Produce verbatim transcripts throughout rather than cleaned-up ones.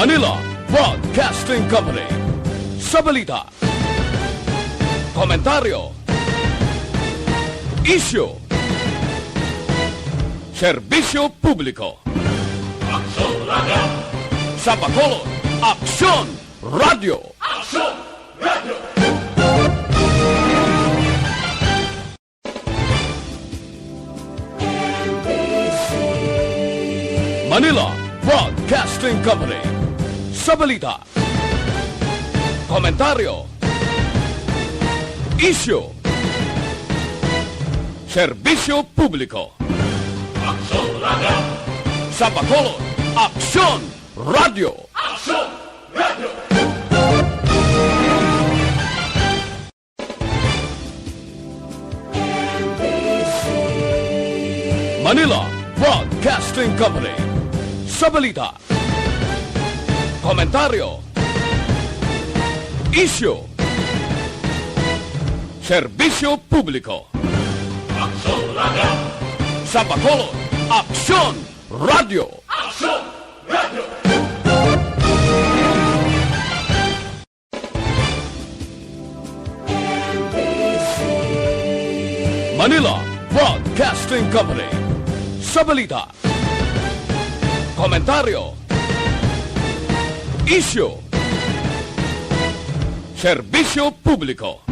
Manila Broadcasting Company. Sa balita, komentaryo, isyu, serbisyo publiko. Aksyon Radio! Sa Bacolod, Aksyon Radio! Aksyon Radio! Manila Broadcasting Company. Sa balita, komentaryo, isyu, serbisyo publiko. Aksyon Radio! Sa Bacolod, Aksyon Radio! Aksyon Radio! Manila Broadcasting Company. Sa balita, komentaryo, isyu, serbisyo publiko. Aksyon Radio! Sa Bacolod, Aksyon Radio! Aksyon Radio! Manila Broadcasting Company. Sa balita, komentaryo, isyu, serbisyo publiko.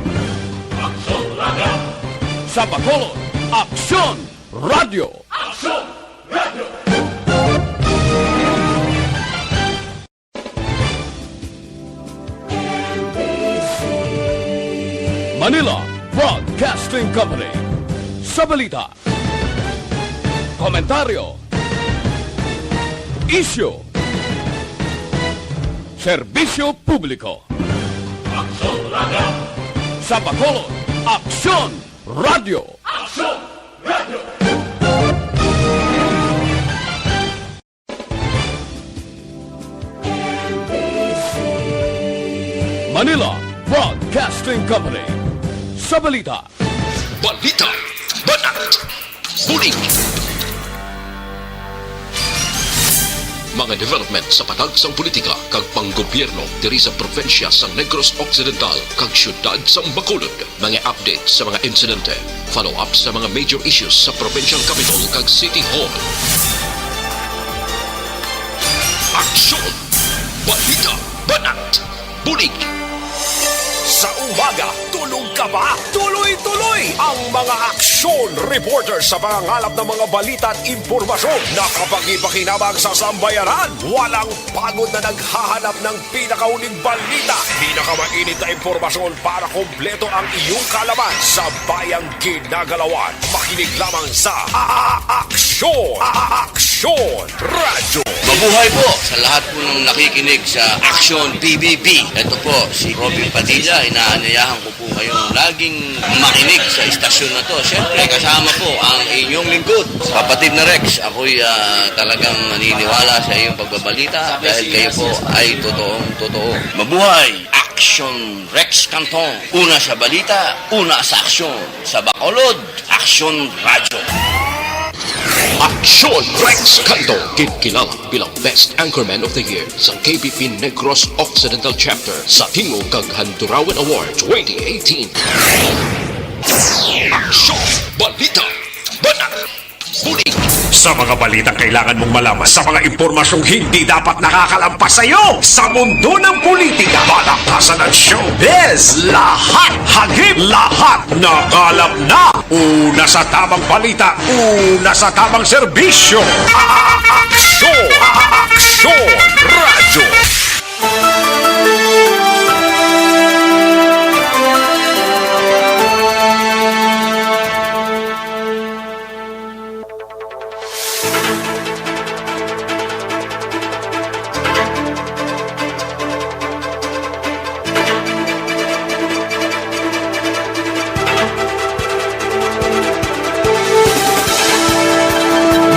Aksyon Radio! Sa Bacolod, Aksyon Radio! Aksyon Radio! Manila Broadcasting Company. Sa balita, komentaryo, isyu, serbisyo publiko. Aksyon Radio! Sa Bacolod, Aksyon Radio! Aksyon Radio! Manila Broadcasting Company. Sa balita, balita, banat, bulig. Mga development sa patag sang politika kag panggobyerno diri sa probinsya sang Negros Occidental kag siyudad sang Bacolod. Mga update sa mga insidente, follow-up sa mga major issues sa provincial capitol kag city hall. Aksyon! Balita! Banat! Bulig! Sa umaga, tulog ka ba? Tuloy-tuloy ang mga aksyon reporter sa pangangalap ng mga balita at impormasyon na kapakipakinabang sa sambayanan. Walang pagod na naghahanap ng pinakahuling balita, pinakamainit na impormasyon para kompleto ang iyong kaalaman sa bayang ginagalawan. Makinig lamang sa A-, A-, Aksyon, A-, Aksyon Radyo. Mabuhay po sa lahat po ng nakikinig sa Aksyon P B B. Ito po si Robin Padilla, inaanyayahan ko po kayong laging makinig sa istasyon na to. Siyempre, kasama po ang inyong lingkod, kapatid na Rex. Ako'y, ah, talagang naniniwala sa iyong pagbabalita dahil kayo po ay totoong totoo. Mabuhay! Aksyon Rex Canton. Una sa balita, una sa aksyon. Sa Bacolod, Aksyon Radyo. Aksyon Rex Canton, ginkilala bilang Best Anchorman of the Year sa K B P Negros Occidental Chapter sa Tingog kag Handurawan Award twenty eighteen. Aksyon, balita, banat, bulig. Sa mga balitang kailangan mong malaman, sa mga impormasyong hindi dapat nakakalampas sa iyo, sa mundo ng politika, palakpasan at showbiz, lahat hagip, lahat nakalap na. Una sa tamang balita, una sa tamang serbisyo. A-, a-, a-, Aksyon! A-, a-, Aksyon! Radyo!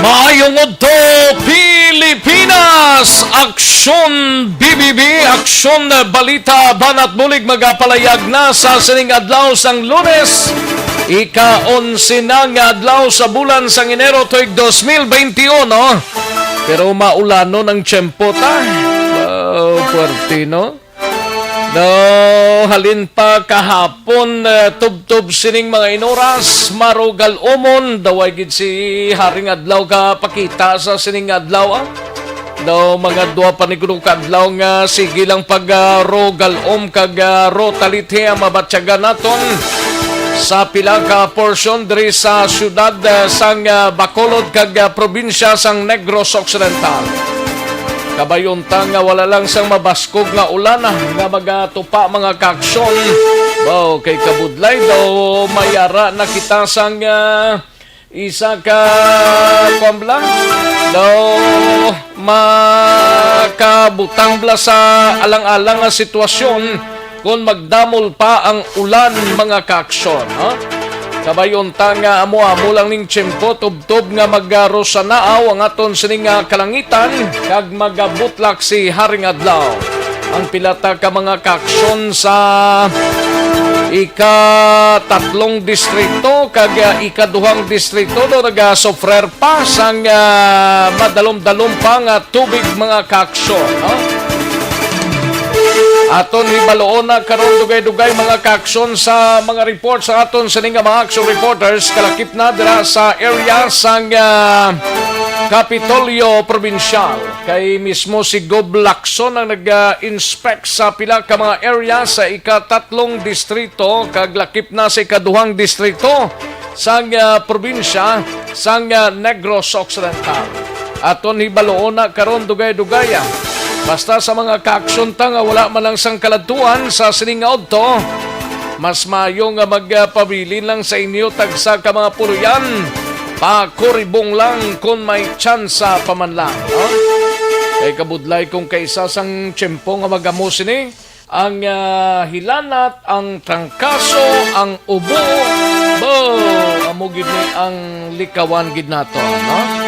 Maayong udto, Pilipinas! Aksyon B B B, Aksyon Balita, Banat Bulig, magapalayag na sa sining adlaw sang Lunes, ika-onse na nga adlaw sa bulan sang Enero tuig dos mil bente uno. Pero maulanon ang tiyempo ta. Ah, Swerte, no? Daw halin pa kahapon, eh, tubtob sining mga inoras, marugal umon, daway gid si Haring Adlaw kapakita sa sining adlaw, ah. Daw mga dua pa ni kuno ka adlaw nga sige lang pag, ah, rogal-om kag, ah, rotalithi ang mabatyagan naton sa pila ka porsyon diri sa siyudad, ah, sang, ah, Bacolod kag, ah, probinsya sang Negros Occidental. Kabay unta nga wala lang sang mabaskog nga ulan, ah, nga magatupa mga kaaksyon. Baw, kay kabudlay daw may ara na kita sang, ah, isa ka, kuwan bala, daw makabutang bala sa alang-alang nga sitwasyon kon magdamol pa ang ulan, mga kaaksyon, ha? Kabay unta nga amo-amo lang ning tiyempo tubtob nga magarosanaaw ang aton sini nga kalangitan kag magabutlak si Haring Adlaw. Ang pila ta ka mga kaaksyon sa ikatatlong distrito kag, ah, ikaduhang distrito do nagasufrer pa sang, ah, madalom-dalom pa nga tubig, mga kaaksyon, no? Aton hibaluon na karon dugay-dugay, mga kaaksyon, sa mga report sa aton sini nga mga action reporters kalakip na dira sa area sang, ah, Kapitolyo Probinsyal. Kay mismo si Gob Lacson ang nag-inspect sa pila ka mga area sa ikatatlong distrito kag lakip na sa ikaduhang distrito sang, ah, probinsya sang, ah, Negros Occidental. Aton hibaluon na karon dugay-dugay, ah. Basta sa mga kaaksyon ta nga wala man lang sang kaladtuan sa sining nga udto, mas maayo nga magpabilin lang sa inyo tagsa ka mga puloy-an. Pakuribong lang kon may tsansa pa man lang, ha? Kay kabudlay kung kaisa sang tiyempo nga mag-amo sini, ang, ah, hilanat, ang trangkaso, ang ubo, bo, amo gid ni ang likawan gid nato, no?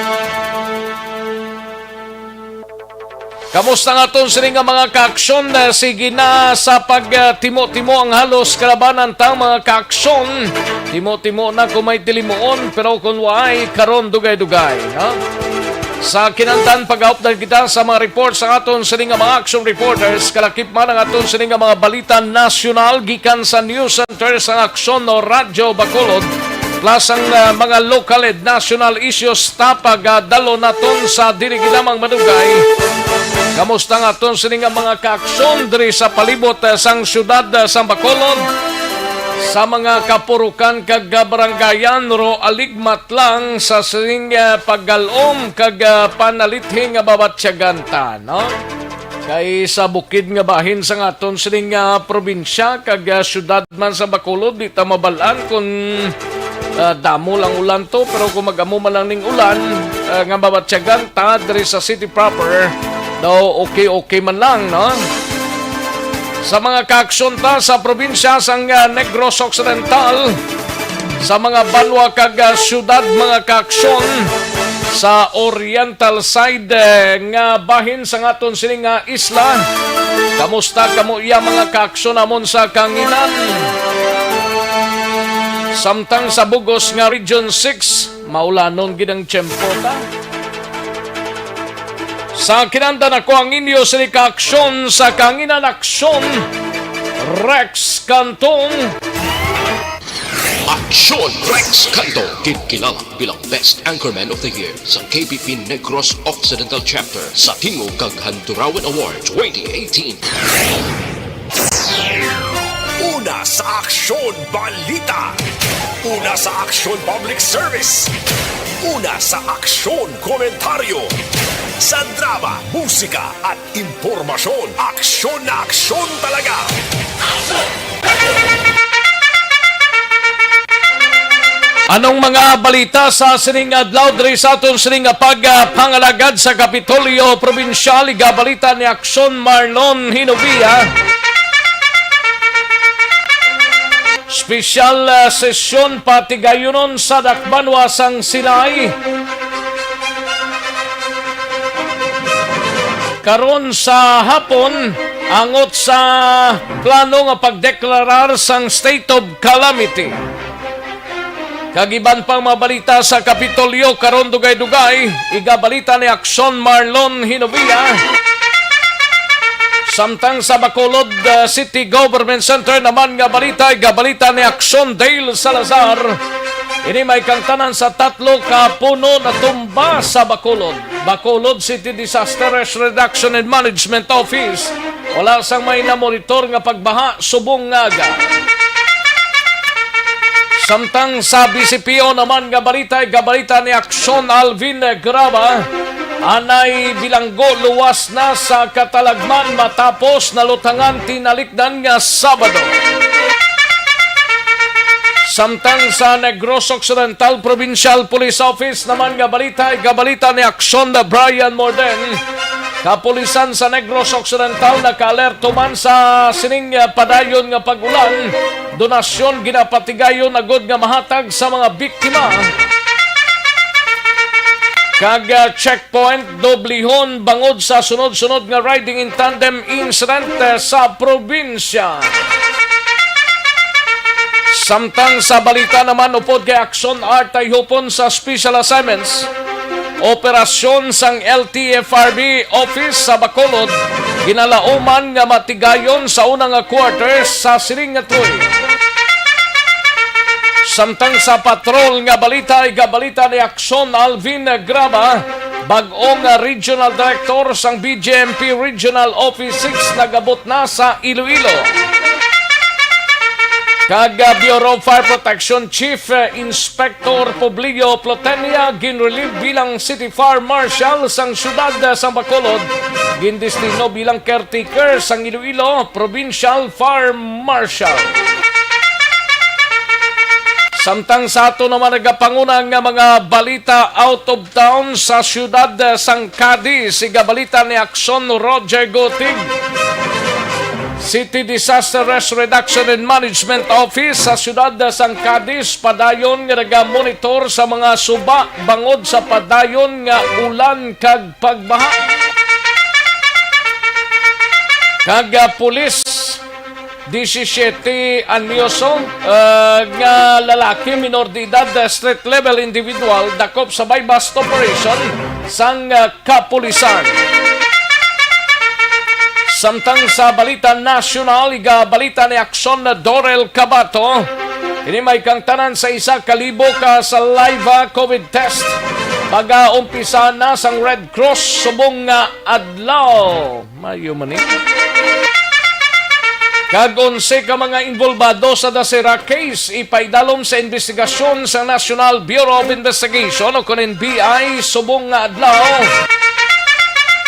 Kamusta nga aton sini nga mga kaaksyon? Eh, sige na sa pagtimo-timo ang halos kalabanan tang mga kaaksyon. Timo-timo na kung may tilimuon, pero kung waay, karon dugay-dugay, ha? Sa kinantan, pag-update kita sa mga report sa aton sini nga mga action reporters. Kalakip man ang aton sini nga mga balita nasyonal gikan sa News Center sang Aksyon o Radyo Bacolod. Plus ang, ah, mga local and national issues ta pagadalo naton sa dili gid lamang madugay. Kamusta nga aton sini nga mga kaaksyon diri sa palibot, ah, sang siyudad, ah, sang Bacolod? Sa mga kapurukan kag, ah, barangayan, ro aligmat lang sa sining, ah, paggalom kag, ah, panalithi nga babatyagan ta, no? Kay sa bukid nga bahin sang aton sining, ah, probinsya kag, ah, siyudad man sa Bacolod, di ta mabal-an kon, ah, damo lang ulan to, pero kung mag-amo man lang ning ulan, ah, nga mabatyagan ta diri sa city proper, daw okay-okay man lang, no? Sa mga kaaksyon ta sa probinsya sang, ah, Negros Occidental, sa mga banwa kag, ah, siyudad, mga kaaksyon sa oriental side, eh, nga bahin sang aton sini nga isla. Kamusta kamo iya, mga kaaksyon namon sa kanginan? Samtang sa bugos nga Region six, maulanon gid ang tiyempo ta. Sa kinandan, ako ang inyo sini ka aksyon sa kanginan, Aksyon Rex Cantong. Aksyon Rex Canto, ginkilala bilang Best Anchorman of the Year sa K B P Negros Occidental Chapter sa Tingog kag Handurawan Award twenty eighteen. Una sa aksyon, balita. Una sa aksyon, public service. Una sa aksyon, komentaryo. Sa drama, musika, at impormasyon, aksyon na aksyon talaga. Anong mga balita sa sining adlaw diri sa aton sining nga pagpangalagad sa Kapitolyo Probinsyal? Igabalita ni Aksyon Marlon Hinovia. Special, ah, sesyon patigayunon sa dakbanwa sang Sinai. Karon sa hapon, angot sa plano nga pagdeklarar sang state of calamity. Kag iban pang mga balita sa Kapitolyo karon, dugay-dugay, igabalita ni Aksyon Marlon Hinovia. Samtang sa Bacolod, uh, City Government Center naman nga balita, igabalita ni Action Dale Salazar. Ini may kangtanan sa tatlo ka puno na tumba sa Bacolod. Bacolod City Disaster Risk Reduction and Management Office, wala sang may namonitor nga pagbaha subong nga aga. Samtang sa B C P O naman nga balita, igabalita ni Action Alvin Graba, anay bilanggo luwas na sa katalagman matapos nalutangan tinalikdan nga Sabado. Samtang sa Negros Occidental Provincial Police Office naman nga balita, igabalita ni Action Brian Morden, kapulisan sa Negros Occidental nakaalerto man sa sining, ah, padayon nga pag-ulan. Donasyon ginapatigayon agud nga mahatag sa mga biktima. Kag, ah, checkpoint, doblihon bangod sa sunod-sunod nga riding in tandem incident, ah, sa probinsya. Samtang sa balita naman, upod kay Action Art Tayhupon sa Special Assignments, operasyon sang L T F R B office sa Bacolod, ginalauman nga matigayon sa una nga quarter sa sining nga tuig. Samtang sa patrol nga balita, igabalita ni Action Alvin Graba, bag-o nga regional director sang B J M P Regional Office six nagabot na sa Iloilo. Kag, ah, Bureau of Fire Protection Chief, eh, Inspector Publio Plotenia ginrelieve bilang City Fire Marshal sang siyudad, ah, sang Bacolod, gindestino bilang caretaker sang Iloilo Provincial Fire Marshal. Samtang sa ato naman nagapanguna nga mga balita out of town, sa siyudad, eh, sang Cadiz, igabalita ni Action Roger Gotig. City Disaster Risk Reduction and Management Office sa siyudad sang Cadiz padayon nga nagamonitor sa mga suba bangod sa padayon nga ulan kag pagbaha. Kag, ah, pulis, disisiete anyoso, ah, nga lalaki, minor de edad, ah, street level individual, dakop sa buy-bust operation sang, ah, kapulisan. Samtang sa balita nasyonal, igabalita ni Action Dorel Cabato, ini may kangtanan sa isa ka libo ka saliva COVID test pag-aumpisa na sang Red Cross subong nga adlaw. Mayo man ni. Kag onse ka mga involbado sa Dasera case ipaidalom sa investigasyon sa National Bureau of Investigation o kun N B I subong nga adlaw.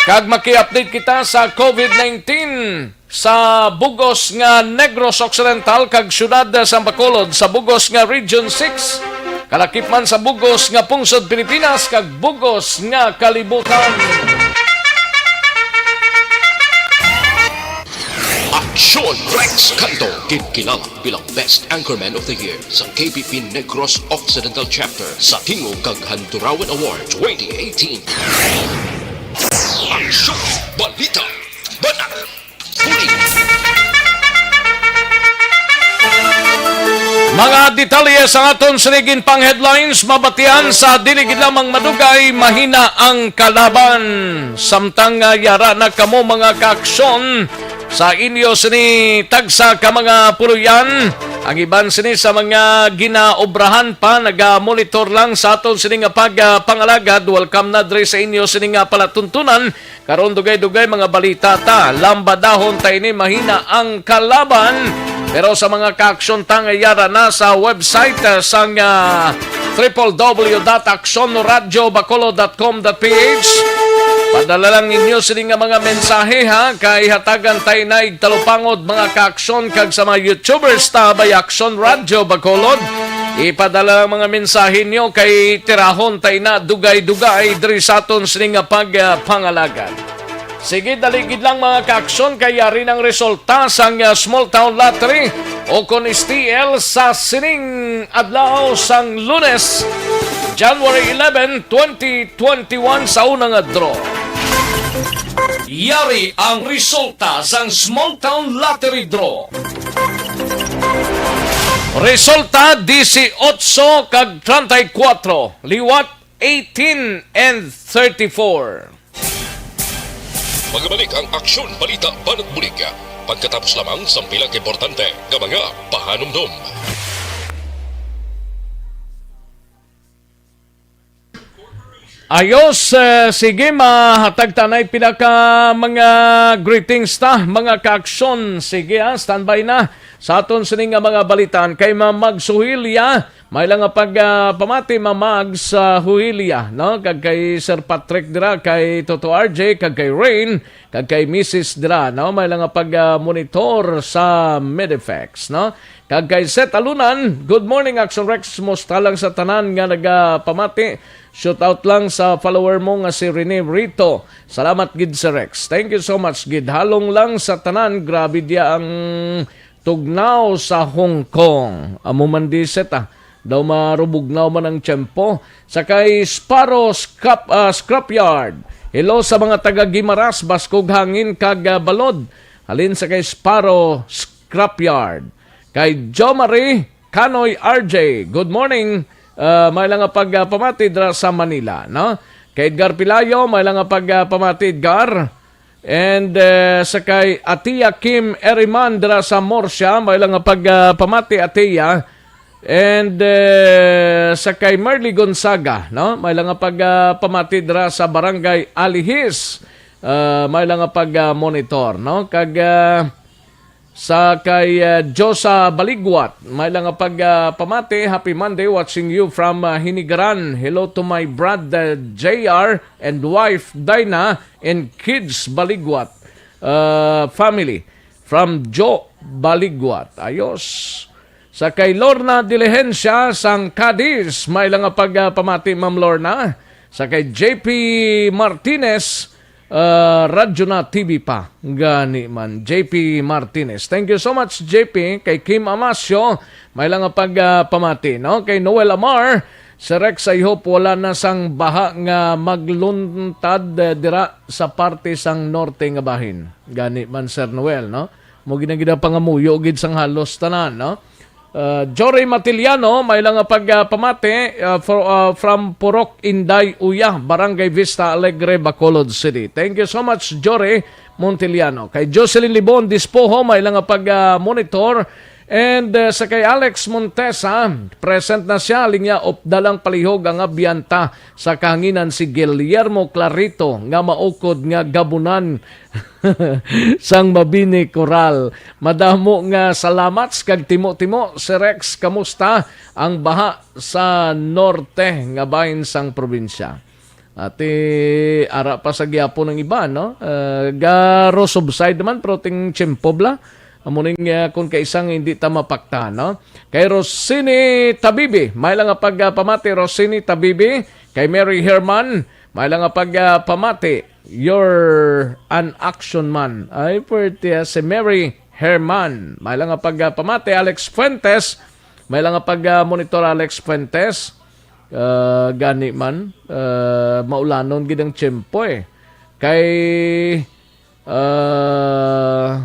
Kag maki-update kita sa COVID nineteen sa bugos nga Negros Occidental kag siyudad sa Bacolod, sa bugos nga Region six, kalakip man sa bugos nga pungsod Pilipinas kag bugos nga kalibutan. Aksyon Rex Canto, ginkilala bilang Best Anchorman of the Year sa K P P Negros Occidental Chapter sa Tingog kag Handurawan Award twenty eighteen. Aksyon! Balita! Banat! Huli! Mga detalye sa aton sini ginpang headlines, mabatian sa dili gid lamang madugay, mahina ang kalaban. Samtang, ah, yara na kamo, mga kaaksyon, sa inyo sini tagsa ka mga puloy-an, ang iban sini sa mga ginaobrahan pa, naga-monitor lang sa aton sini nga pag, ah, pangalagad. Welcome na diri sa inyo sini nga palatuntunan. Karon dugay-dugay mga balita ta, lambadahon ta ini, mahina ang kalaban. Pero sa mga kaaksyon ta nga yara na sa website, ah, sang, ah, triple W dot aksyon radyo bacolod dot com dot P H, padala lang ninyo sini nga mga mensahe, ha, kay hatagan ta ini talupangod, mga kaaksyon, kag sa mga YouTubers ta by Aksyon Radyo Bacolod. Ipadala ang mga mensahe nyo kay tirahon ta ina dugay-dugay diri sa aton sini nga pag, ah, pangalagad. Sige, dali gid lang, mga kaaksyon, kay yari nang resulta sang, ah, Small Town Lottery o kon S T L sa sining adlaw sang Lunes, January eleven, twenty twenty-one, sa una nga draw. Yari ang resulta sang Small Town Lottery Draw. Resulta, dieciocho kag treinta y cuatro, liwat eighteen and thirty-four. Magabalik ang aksyon, balita, banat bulig. Pagkatapos lamang sang pila ka importante nga mga pahanumdom. Ayos, eh, sige, mahatag tanay pila ka mga greetings ta, mga kaaksyon. Sige, ha, standby na sa aton sini nga mga balitaan. Kay Ma'am Mags Huhilya, may lang nga pag, ah, pamati, Ma'am Mags, sa Huhilya, no? Kag kay Sir Patrick dira, kay Toto R J, kag kay Rain, kag kay Missus dira, no? May lang nga pag, ah, monitor sa Medifex, no? Kag kay Seth Alunan, "Good morning, Action Rex. Musta lang sa tanan nga nagapamati? Shout out lang sa follower mo nga si Rene Rito. Salamat gid, Sir Rex." Thank you so much gid. Halong lang sa tanan, grabe dia ang tugnaw sa Hong Kong. Amo man di, Seth, ah. Daw marubugnaw man ang tiyempo. Sa kay Sparrow Scrap, ah, Scrapyard. "Hello sa mga taga Guimaras, Baskog Hangin, kag, ah, Balod." Halin sa kay Sparrow Scrapyard. Kay Jo Marie Canoy R J, "Good morning." Ah, may lang nga pag, ah, pamati dira sa Manila, no? Kay Edgar Pilayo, may lang nga pag, ah, pamati, Edgar. And, eh, sa kay Atia Kim Eriman dira sa Murcia, may lang nga pag, ah, pamati, Atia. And, eh, sa kay Marley Gonzaga, no? May lang nga pag, ah, pamati dira sa Barangay Alihis. Ah, may lang nga pag, ah, monitor, no? Kag, ah, sa kay, ah, Josa Baligwat, may lang nga pag, ah, pamati, "Happy Monday, watching you from, ah, Hinigaran. Hello to my brother J R and wife Dinah and kids Baligwat, ah, family from Jo Baligwat." Ayos. Sa kay Lorna Diligencia sang Cadiz, may lang nga pag, ah, pamati, Ma'am Lorna. Sa kay J P Martinez, ah, Radyo na T V pa. Gani man, J P Martinez. Thank you so much, J P. Kay Kim Amasio, may lang nga pag, ah, pamati, no? Kay Noel Amar, "Sir Rex, I hope wala na sang baha nga magluntad, eh, dira sa parte sang norte nga bahin." Gani man, Sir Noel, no? Mo gid ang ginapangamuyo gid sang halos tanan, no? Uh, Jory Matiliano, may lang nga pag, uh, pamati, uh, for, uh, from Purok Inday Uya, Barangay Vista Alegre, Bacolod City. Thank you so much, Jory Montiliano. Kay Jocelyn Libon Dispoho, may lang nga pag, uh, monitor. And, uh, sa kay Alex Montesa, present na siya, linya, upda lang palihog ang abyanta sa kahanginan si Guillermo Clarito nga maukod nga gabunan sang Mabini Coral. Madamo nga salamat kag timo-timo, Sir Rex, kamusta ang baha sa norte nga bahin sang probinsya? Ati, ara pa sa gihapon ang iba, no? Eh, garo subside man, pero ting tiyempo bala. Amo ning, eh, kung kaisang hindi ta mapakta, no? Kay Rosini Tabibi, may lang nga pag, ah, pamati, Rosini Tabibi, kay Mary Herman, may lang nga pag, ah, pamati, "You're an action man." Ay, pwerte, ah, si Mary Herman. May lang nga pag, ah, pamati, Alex Fuentes. May lang nga pag, ah, monitor, Alex Fuentes. Ah, gani man, ah, maulanon gid ang tiyempo, eh. Kay, ah,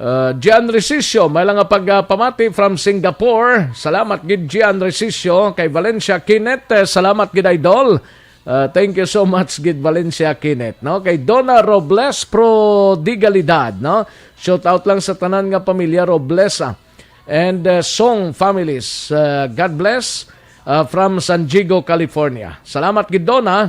ah, Gian Resicio, may lang nga pag, ah, pamati from Singapore. Salamat gid, Gian Resicio. Kay Valencia Kinet, eh, salamat gid, idol. Ah, thank you so much gid, Valencia Kinet, no? Kay Donna Robles Prodigalidad, no? Shout out lang sa tanan nga pamilya Robles, ah. And, uh, Song families. Uh, God bless, uh, from San Diego, California. Salamat gid, Donna.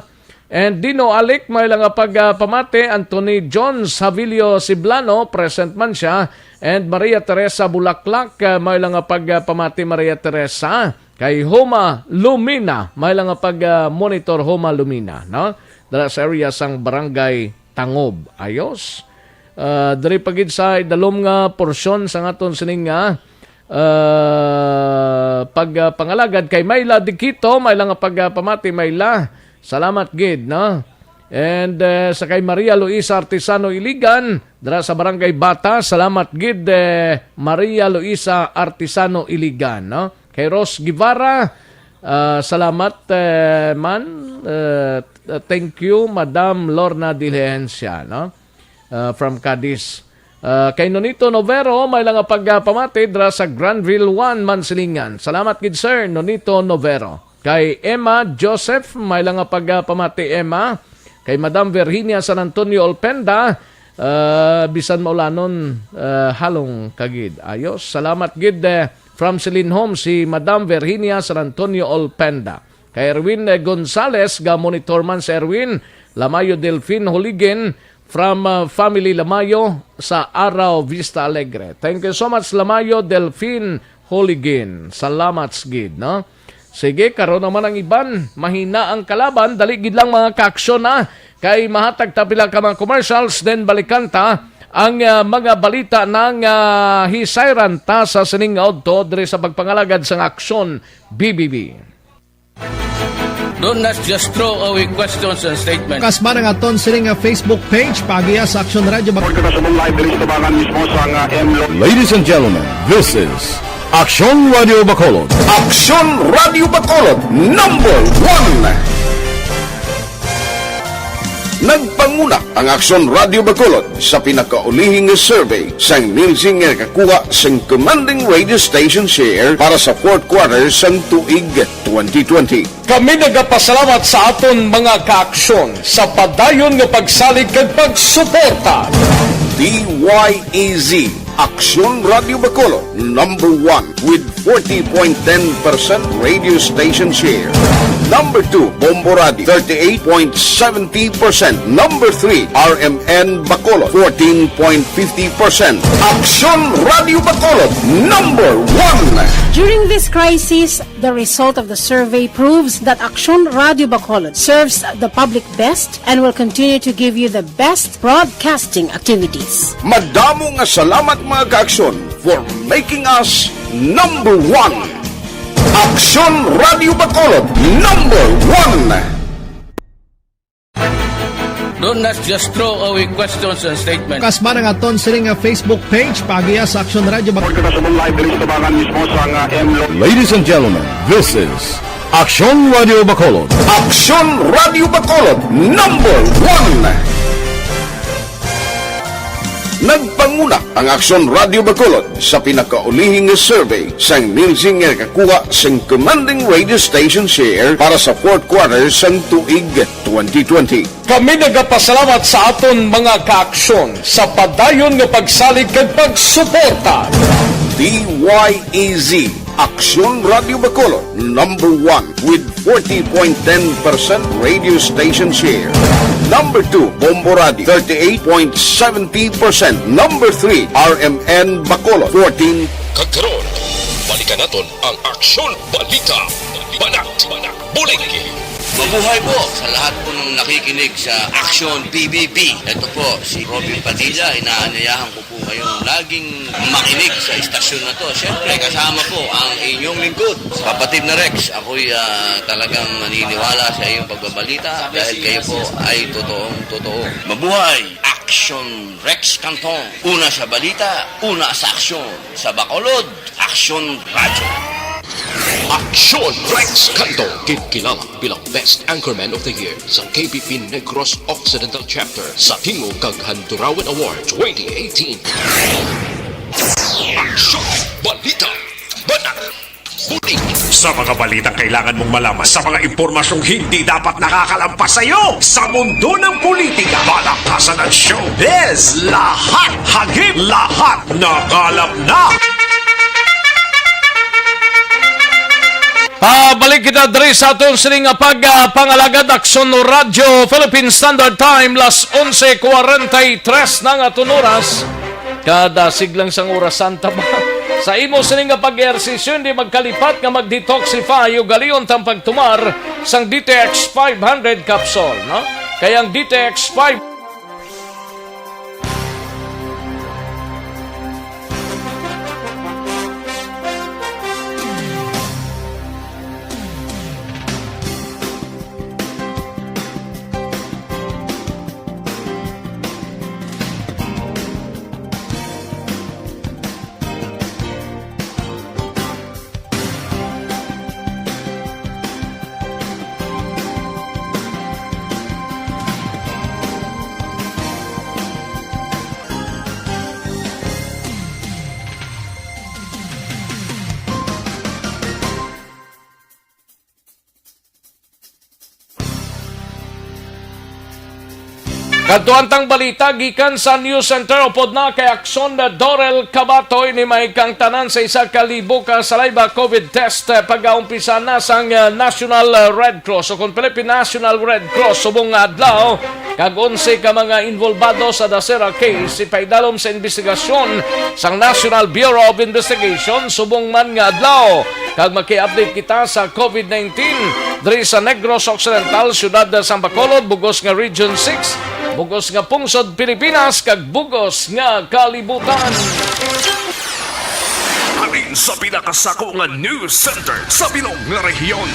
And Dino Alic, may lang nga pag, uh, pamati. Anthony John Savilio Siblano, present man siya. And Maria Teresa Bulaklak, uh, may lang nga pag, uh, pamati, Maria Teresa. Kay Homa Lumina, may lang nga pag, uh, monitor, Homa Lumina, no? Dala sa area sang Barangay Tangob. Ayos. Ah, diri pa gid sa idalom nga porsyon sa aton sining nga, ah, pag, ah, pangalagad kay Myla Dikito, may lang nga pag, ah, pamati, Myla. Salamat gid, no? And, eh, sa kay Maria Luisa Artisano Iligan, dira sa Barangay Bata, salamat gid, eh, Maria Luisa Artisano Iligan, no? Kay Ros Guevara, ah, salamat, eh, man. Eh, t-, thank you, Madam Lorna Diligencia, no? Ah, from Cadiz. Ah, kay Nonito Novero, may lang nga pagpamati dira sa Granville One, Mansilingan. Salamat gid, Sir Nonito Novero. Kay Emma Joseph, may lang nga pagpamati, Emma. Kay Madam Virginia San Antonio Olpenda, ah, bisan maulanon, ah, halong kagid. Ayos. Salamat gid, eh, from Celine Home, si Madam Virginia San Antonio Olpenda. Kay Erwin, eh, Gonzales, ga monitor man si Erwin. Lamayo Delfin Holigin from, ah, Family Lamayo sa Arao, Vista Alegre. Thank you so much, Lamayo Delfin Holigin. Salamat gid, no? Sige, karon naman ang iban. Mahina ang kalaban. Dali gid lang, mga kaaksyon, ha. Kay mahatag ta pila ka mga commercials, then balikan ta ang, ah, mga balita nga, ah, hisayran ta sa sining nga udto diri sa pagpangalagad sang Aksyon B B B. Don't not just throw away questions and statements. Kasma ang aton sining nga Facebook page, pagiya sa Aksyon Radio Bac- Report kita sa live diri sa tubangan mismo sa nga M Lo- Ladies and gentlemen, this is Aksyon Radio Bacolod. Aksyon Radio Bacolod, number one. Nagpanguna ang Aksyon Radio Bacolod sa pinakaulihing nga survey sang Nielsen nga nakakuha sang commanding radio station share para sa fourth quarter sang tuig twenty twenty. Kami nagapasalamat sa aton mga kaaksyon sa padayon nga pagsalig kag pagsuporta. D Y E Z, Aksyon Radio Bacolod, number one with forty point ten percent radio station share. Number two, Bombo Radio, thirty-eight point seventy percent. Number three, R M N Bacolod, fourteen point fifty percent. Aksyon Radio Bacolod, number one. During this crisis, the result of the survey proves that Aksyon Radio Bacolod serves the public best and will continue to give you the best broadcasting activities. Madamo nga salamat, mga kaaksyon, for making us number one. Aksyon Radio Bacolod, number one. Don't not just throw away questions and statements. Kasma ang aton sining nga Facebook page, pagiya sa Aksyon Radio Bac- Report kita sa live diri sa tubangan mismo sa nga M Lo- Ladies and gentlemen, this is Aksyon Radio Bacolod. Aksyon Radio Bacolod, number one. Nagpanguna ang Aksyon Radio Bacolod sa pinakaulihing nga survey sang Nielsen nga nakakuha sang commanding radio station share para sa fourth quarter sang tuig twenty twenty. Kami nagapasalamat sa aton mga kaaksyon sa padayon nga pagsalig kag pagsuporta. D Y E Z, Aksyon Radio Bacolod, number one with forty point ten percent radio station share. Number two, Bombo Radio, thirty-eight point seventy percent. Number three, R M N Bacolod, fourteen. Kag karon, balikan naton ang Aksyon Balita. Banat, Banat, Bulig. Mabuhay po sa lahat po ng nakikinig sa Aksyon B B B. Ito po si Robin Padilla. Inaanyayahan ko po kayong laging makinig sa istasyon na to. Siyempre, kasama po ang inyong lingkod, kapatid na Rex. Ako'y, ah, talagang naniniwala sa iyong pagbabalita dahil kayo po ay totoong totoo. Mabuhay! Aksyon Rex Canton. Una sa balita, una sa aksyon. Sa Bacolod, Aksyon Radyo. Aksyon Rex Canton, kinkilala bilang Best Anchorman of the Year sa K B P Negros Occidental Chapter sa Tingog kag Handurawan Award twenty eighteen. Aksyon, balita, banat, bulig. Sa mga balitang kailangan mong malaman, sa mga impormasyong hindi dapat nakakalampas sa iyo, sa mundo ng politika, palakasan at showbiz, lahat hagip, lahat nakalap na. Pabalik kita diri sa aton sining nga pag, ah, pangalagad, Aksyon Radyo Philippine Standard Time, las onse cuarenta y tres na nga aton oras. Kadasig lang sang oras, santa ba? Sa imo sining nga pag-ehersisyo, hindi magkalipat nga mag-detoxify, ugalion tang pagtumar sang D T X five hundred capsule, no? Kay ang D T X five Kadto ang tang balita gikan sa News Center, upod na kay Aksyon Dorel Kabato. Ini may kang tanan sa isa ka libo ka saliva COVID test, eh, pag-aumpisa na sang, eh, National, eh, Red Cross o kon Philippine National Red Cross subong nga adlaw, kag onse ka mga involbado sa Dasera case ipaidalom sa investigasyon sang National Bureau of Investigation subong man nga adlaw. Kag maki-update kita sa COVID nineteen diri sa Negros Occidental, siyudad sang Bacolod, bugos nga Region six, bugos nga pungsod Pilipinas, kag bugos nga kalibutan. Halin sa pinakasako nga news center sa bilog nga rehiyon.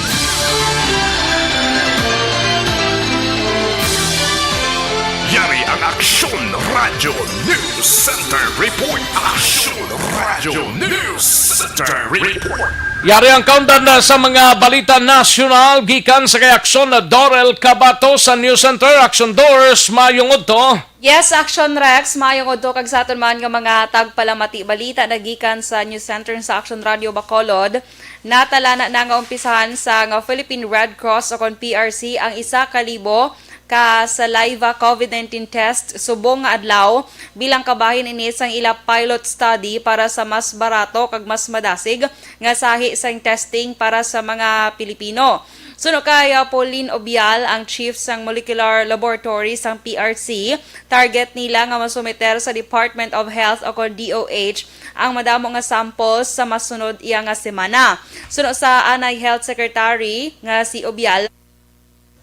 Yari ang Aksyon Radyo News Center Report. Aksyon Radyo News Center Report. Yari ang kaundan na sa mga balita nasyonal gikan sa kay Aksyon Dorel Kabato sa News Center. Aksyon Dors, mayong udto. Yes, Aksyon Rex, mayong udto kag sa aton man nga mga tagpalamati. Balita na gikan sa News Center sa Aksyon Radio Bacolod. Natalana na nga umpisahan sa nga Philippine Red Cross o kon P R C ang isa ka libo ka saliva COVID nineteen test subong nga adlaw bilang kabahin ini sang ila pilot study para sa mas barato kag mas madasig nga sahi sang testing para sa mga Pilipino. Suno kay, ah, Pauline Obial, ang chief sang molecular laboratory sang P R C, target nila nga masumiter sa Department of Health o kon D O H ang madamo nga samples sa masunod iya nga semana. Suno sa anay Health Secretary nga si Obial,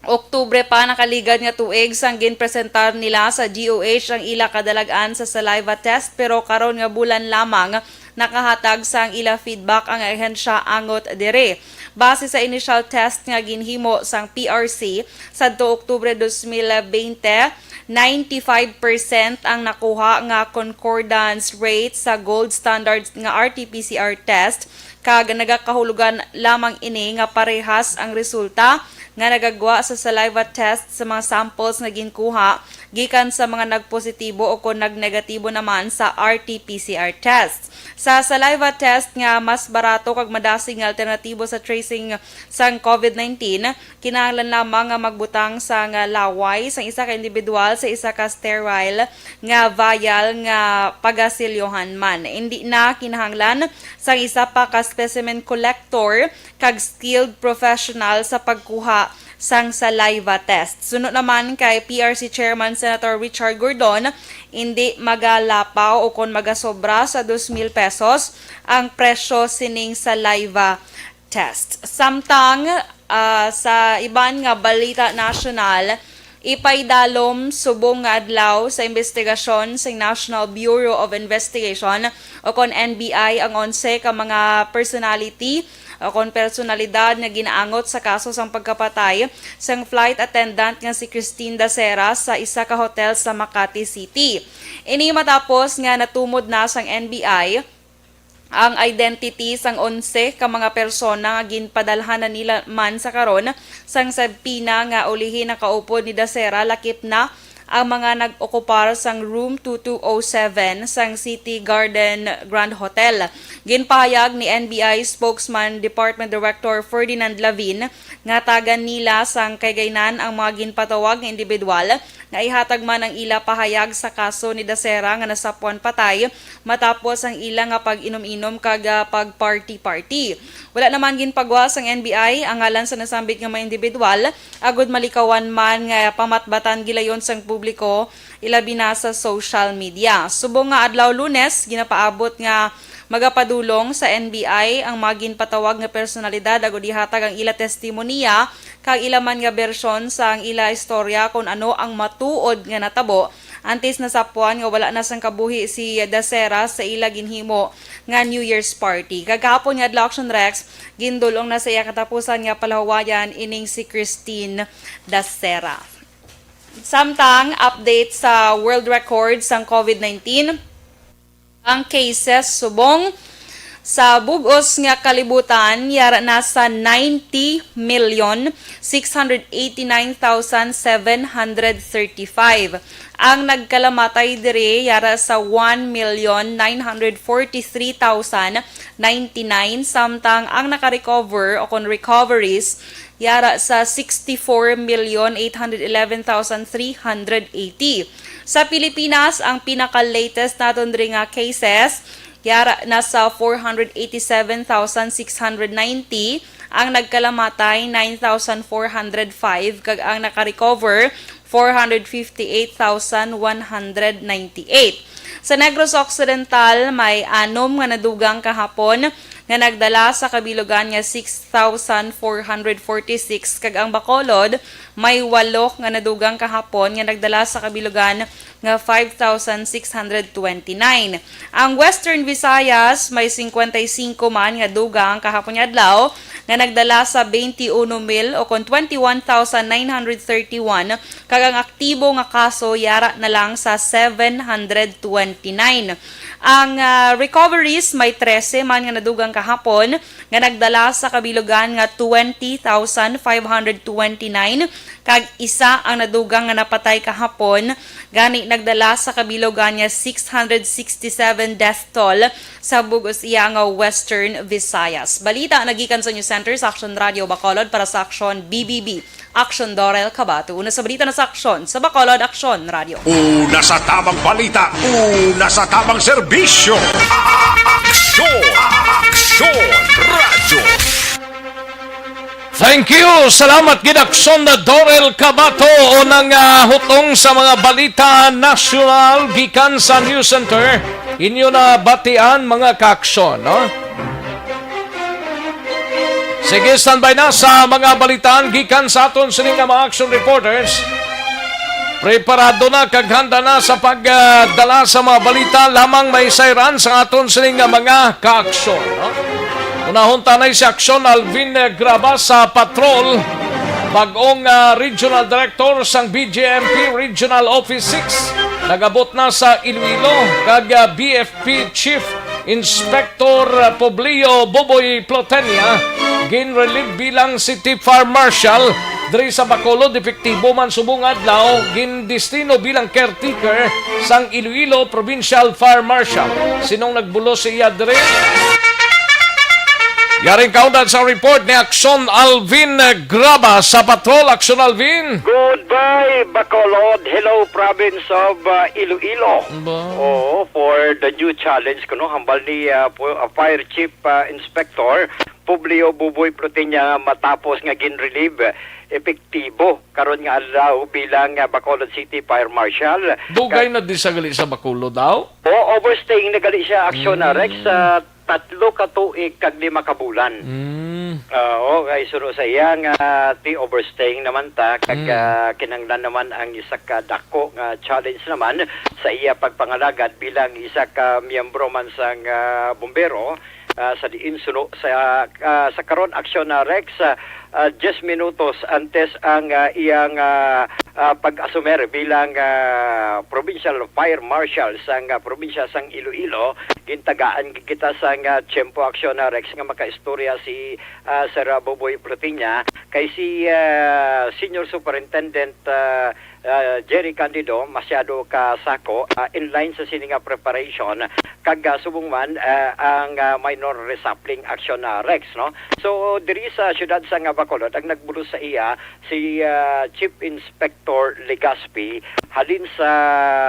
Oktubre pa nakaligad nga tuig sang ginpresentar nila sa D O H ang ila kadalag-an sa saliva test, pero karon nga bulan lamang nakahatag sang ila feedback ang ahensya angot diri. Base sa initial test nga ginhimo sang P R C sadto Oktubre dos mil bente, ninety-five percent ang nakuha nga concordance rate sa gold standard nga R T P C R test, kag nagakahulugan lamang ini nga parehas ang resulta nga nagagwa sa saliva test sa mga samples nga ginkuha gikan sa mga nagpositibo o kon nagnegatibo naman sa R T P C R test. Sa saliva test nga mas barato kag madasig nga alternatibo sa tracing sang COVID nineteen, kinahanglan lamang nga magbutang sang laway sang isa ka individual sa isa ka sterile nga vial nga pagasilyohan man. Indi na kinahanglan sang isa pa ka specimen collector kag skilled professional sa pagkuha sang saliva test. Suno naman kay P R C Chairman Senator Richard Gordon, indi magalapaw o kon magasobra sa dos mil pesos ang presyo sining saliva test. Samtang, ah, sa iban nga balita nasyonal, ipaidalom subong nga adlaw sa investigasyon sang National Bureau of Investigation o kon N B I ang onse ka mga personality o kon personalidad nga ginaangot sa kaso sang pagkapatay sang flight attendant nga si Christine Dacera sa isa ka hotel sa Makati City. Ini matapos nga natumod na sang N B I ang identity sang onse ka mga persona nga ginpadalhan na nila man sa karon sang subpoena nga ulihi nakaupod ni Dacera, lakip na ang mga nag-okupar sang room two two oh seven sang City Garden Grand Hotel. Ginpahayag ni N B I spokesman Department Director Ferdinand Lavin nga tagan nila sang kaygaynan ang mga ginpatawag nga individual nga ihatag man ang ila pahayag sa kaso ni Dacera nga nasapuan patay matapos ang ila nga pag-inom-inom kag, ah, pag-party-party. Wala naman ginpagwa sang N B I ang ngalan sa nasambit nga mga individual, agud malikawan man nga pamatbatan gilayon sang publiko, ilabi na sa social media. Subong nga adlaw Lunes, ginapaabot nga magapadulong sa N B I ang mga ginpatawag nga personalidad agud ihatag ang ila testimonya kag ila man nga bersyon sa ang ila istorya kon ano ang matuod nga natabo antes nasapuan nga wala na sang kabuhi si Dacera sa ila ginhimo nga New Year's party. Kagahapon nga adlaw, Action Rex, gindul-ong na sa iya katapusan nga palahuwayan ining si Christine Dacera. Samtang update sa world record sang COVID nineteen, ang cases subong sa bug-os nga kalibutan yara na sa ninety million six hundred eighty-nine thousand seven hundred thirty-five. Ang nagkalamatay diri yara sa one million nine hundred forty-three thousand ninety-nine, samtang ang nakarecover o kon recoveries yara sa sixty-four million eight hundred eleven thousand three hundred eighty. Sa Pilipinas, ang pinaka-latest naton diri nga cases, yara na sa four hundred eighty-seven thousand six hundred ninety, ang nagkalamatay, nine thousand four hundred five, kag ang nakarecover, four hundred fifty-eight thousand one hundred ninety-eight. Sa Negros Occidental, may anom nga nadugang kahapon nga nagdala sa kabilugan nga six thousand four hundred forty-six, kag ang Bacolod may walo nga nadugang kahapon nga nagdala sa kabilugan nga five thousand six hundred twenty-nine. Ang Western Visayas may cincuenta y cinco man nga dugang kahapon nga adlaw nga nagdala sa twenty-one mil o kon twenty-one thousand nine hundred thirty-one, kag ang aktibo nga kaso yara na lang sa seven hundred twenty-nine. Ang, ah, recoveries may trese man nga nadugang kahapon nga nagdala sa kabilugan nga twenty thousand five hundred twenty-nine, kag isa ang nadugang nga napatay kahapon, gani nagdala sa kabilugan nga six hundred sixty-seven death toll sa bug-os iya nga Western Visayas. Balita nagikan sa News Center sa Action Radio Bacolod para sa Action B B B. Action Dorel Cabato. Una sa balita na sa Action sa Bacolod, Action Radio. Una sa tamang balita, una sa tamang serbisyo. Action! Action Radio! Thank you! Salamat gid, Action na Dorel Cabato, o nang, ah, hutong sa mga balita nasyonal gikan sa News Center. Inyo na batian, mga ka-aksyon, no? Sige, standby na sa mga balitaan gikan sa aton sini nga mga action reporters. Preparado na kag handa na sa pagdala sa mga balita lamang may sayran sa aton sini nga mga kaaksyon, no? Unahon tanay si Aksyon Alvin Graba sa Patrol, bag-ong, ah, Regional Director sang B J M P Regional Office six, nagabot na sa Iloilo, kag, ah, B F P Chief Inspector Publio Boboy Plotenia, ginrelieve bilang City Fire Marshal diri sa Bacolod, epektibo man subong adlaw, gindestino bilang caretaker sang Iloilo Provincial Fire Marshal. Sinong nagbulos sa iya diri? Yaring kaundan sa report ni Aksyon Alvin Graba sa Patrol. Aksyon Alvin. Goodbye, Bacolod. Hello, province of, uh, Iloilo. Ba? Oo, for the new challenge kuno, hambal ni, uh, pu-, uh, Fire Chief, uh, Inspector Publio Buboy Plutinia, matapos nga gin-relieve, uh, epektibo karon nga adlaw bilang, uh, Bacolod City Fire Marshal. Dugay Ka- na di sa gali sa Bacolod daw? O, overstaying na gali siya, Aksyon, ah, Rex, Mm. sa tatlo ka tuig kag lima ka bulan. Mm. Ah, oo, kay suno sa iya nga ti overstaying naman ta, kag, Mm. ah, kinahanglan naman ang isa ka dako nga challenge naman sa iya pagpangalagad bilang isa ka miyembro man sang, ah, bumbero, ah, sa diin suno sa, ah, sa karon, Aksyon na Rex, ah, ah, diyes minutos antes ang, ah, iyang, ah, ah, pag-asumer bilang, ah, Provincial Fire Marshal sang, ah, probinsya sang Iloilo, gintagaan gid kita sang, ah, tiyempo, Aksyon na Rex, nga makaistorya si, ah, Sir, ah, Boboy Plutinia, kay si, ah, Senior Superintendent, ah, ah, Jerry Candido masyado ka sako, ah, in line sa sini nga preparation, kag, ah, subong man, ah, ang, ah, minor reshuffling, Aksyon na Rex, no? So, diri sa siyudad sang Bacolod, ang nagbulos sa iya si, ah, Chief Inspector Legaspi halin sa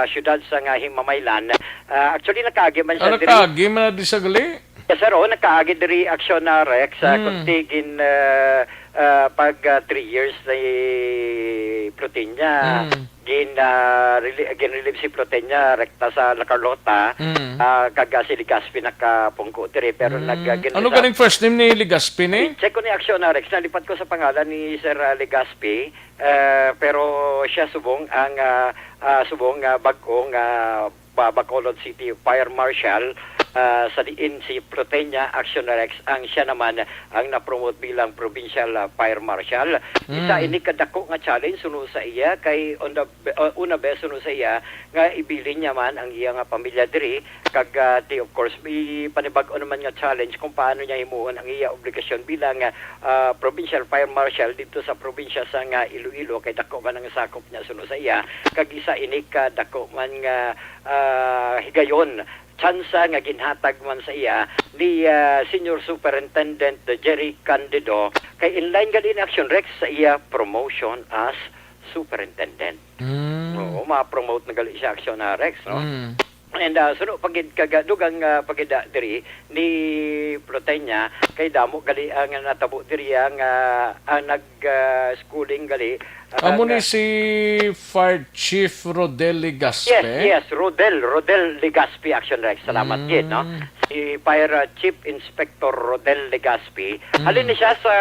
siyudad sang Himamaylan. Ah, actually, nakaagi man siya Ah, diri. Nakaagi man na di sa gali? Yes, sir. Oh, nakaagi diri, Aksyon na Rex, ah, Mm. kunti gin, ah, ah, pag, ah, three years ni Plutinia. Mm. Gin, ah, reli-, gin-relieve si Plutinia rekta sa La Carlota, Mm. ah, kag, ah, si Legaspi nakapungko diri, pero Mm. nag, ah, gin-, Ano ah, ganing first name ni Legaspi ni? Check ko ni, Aksyon na Rex. Nalipat ko sa pangalan ni Sir, ah, Legaspi, eh, pero siya subong ang, ah, ah, subong, ah, bag-ong, ah, pa Bacolod City Fire Marshal, ah, sa diin si Plutenia Action Rex ang siya naman ang na-promote bilang Provincial, ah, Fire Marshal. Isa Mm. ini kadako nga challenge suno sa iya kay on the be-, uh, una bes suno sa iya nga ibilin niya man ang iya nga pamilya diri kag, ah, ti, of course, ipanibag-o naman nga challenge kung paano niya himuon ang iya obligasyon bilang, ah, Provincial Fire Marshal dito sa probinsya sa nga Iloilo kay dako man ang sakop niya suno sa iya kag isa ini ka dako man nga ah, higayon tsansa nga ginhatag man sa iya ni, ah, Senior Superintendent Jerry Candido, kay in line gali ni Action Rex sa iya promotion as superintendent. Mm. Oo, ma-promote na gali siya, Action, ah, Rex, no? Mm. And, ah, suno pa gid kag, ah, dugang, ah, pa gid, ah, diri ni Plotenia, kay damo gali ang natabo diri ang, ah, ang nag, ah, schooling gali, ah, Amo ni nga si Fire Chief Rodel Legaspi? Yes, yes, Rodel, Rodel Legaspi, Action Rex. Salamat gid, no? Mm. Si Fire, ah, Chief Inspector Rodel Legaspi. Mm. Halin ni siya sa,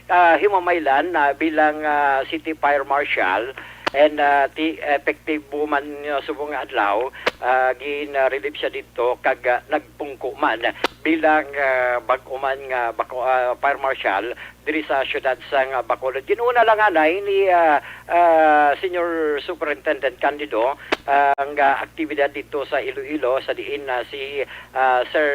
ah, Himamaylan, ah, bilang, ah, City Fire Marshal. And, ah, ti-, effective man, ah, subong nga adlaw, ah, gin-relieve siya didto kag, ah, nagpungko man bilang, ah, bag-o man nga bako-, ah, Fire Marshal diri sa siyudad sang, ah, Bacolod. Gin-una lang anay ni, ah, ah, Senior Superintendent Candido ang, ah, aktibidad didto sa Iloilo, sa diin na si, ah, Sir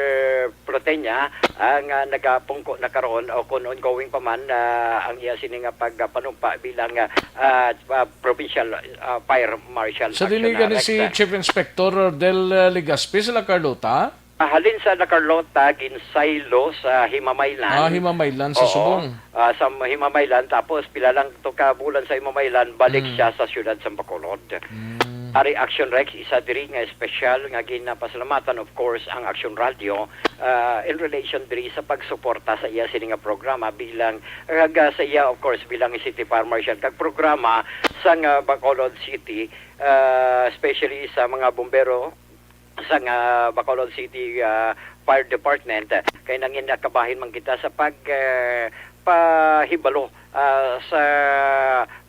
Plotenia ang, ah, nagapungko na karon o kon ongoing pa man, ah, ang iya sini nga pagpanumpa bilang, ah, ah, ah, provincial, ah, fire marshal. Sa dinhi gani si Chief Inspector Rodel, ah, Legaspi sa La Carlota? Ah, halin sa La Carlota, ginsaylo sa Himamaylan. Ah, Himamaylan sa Subong. Ah, sa Himamaylan, tapos pila lang to ka bulan sa Himamaylan, balik siya sa siyudad sa Bacolod. Mm. Ari, Action Rex, isa diri nga espesyal nga ginapasalamatan, of course, ang Action Radio, ah, in relation diri sa pagsuporta sa iya sini nga programa bilang, kag, ah, sa iya, of course, bilang City Fire Marshal kag programa sa nga Bacolod City, ah, especially sa mga bombero, sa nga Bacolod City, ah, Fire Department, kay nangin nakabahin man kita sa pag, eh, pahibalo, ah, sa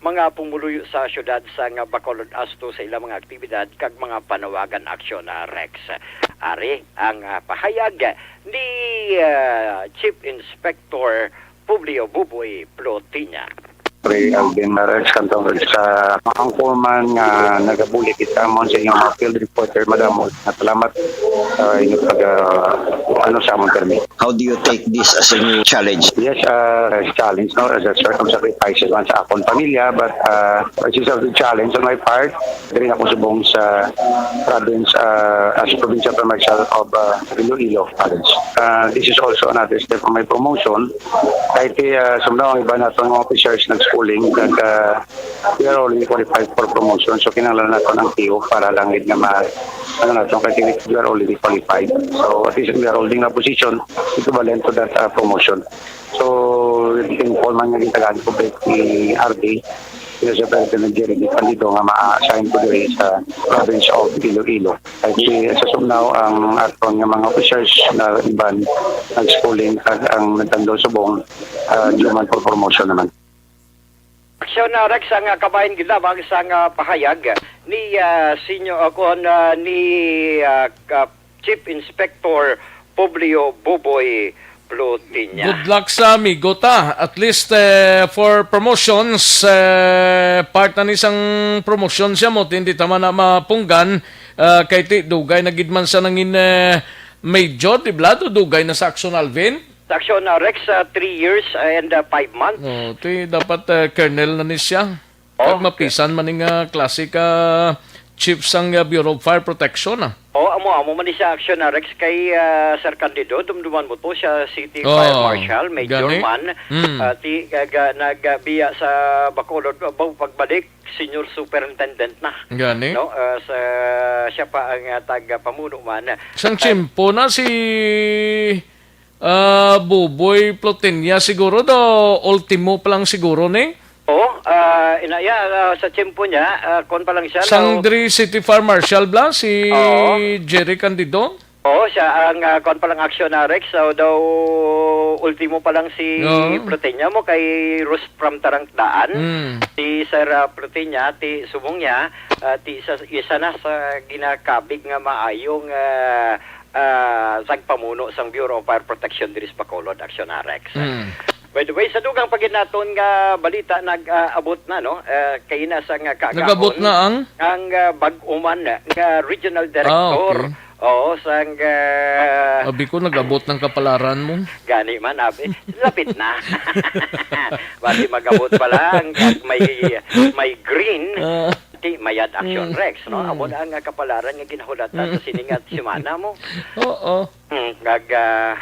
mga pumuluyo sa siyudad sa nga Bacolod asto sa ilang mga aktibidad kag mga panawagan aksyon, ah, Rex. Ari ang, ah, pahayag ni, ah, Chief Inspector Publio Buboy Plotiña. Pre Alvin Mares, kantong sa mga kuman nga nagabuli kita mo sa inyong mga field reporter, madamo nga salamat sa inyong pag, ah, ano sa among permi. How do you take this as a new challenge? Yes, uh, challenge, no, as a circum sacrifice man sa akon pamilya, but, uh, this is a big challenge on my part. Diri na ako subong sa province, uh, as provincial commercial of, uh, Iloilo Province. Uh, this is also another step for my promotion. Kahit, uh, sumdaw ang iba nato nga officers nag-schooling, nag, uh, we are already qualified for promotion. So, kinahanglan nato ng T O para lang gid nga ma-, ano nato, kay we are already qualified. So, at least we are holding a position equivalent to that, uh, promotion. So, informal nga gitagaan ko break ni R D, yung sa President Jerry Candido nga ma-assign ko diri sa province of Iloilo. Kay si, sa sumnaw, ang aton nga mga officers na iban nag-schooling kag ang nagtandog subong, ah, due man for promotion naman. Aksyon na, Rex, ang, ah, kabahin ginlabag sa nga pahayag ni, ah, Senior, ah, kuan, ah, ni, ah, ka-, Chief Inspector Publio Buboy Plutinya. Good luck sa amigo ta. At least, eh, for promotions, eh, part na ni sang promotion siya mo, hindi ta man na mapunggan, ah, kay ti, dugay na gid man sa nangin, eh, major, di ba? Dugay na sa Action Alvin. Sa Action, ah, Rex, ah, three years and, ah, five months. Oh, ti, dapat, eh, colonel na ni siya. Oh, kag okay. Mapisan man ni nga klase ka chief sang, uh, Bureau of Fire Protection, ah. Oh, amo, amo man ni siya action, ah, Rex, kay, ah, Sir Candido, dumduman mo to siya, City Oh, Fire Marshal, Major gani. Man, Mm. ah, ti, ah, ga-, nagbiya sa Bacolod, ah, ba-, pagbalik, Senior Superintendent na. Gani. No? Ah, sa, siya pa ang, ah, tagapamuno man. Sang Ah, tiyempo na si Ah, Buboy Plotenia siguro do, ultimo pa lang siguro ni? Oo, ah, inaya, ah, sa tiyempo niya, ah, kon pa lang siya, Sang daw diri City Fire Marshal bla, si Oo. Jerry Candido? Oo, siya ang, ah, kon pa lang aksyon na Rex, so daw ultimo pa lang si Oo. Plotenia mo kay Rus from Tarangdaan. Mm. Si Sir, ah, Plotenia, ti subong niya, ah, ti isa, isa na sa ginakabig nga maayong, ah, ah, tagpamuno sang Bureau of Fire Protection diri sa Bacolod, Action Rex. Mm. By the way, sa dugang pa gid naton nga balita, nag, ah, abot na, no? Ah, kay na sa nga kaagahon Nag-abot na ang? ang, ah, bag-o man nga regional Ah, director. okay. Oo, sang, ah, Abi ko, nag-abot ng kapalaran mo. Gani man, abi. Lapit na. Bali, mag-abot pa lang. Kag may, may green. Ah. Ti mayad Action Mm. Rex, no? Mm. Amo na ang, ah, kapalaran nga ginahulatan sa Mm. sini nga semana mo. Oo. Mm, nag, ah,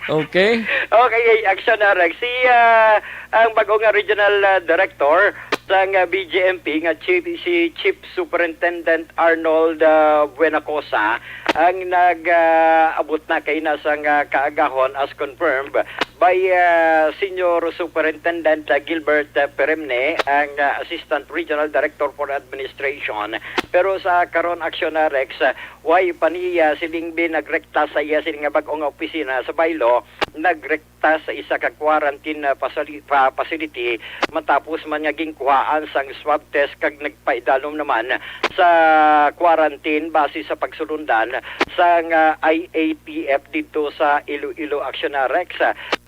Okay. Okay, Action, ah, Rex. Si, ah, ang bago nga regional, ah, director sang, ah, B J M P nga chief, si Chief Superintendent Arnold, ah, Buenacosa ang nag, ah, abot na kay na sang, ah, kaagahon as confirmed by, ah, Senior Superintendent, ah, Gilbert, ah, Peremne, ang, ah, Assistant Regional Director for Administration. Pero sa karon, Action, ah, Rex, ah, way pa niya siling bin nagrekta sa iya sini nga bag-o nga opisina sa Bailo, nagrekta sa isa ka quarantine, ah, pasali-, pa-, facility matapos man nga ginkuhaan sang swab test kag nagpaidalom naman sa quarantine base sa pagsulundan sang, ah, I A T F didto sa Iloilo, Action, ah, Rex.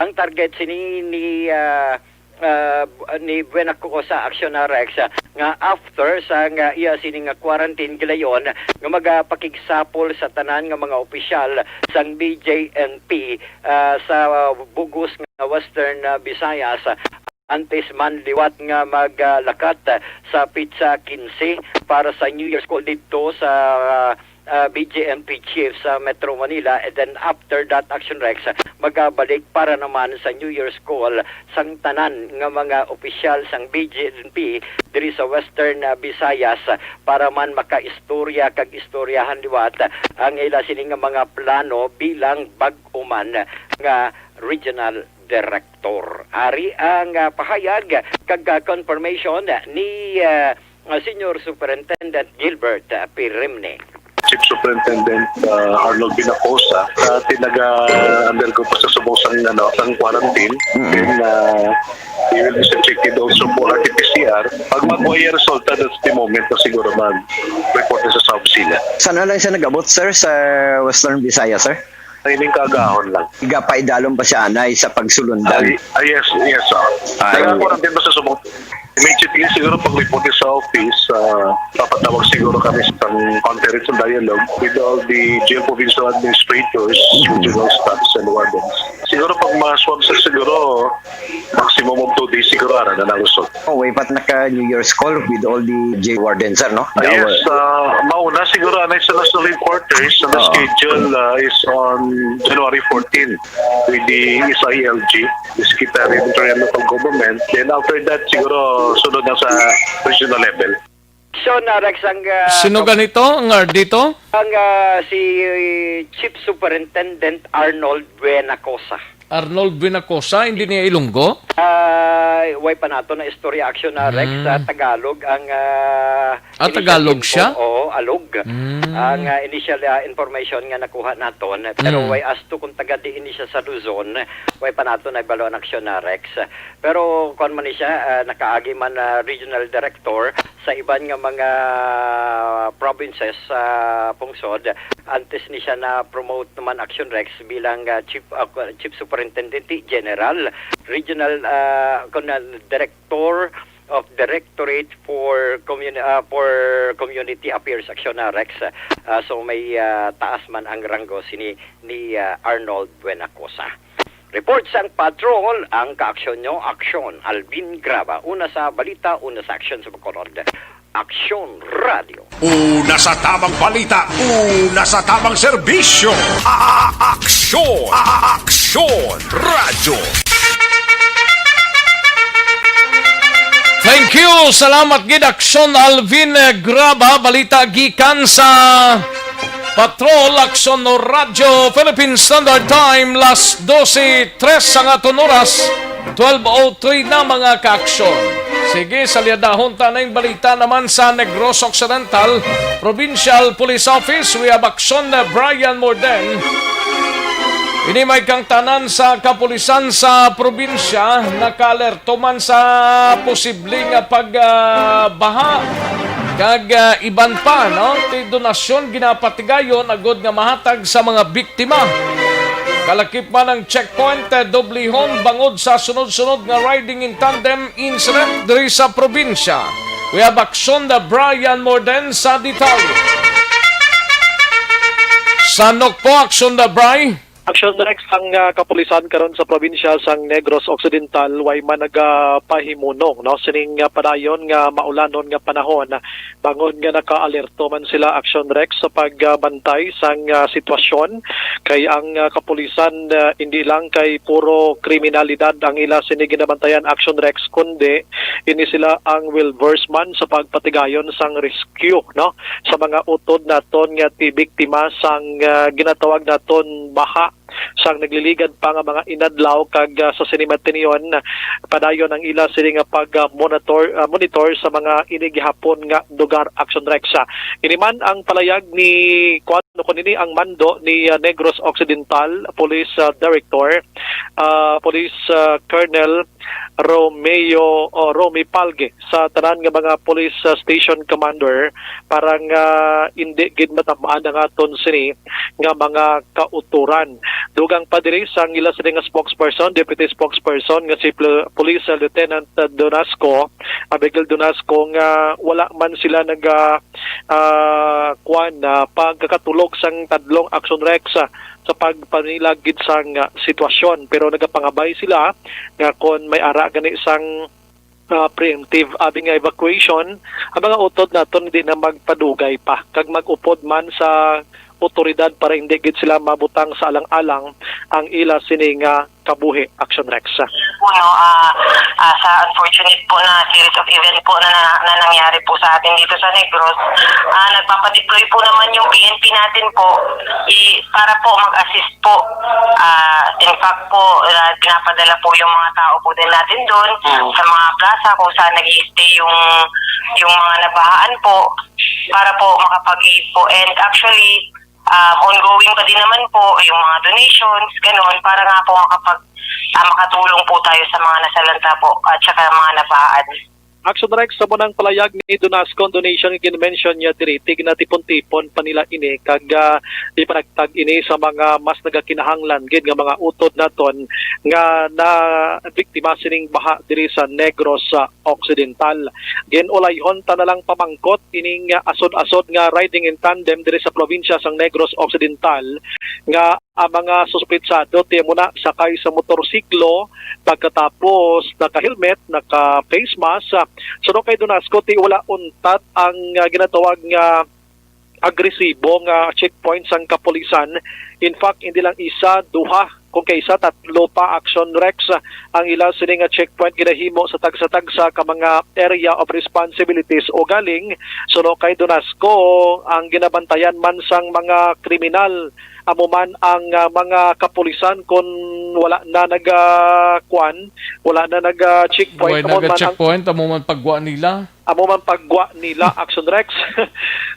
Ang target sini ni, ah, ah, ni Buenacosa, Action, ah, Rex, ah, nga after sang, ah, iya sini nga quarantine, gilayon nga magapakigsapol sa tanan nga mga opisyal sang B J M P, ah, sa bug-os nga Western, ah, Visayas, ah, antes man liwat nga maglakat, ah, sa petsa quince para sa New Year's call didto sa, ah, ah, B J M P chief sa Metro Manila. And then after that, Action Rex, magabalik para naman sa New Year's call sang tanan nga mga opisyal sang B J M P diri sa Western, ah, Visayas, para man makaistorya kag istoryahan liwat ang ila sini nga mga plano bilang bag-o man nga regional director. Ari ang, ah, pahayag kag, ah, confirmation ni, ah, Senior Superintendent Gilbert, ah, Pirimne. Chief Superintendent, ah, Arnold Binacosa, na tinaga-undergo pa sa subong sang, ano, sang quarantine. Mm. Then, ah, he will be subjected also for R T P C R. Pag makuha yung resulta, that's the moment na siguro mag-report na sa sub sila. Saan lang siya nag-abot, sir, sa Western Visayas, sir? Sa ining kaagahon lang. Igapaidalom pa siya, anay, sa pagsulundan. Ay, ah, yes, yes, sir. Ay. Nagkakaroon din ba sa subong? Immediately, siguro, pag-report sa office, ah, papatawag siguro kami sa isang conference and dialogue with all the jail provincial administrators, Mm. regional staffs, and wardens. Siguro, pag ma-swab sa siguro, maximum of two days, siguro, ara na ang result. Oh, way pa naka New Year's call with all the jail wardens, sir, no? Ah, yes, Our ah, mauna siguro, anay sa national headquarters, and the Oo. schedule, ah, is on January fourteen with the S I L G, the Secretary of Interior and Local Government. Then after that, siguro sunod na sa regional level. So, na, Rex, ang, ah, Sino kap-, ganito? Ang, ah, dito? Ang, ah, si Chief Superintendent Arnold Buenacosa. Arnold Buenacosa, hindi niya Ilonggo? Ah, way pa nato na istorya, Action, ah, Rex, Mm. sa Tagalog, ang, ah, Ah, initial Tagalog info, siya? Oo, Alog. Mm. Ang, ah, initial, ah, information nga nakuha naton, pero Mm. way as to kung taga diin ni siya sa Luzon, way pa nato na ibalo ang Action, ah, Rex. Pero kuwan man ni siya, ah, nakaagi man, ah, regional director sa iban nga mga provinces sa pungsod. Antes ni siya na-promote naman, Action Rex, bilang, ah, chief, ah, chief superintendent general, regional, ah, kun, ah, director of Directorate for Communi-, ah, for Community Affairs, Action, ah, Rex. Ah, so may, ah, taas man ang ranggo sini ni, ah, Arnold Buenacosa. Report sang patrol, ang kaaksyon nyo, aksyon. Alvin Graba, una sa balita, una sa aksyon sa Bacolod. Aksyon Radio. Una sa tamang balita, una sa tamang serbisyo. A-, a-, aksyon, a-, a-, aksyon, radyo. Thank you. Salamat gid, Aksyon Alvin Graba. Balita gikan sa Patrol, Aksyon Radyo, Philippine Standard Time, las dose tres ang aton oras, twelve oh three na, mga kaaksyon. Sige, salyadahon ta na yung balita naman sa Negros Occidental Provincial Police Office. We have Aksyon Brian Morden. Ini may kangtanan sa kapulisan sa probinsya, naka-alerto man sa posible nga pag, ah, baha kag, ah, iban pa, no? Ti donasyon ginapatigayon agod nga mahatag sa mga biktima. Kalakip man ang checkpoint, eh, doblihon bangod sa sunod-sunod nga riding in tandem incident diri sa probinsya. We have Aksyon Brian Morden sa detalye. Sa Nokpo, Aksyon Bri. Action Rex, ang ah, kapulisan karon sa probinsya sang Negros Occidental way man nagapahimunong, no, sining ah, padayon nga maulanon nga panahon, bangod nga naka-alerto man sila, Action Rex, sa pagbantay sang ah, sitwasyon, kay ang ah, kapulisan ah, hindi lang kay puro kriminalidad ang ila sini ginabantayan, Action Rex, kundi ini sila ang well versed man sa pagpatigayon sang rescue, no, sa mga utod naton nga ti biktima sang ah, ginatawag naton baha sang nagliligad pa nga mga inadlaw, kag ah, sa sini matinyon padayon ang ila sini nga pag ah, monitor ah, monitor sa mga ini gihapon nga lugar, Action Rex. Ah, ini man ang palayag ni kuan, kuno ini ang mando ni ah, Negros Occidental Police ah, Director, ah, Police ah, Colonel Romeo o Romy Palge sa tanan nga mga police ah, station commander para nga hindi gid matamaan ang aton sini nga mga kauturan. Dugang pa diri sang ila sini nga spokesperson, deputy spokesperson nga si Pl- Police Lieutenant Donasco, Abigail Donasco, nga wala man sila naga ah, kuan, ah, pagkakatulog sang tadlong Action Rex ah, sa pagpanilag gid sang ah, sitwasyon, pero nagapangabay sila nga kon may ara gani sang ah, preemptive abi nga evacuation, ang mga utod naton hindi na magpadugay pa kag mag-upod man sa otoridad para hindi gid sila mabutang sa alang-alang ang ila sini nga kabuhi, Action Rex. Po, no, ah, ah, sa unfortunate po na series of event po na, na, na nangyari po sa atin dito sa Negros, ah, nagpapadeploy po naman yung P N P natin po i, para po mag-assist po. Ah, in fact po, ah, pinapadala po yung mga tao po din natin doon Mm. sa mga plaza kung saan nag-i-stay yung, yung mga nabahaan po para po makapag-aid po. And actually, ah, ongoing pa din naman po yung mga donations, ganun, para nga po makapag, ah, makatulong po tayo sa mga nasalanta po at saka mga nabahaan. Action Rex, sa munang palayag ni Donasco, ang donation nga gin-mention niya diri, ti ginatipon-tipon pa nila ini kag ah, ipanagtag ini sa mga mas nagakinahanglan gid nga mga utod naton nga na biktima sining baha diri sa Negros ah, Occidental. Gin-ulayhon ta na lang pamangkot ining ah, asod-asod nga riding in tandem diri sa probinsya sang Negros Occidental nga ang mga suspetsado ti amo na sakay sa motorsiklo, pagkatapos naka-helmet, naka-face mask. Suno kay Donasco, ti wala untat ang ah, ginatawag nga agresibo nga checkpoint sang kapulisan. In fact, hindi lang isa, duha, kung kaisa, tatlo pa, Action Rex, ah, ang ila sini nga checkpoint ginahimo sa tagsa-tagsa ka mga area of responsibilities. Ugaling, suno kay Donasco, ang ginabantayan man sang mga kriminal, amo man ang ah, mga kapulisan kon wala na naga kuan, wala na naga checkpoint, Way amo man ang naga-checkpoint, amo man paggwa nila. Amo man paggwa nila, Action Rex.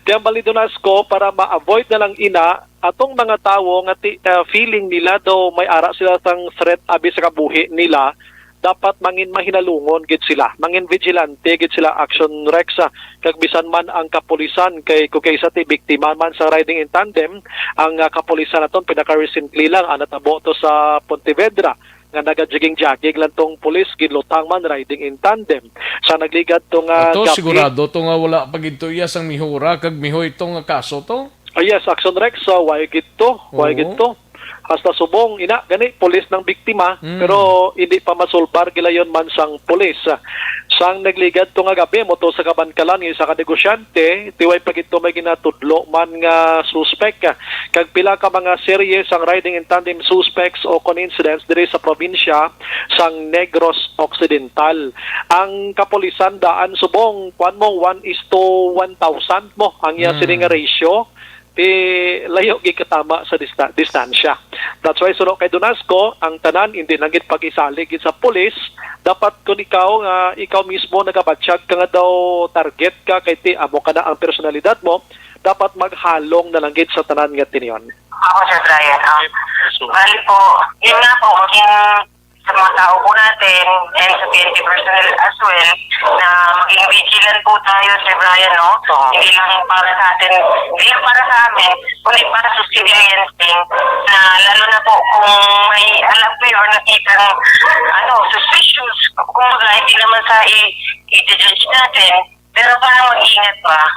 Ti ang bali, Donasco, para ma-avoid na lang ina, atong mga tawo nga ti, ah, feeling nila daw may ara sila sang threat abi sa kabuhi nila, dapat mangin mahinalungon gid sila, mangin vigilante gid sila, Action Rex, ah, kag bisan man ang kapulisan, kay kung kaysa ti biktima man sa riding in tandem, ang ah, kapulisan naton pinaka-recently lang, ah, natabo to sa Pontevedra, nga naga-jogging-jogging lang tong pulis, ginlutang man riding in tandem. Sa nagligad to nga Ato, gabi, sigurado to nga wala pa gid to iya sang mihura kag mihoy to nga kaso to. Ah, yes, Action Rex, ah, way gid to, way Oo. gid to. Hasta subong, ina, gani, pulis nang biktima, Mm. pero hindi pa masulbar gilayon man sang pulis. Sang nagligad to nga gabi, mo to sa kabankalan nga isa ka negosyante, ti way pa gid to may ginatudlo man nga suspek. Kag pila ka mga serye sang riding in tandem suspects o kon incidents diri sa probinsya sang Negros Occidental. Ang kapulisan daan subong, kuan mo, one is to one thousand mo ang iya Mm. sini nga ratio. Ti layo gid katama sa dista-, distansya. That's why, suno kay Donasco, ang tanan hindi lang gid pag-isalig gid sa pulis. Dapat kung ikaw nga, ikaw mismo nagabatyag ka nga daw target ka, kay ti amo ka na ang personalidad mo, dapat maghalong na lang gid sa tanan nga tinion. Ako, Sir Brian, um, So, bali po, yun nga po, maging sa mga tao po natin and sa P N P personnel as well, na maging vigilant po tayo, Sir Brian, no? Oo. Hindi lang para sa atin, hindi lang para sa amin, kundi para sa civilians din, na lalo na po kung may alam kayo or nakita ng, ano, suspicious, kumbaga, hindi naman sa i-, i-judge natin, pero para mag-ingat pa.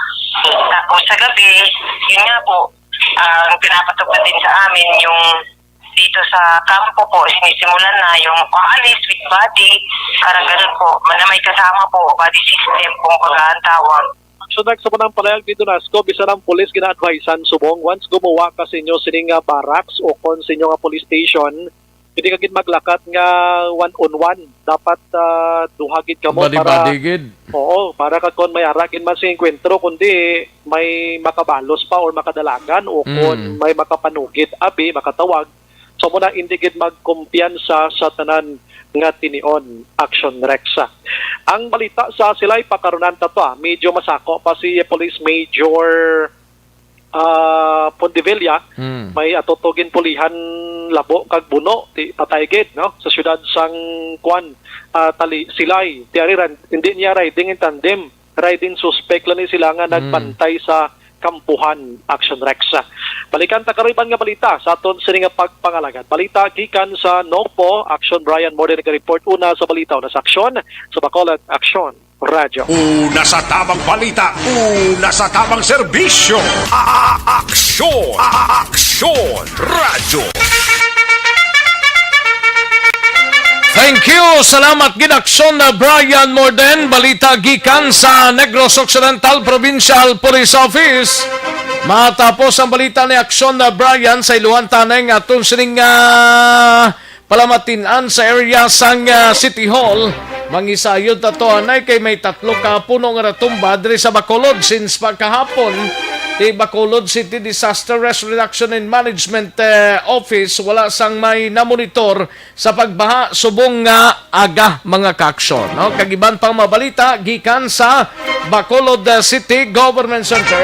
Tapos sa gabi, yun nga po, ang pinapatupad din sa amin yung dito sa kampo po, sinisimulan na yung paalis with body, parang ganun po. Mana may kasama po, body system, kung baga ang tawag. Action Rex, sa unang palayag dito, Nasco, bisan ang pulis gina-advisean subong, once gumawa ka sa inyo sining nga barracks o kon sa inyo nga police station, hindi ka gid maglakat nga one on one. Dapat, ah, duha gid kamo para, bali-bali gid. Oo, para ka kon may ara gid man sing engkwentro, kundi may makabalos pa or makadalagan o kon, mm, may makapanugid, abi, makatawag. So, muna, hindi gid magkumpiyansa sa tanan nga tinion, Action Rex. Ang balita sa Silay, pakarunan ta to, ah. Medyo masako pa si Police Major, ah, Pondevilla. Hmm. May ato to ginpulihan labo kag buno, ti, patay gid, no? Sa siyudad sang, kwan, ah, Tali, Silay. Ti ari ran, hindi niya riding in tandem. Riding suspect lang ni sila nga, mm, nagbantay sa kampuhan, Action Rex. Balikan ta karon iban nga balita sa aton sini nga pagpangalagad. Balita gikan sa Nokpo, Action Brian Morden nag-report. Una sa balita, una sa aksyon, sa Bacolod Action Radyo. Una sa tabang balita, una sa tabang serbisyo. A-, a-, aksyon, a-, a-, aksyon Radyo. Thank you. Salamat gid, Aksyon na Brian Morden. Balita gikan sa Negros Occidental Provincial Police Office. Matapos ang balita ni Aksyon na Brian, sa iluhan tanay nga aton sining, ah, palamatin-an sa area sang, ah, City Hall. Mangisayod ta to, anay, kay may tatlo ka puno nga natumba diri sa Bacolod since pagkahapon. Ti Bacolod City Disaster Risk Reduction and Management, eh, Office, wala sang may namonitor sa pagbaha subong nga aga, mga kaaksyon, no? Kag iban pang mga balita gikan sa Bacolod, uh, City Government Center.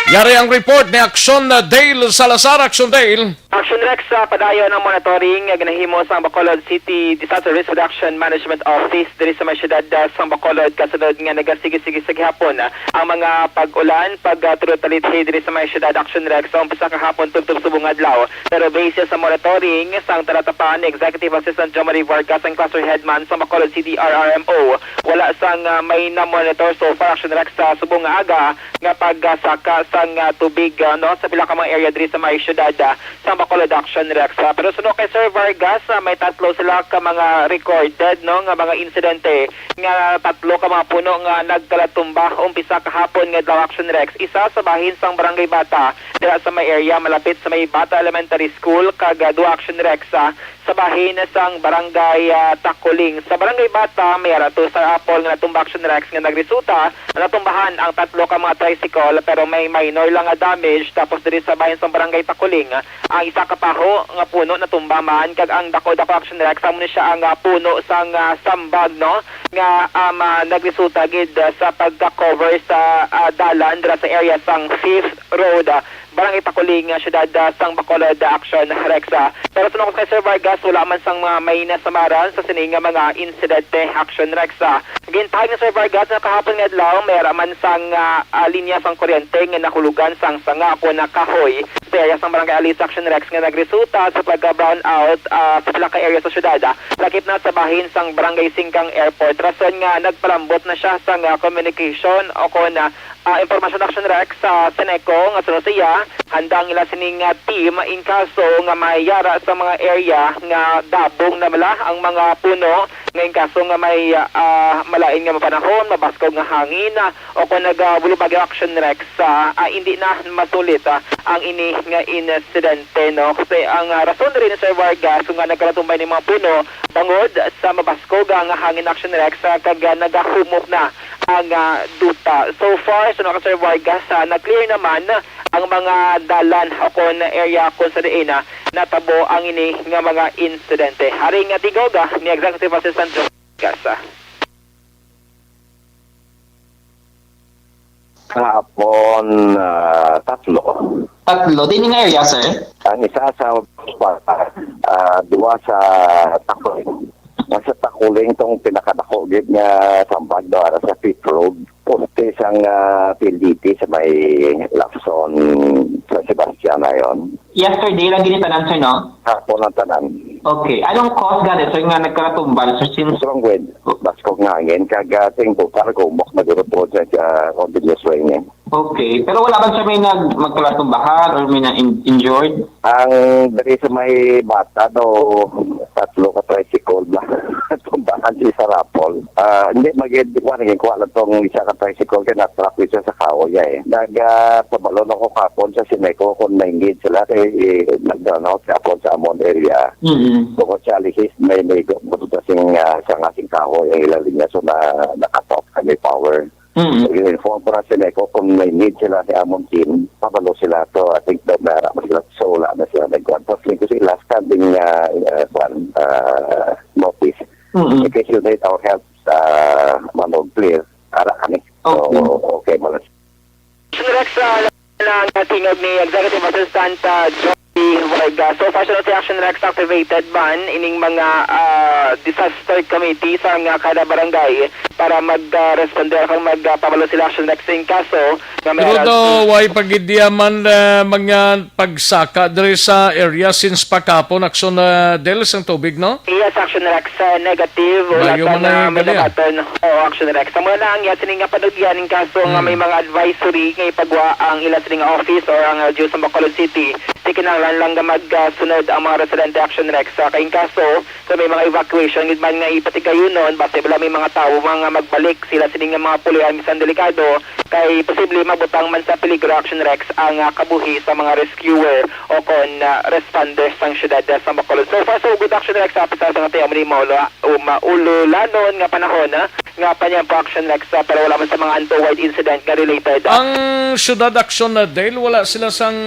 Yari ang report ni Aksyon, uh, Dale Salazar. Aksyon Dale. Aksyon Rex, uh, padayon ang monitoring nga ginahimo sang Bacolod City Disaster Risk Reduction Management Office diri sa may siyudad, uh, sang Bacolod, kasunod nga nagasige-sige sa gihapon, uh, ang mga pag-ulan, pag, uh, tulod-talidhi diri sa may siyudad. Aksyon Rex, sa umpisa kahapon tubtob subong adlaw. Pero base sa monitoring sang talatapan ni Executive Assistant Jomari Vargas, ang cluster headman sa Bacolod City R R M O, wala sang, ah, may na-monitor so far, Aksyon Rex, sa subong nga aga nga pagsaka sang, ah, tubig, ah, no, sa pila ka mga area diri sa may siyudad, ah, sa Bacolod, Aksyon Rex. Ah, pero suno kay Sir Vargas, ah, may tatlo sila ka mga recorded, no, nga mga insidente nga tatlo ka mga puno nga nagkalatumba umpisa kahapon nga adlaw, Aksyon Rex. Isa sa bahin sang Barangay Bata, dira sa may area malapit sa may Bata Elementary School, kag, ah, duha, Aksyon Rex, ah, sa bahin sang Barangay, ah, Takuling. Sa Barangay Bata, may ara two star apple nga natumba, Aksyon Rex, nga nagresulta natumbahan ang tatlo ka mga tricycle, pero may minor lang nga damage. Tapos diri sa bahin sang Barangay Takuling, ang isa ka paho nga puno natumba man, kag ang dako-dako, Aksyon Rex, amo ni siya ang, ah, puno sang, ah, sambag, no, nga, um, ah, nagresulta gid, ah, sa pagka-cover sa, ah, dalan dira sa area sang Fifth Road, ah, Barangay Takuling, ah, siyudad, ah, sang Bacolod, ah, Aksyon Rex, ah. Pero suno kay Sir Vargas, wala man sang mga may nasamaran sa sini nga mga insidente, Aksyon Rex, ah. Gintahag ni Sir Vargas nga kahapon nga adlaw, may ara man sang, ah, ah, linya sang kuryente nga nahulugan sang sanga o kon kahoy sa area sang Barangay Alisa, Aksyon Rex, nga nagresulta sa pagka-brownout, ah, sa pila ka area sa siyudad, ah, lakip na sa bahin sang Barangay Singkang Airport, rason nga nagpalambot na siya sang, ah, communication o kon, ah, ah, impormasyon, Aksyon Rex, sa Seneco, nga suno sa iya, handa ang ila sining, ah, team in kaso nga may ara sa mga area nga dabong na bala ang mga puno, nga in kaso nga may, ah, malain nga mapanahon, mabaskog nga hangin, ah, o kon nagabulubag, Aksyon Rex, ah, ah, hindi na masulit, ah, ang ini nga insidente, no? Kasi ang, ah, rason diri ni Sir Vargas kung nga nagkalatumbay ni mga puno bangod sa mabaskog nga hangin, Aksyon Rex, ah, kag, ah, nagahumok na ang, ah, duta. So far, suno kay Sir Vargas, ah, na-clear naman ang mga dalan o kon area kung sa diin, ah, natabo ang ini nga mga insidente. Ari nga tingog, ah, ni Executive Assistant Joe Vargas, ah. Kahapon, ah, tatlo. Tatlo? Diin nga area, sir? Ang isa sa, ah, duha sa Takuling. Ang sa Takuling tong pinakadako gid nga sambag do ara sa Fifth Road. Poste sang, ah, P L D T sa may Lacson, San Sebastian ayon. Yesterday lang gid ni tanan, sir, no? Hapon ang tanan. Okay. Anong cause gani, sir, nga nagkalatumbal, sir, since Strong wind, baskog nga hangin, kag, ah, ting buka nagumok, nagurupod sa, sa continuous rain, eh. Okay. Pero wala man siya may nag-, magkalatumbahan or may na-in-, injured? Ang diri sa may bata, no, tatlo ka tricycle na tumbahan sa isa rapol. Ah, hindi, mag-, kuha, naging kuha lang tong isa ka tricycle kay na-trap siya sa kahoy, eh. Nag, ah, pabalo na ko kapon sa Sineco kung may need sila kay, eh, nagdala na ako sa amon area. Mm-mm. Bukod sa Alihis, may, may gu-, bukod sa sing, ah, sa nga sing kahoy ang ilang linya, so na, nakatop kami power. Mm. Nag-inform ko na si Neko kung may need sila ni amon team, pabalo sila. So, I think that may ara sila. So, wala na sila nagkuhan. Tapos, ko si last standing, ah, ah, kwan, ah, notice. Mm. In case you need our help sa Manog Clear, ara kami. So, okay. Okay, malas. Rex, ah, na tingog ni Executive Assistant, ah, Joey Vargas. So far, sa Action Rex, activated man ining mga, ah, disaster committee sa nga kada barangay para mag, ah, responder kung mag, ah, pabalo sila, Action Rex, in kaso nga may Pero harassment. Daw, way pagidya man, ah, mga pagsaka diri sa area since pakapon, Action, ah, Del, sang tubig, no? Yes, Action Rex, ah, negative. Wala Mayo pa man na ay may galya. Dabaton. Oo, Action Rex. Amo na ang iya sini nga panugyan in kaso nga Mm. may mga advisory nga ipagwa ang ila sini nga office or ang L G U sa Bacolod City. Di kinahanglan lang nga magsunod ang mga residente, Action Rex. Sa kay in kaso, kung may mga evacuation gid man nga ipatigayunon, basta wala may mga tawo nga magbalik sila sini nga mga pulihan bisan delikado, kay posible mabutang man sa peligro, Action Rex, ang, ah, kabuhi sa mga rescuer o kon, ah, responders sang siyudad, ah, sa Bacolod. So far, so good, Action Rex, sa pisa sa nga tayo muli maula-, o maululanon nga panahon, ah, nga panyampo, Action Rex, ah, pero wala man sa mga untoward incident nga related, ah. Ang siyudad, Action, ah, Dale, wala sila sang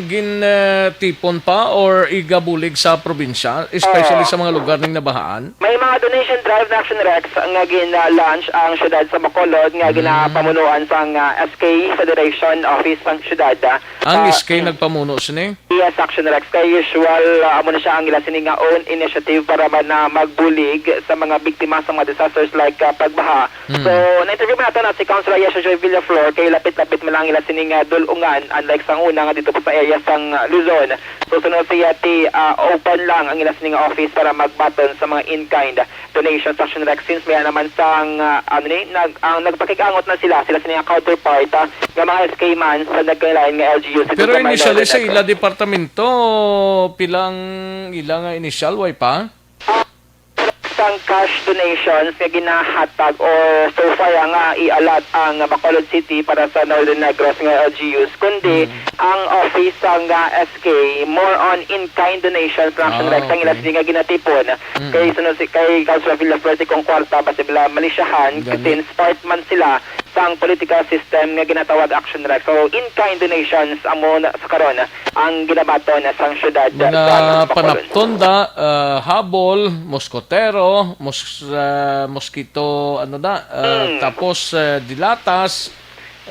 gin, ah, tipon pa or igabulig sa probinsya, especially Oh. sa mga lugar ning nabahaan? May mga donation drive na, Action Rex, nga gina-launch ang siyudad sa Bacolod nga Mm. ginapamunuan sang, ah, S K Federation Office sang siyudad, ah. Ang Ah, S K mm. nagpamuno sini? Yes, Action Rex. Kay usual, ah, amo na siya ang ila sini nga own initiative para man na magbulig sa mga biktima sa mga disasters like, ah, pagbaha. Mm. So, na-interview man nato na si Councilor Yesha Joy Villaflor kay lapit-lapit man lang ila sini nga dul-ungan, unlike sang una nga dito pa sa area sang, ah, Luzon. So, sunod siya ti, ah, open lang ang ila sini nga office para magbaton sa mga in-kind donations, Action Rex, since may naman sang, ah, ano ni, nag-, ang nagpakig-angot na sila, sila sini nga counterpart, ah, nga mga S K man sa nagkailain nga L G U sa Pero Dugamay initially Northern sa Negros. Ila departamento, pila ang ila nga initial, way pa? Ah, sang cash donations nga ginahatag or so far, ah, nga i-allot ang Bacolod City para sa Northern Negros nga L G Us, kundi Mm. ang office sang, ah, S K, more on in-kind donations lang, Action Ah, Rex, ang ila okay. sini nga ginatipon. Mm. Kay sunod si, kay Councilor Villaflor, ti kung kwarta ba sila malisyahan, Gani. Since part man sila sang political system nga ginatawag, Action Rex. So, in-kind donations amo na sa karon ang ginabaton sang siyudad Mga sa Bacolod. Panapton da, ah, habol, moskotero, mos-, ah, mosquito, ano na, ah, Mm. tapos, ah, dilatas,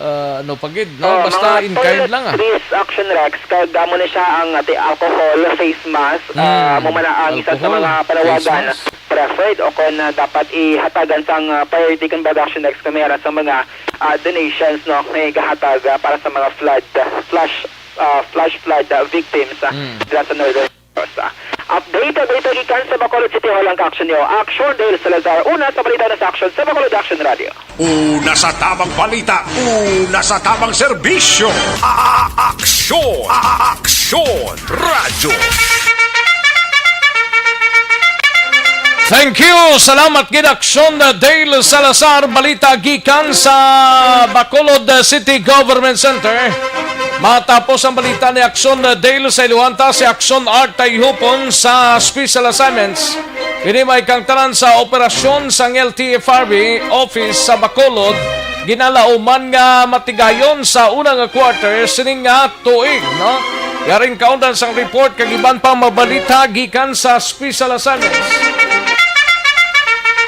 ah, ano pa gid, no? Oh, Basta mga in-kind lang, ah. Toiletries, Action Rex, kag amo na siya ang ati alcohol, face mask, Mm. ah, amo man na ang isa sa Alcohol, mga panawagan face mask. preferred o kon, ah, dapat ihatagan sang, ah, priority, kumbaga, Action Rex, kung may ara sa mga, ah, donations, no, may gahatag, ah, para sa mga flood, ah, flash, ah, flash flood, ah, victims, ah, Mm. dira sa Northern Negros. Update, update gikan sa Bacolod City Hall ang ka-action niyo. Action Dale Salazar, una sa balita na sa Action sa Bacolod Action Radio. Una sa tamang balita, una sa tamang serbisyo. A-, a-, aksyon, a-, a-, aksyon, radyo. Thank you. Salamat gid, Aksyon Dale Salazar. Balita gikan sa Bacolod City Government Center. Matapos ang balita ni Aksyon Dale sa iluhan ta, si Aksyon Art Tayhupon sa Special Assignments. Ini may kangtanan sa operasyon sang L T F R B office sa Bacolod, ginalauman nga matigayon sa una nga quarter sining nga tuig, no? Yaring kaundan sang report kag iban pang mabalita gikan sa Special Assignments.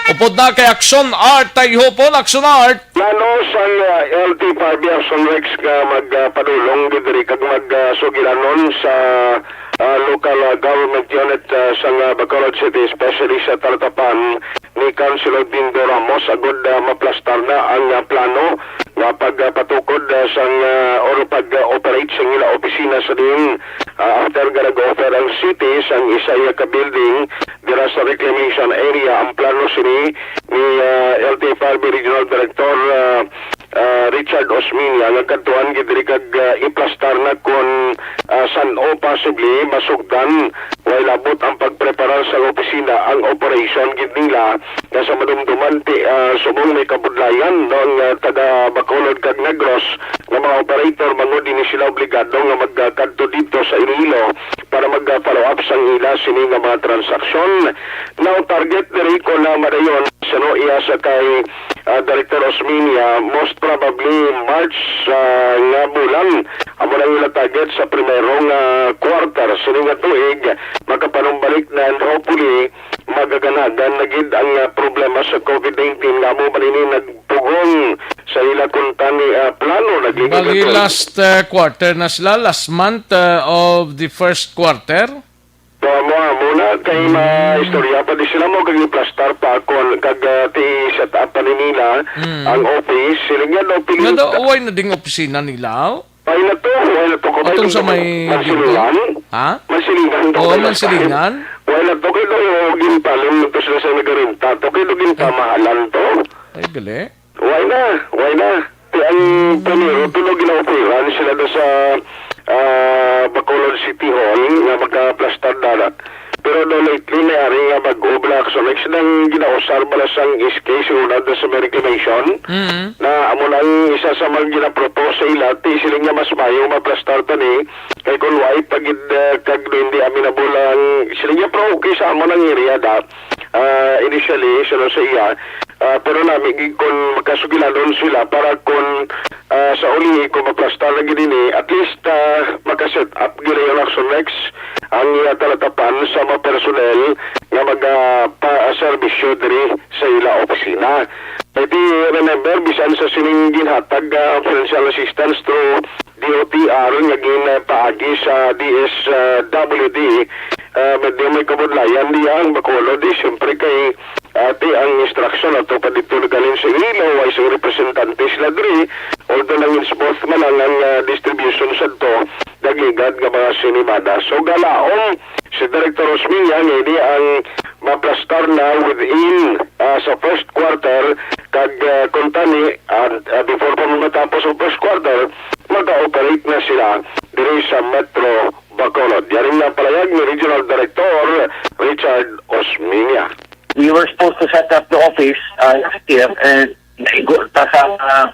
Upod na kay Aksyon Art Tayhupon, Aksyon Art. Plano sang, ah, L T F R B Action Rex nga mag, ah, padulong gid diri kag mag, ah, sugilanon sa, ah, local, ah, government unit, ah, sang, ah, Bacolod City, especially sa Talatapan, ni Councilor Dindo Ramos, agud, ah, maplastar na ang, ah, plano nga pagpatukod, ah, sang, ah, or pag-operate sang ila opisina sa diin, ah, after nga nag-offer ang city sang isa iya ka building dira sa reclamation area. Ang plano sini ni, ah, L T F R B Regional Director, ah, ah, Richard Osmeña nga kadtuan gid diri kag, ah, iplastar na kon, ah, san-o possibly masugdan way labot ang pagpreparar sa opisina ang operation gid nila nga sa madumduman ti, ah, subong may kabudlayan no ang, ah, taga Bacolod kag Negros nga mga operator bangod ini sila obligado nga magkadto didto sa Iloilo para mag-follow up sang ila sini nga mga transaksyon. Now, target diri kon na madayon sa no iya sa kay, ah, Director Osmeña, most probably March, ah, nga bulan. Amo na ila target sa primero nga quarter sini nga tuig, makapanumbalik na and hopefully magaganagan na gid ang, ah, problema sa COVID nineteen nga amo man ini nagpugong sa ila kuntani, ah, plano. Bali, last, ah, quarter na sila, last month, ah, of the first quarter. Mo mo muna kay maistorya pa di sila mo kag iplastar pa kon kag, ah, ti set up pa ni nila ang office. Sila nga daw Nga pilit daw, uway na ding opisina nila, oh. Ay na to, ay na to ko Atong sa may Mansilingan? Ha? Mansilingan to, Oo, kay Mansilingan. Wala to kay daw ginpalim to sila sa nagarenta to kay daw ginpamahalan to. Ay, gali. Why na? Why na? Ti ang primero tulo ginaoperan sila do sa, ah, Bacolod City Hall nga magkaplastar na. Pero do lately may ari nga bag-o bala action like silang ginausar bala sang S K sa una do sa may reclamation Mm. na amo na ang isa sa mga ginapropose sa ila ti sila nga mas mayo maplastar tani kay kung why pagid, ah, kag do hindi amenable ang sila nga pro kay sa amo nang area da ah, initially sa sa iya. Ah, pero nami gid kon makasugilanon sila para kon, ah, sa uli kon maplastar na gid ini, at least, ah, maka-set up gid ang Action Next ang iya talatapan sa mga personnel nga maga pa serbisyo diri sa ila opisina. Kay ti remember bisan sa sining ginhatag, ah, financial assistance through D O T R nga ginpaagi sa D S W D, ah, medyo may kabudlayan diya ang Bacolod, eh, siyempre kay, ah, ti ang instruction ato pa dito nagaling sa Iloilo, ay isang representante sila diri, although nang smooth man lang ang, ah, distribution sa to, nagligad nga mga sinimana. So, galaom si Director Osmeña nga ini ang maplastar na within, ah, sa first quarter, kag, ah, kuntani, ah, ah, before pa matapos ang first quarter, mag-operate na sila diri sa Metro Bacolod. Yari nga palayag ni Regional Director Richard Osmeña. We were supposed to set up the office, uh, last year, and naigo ta sa, uh,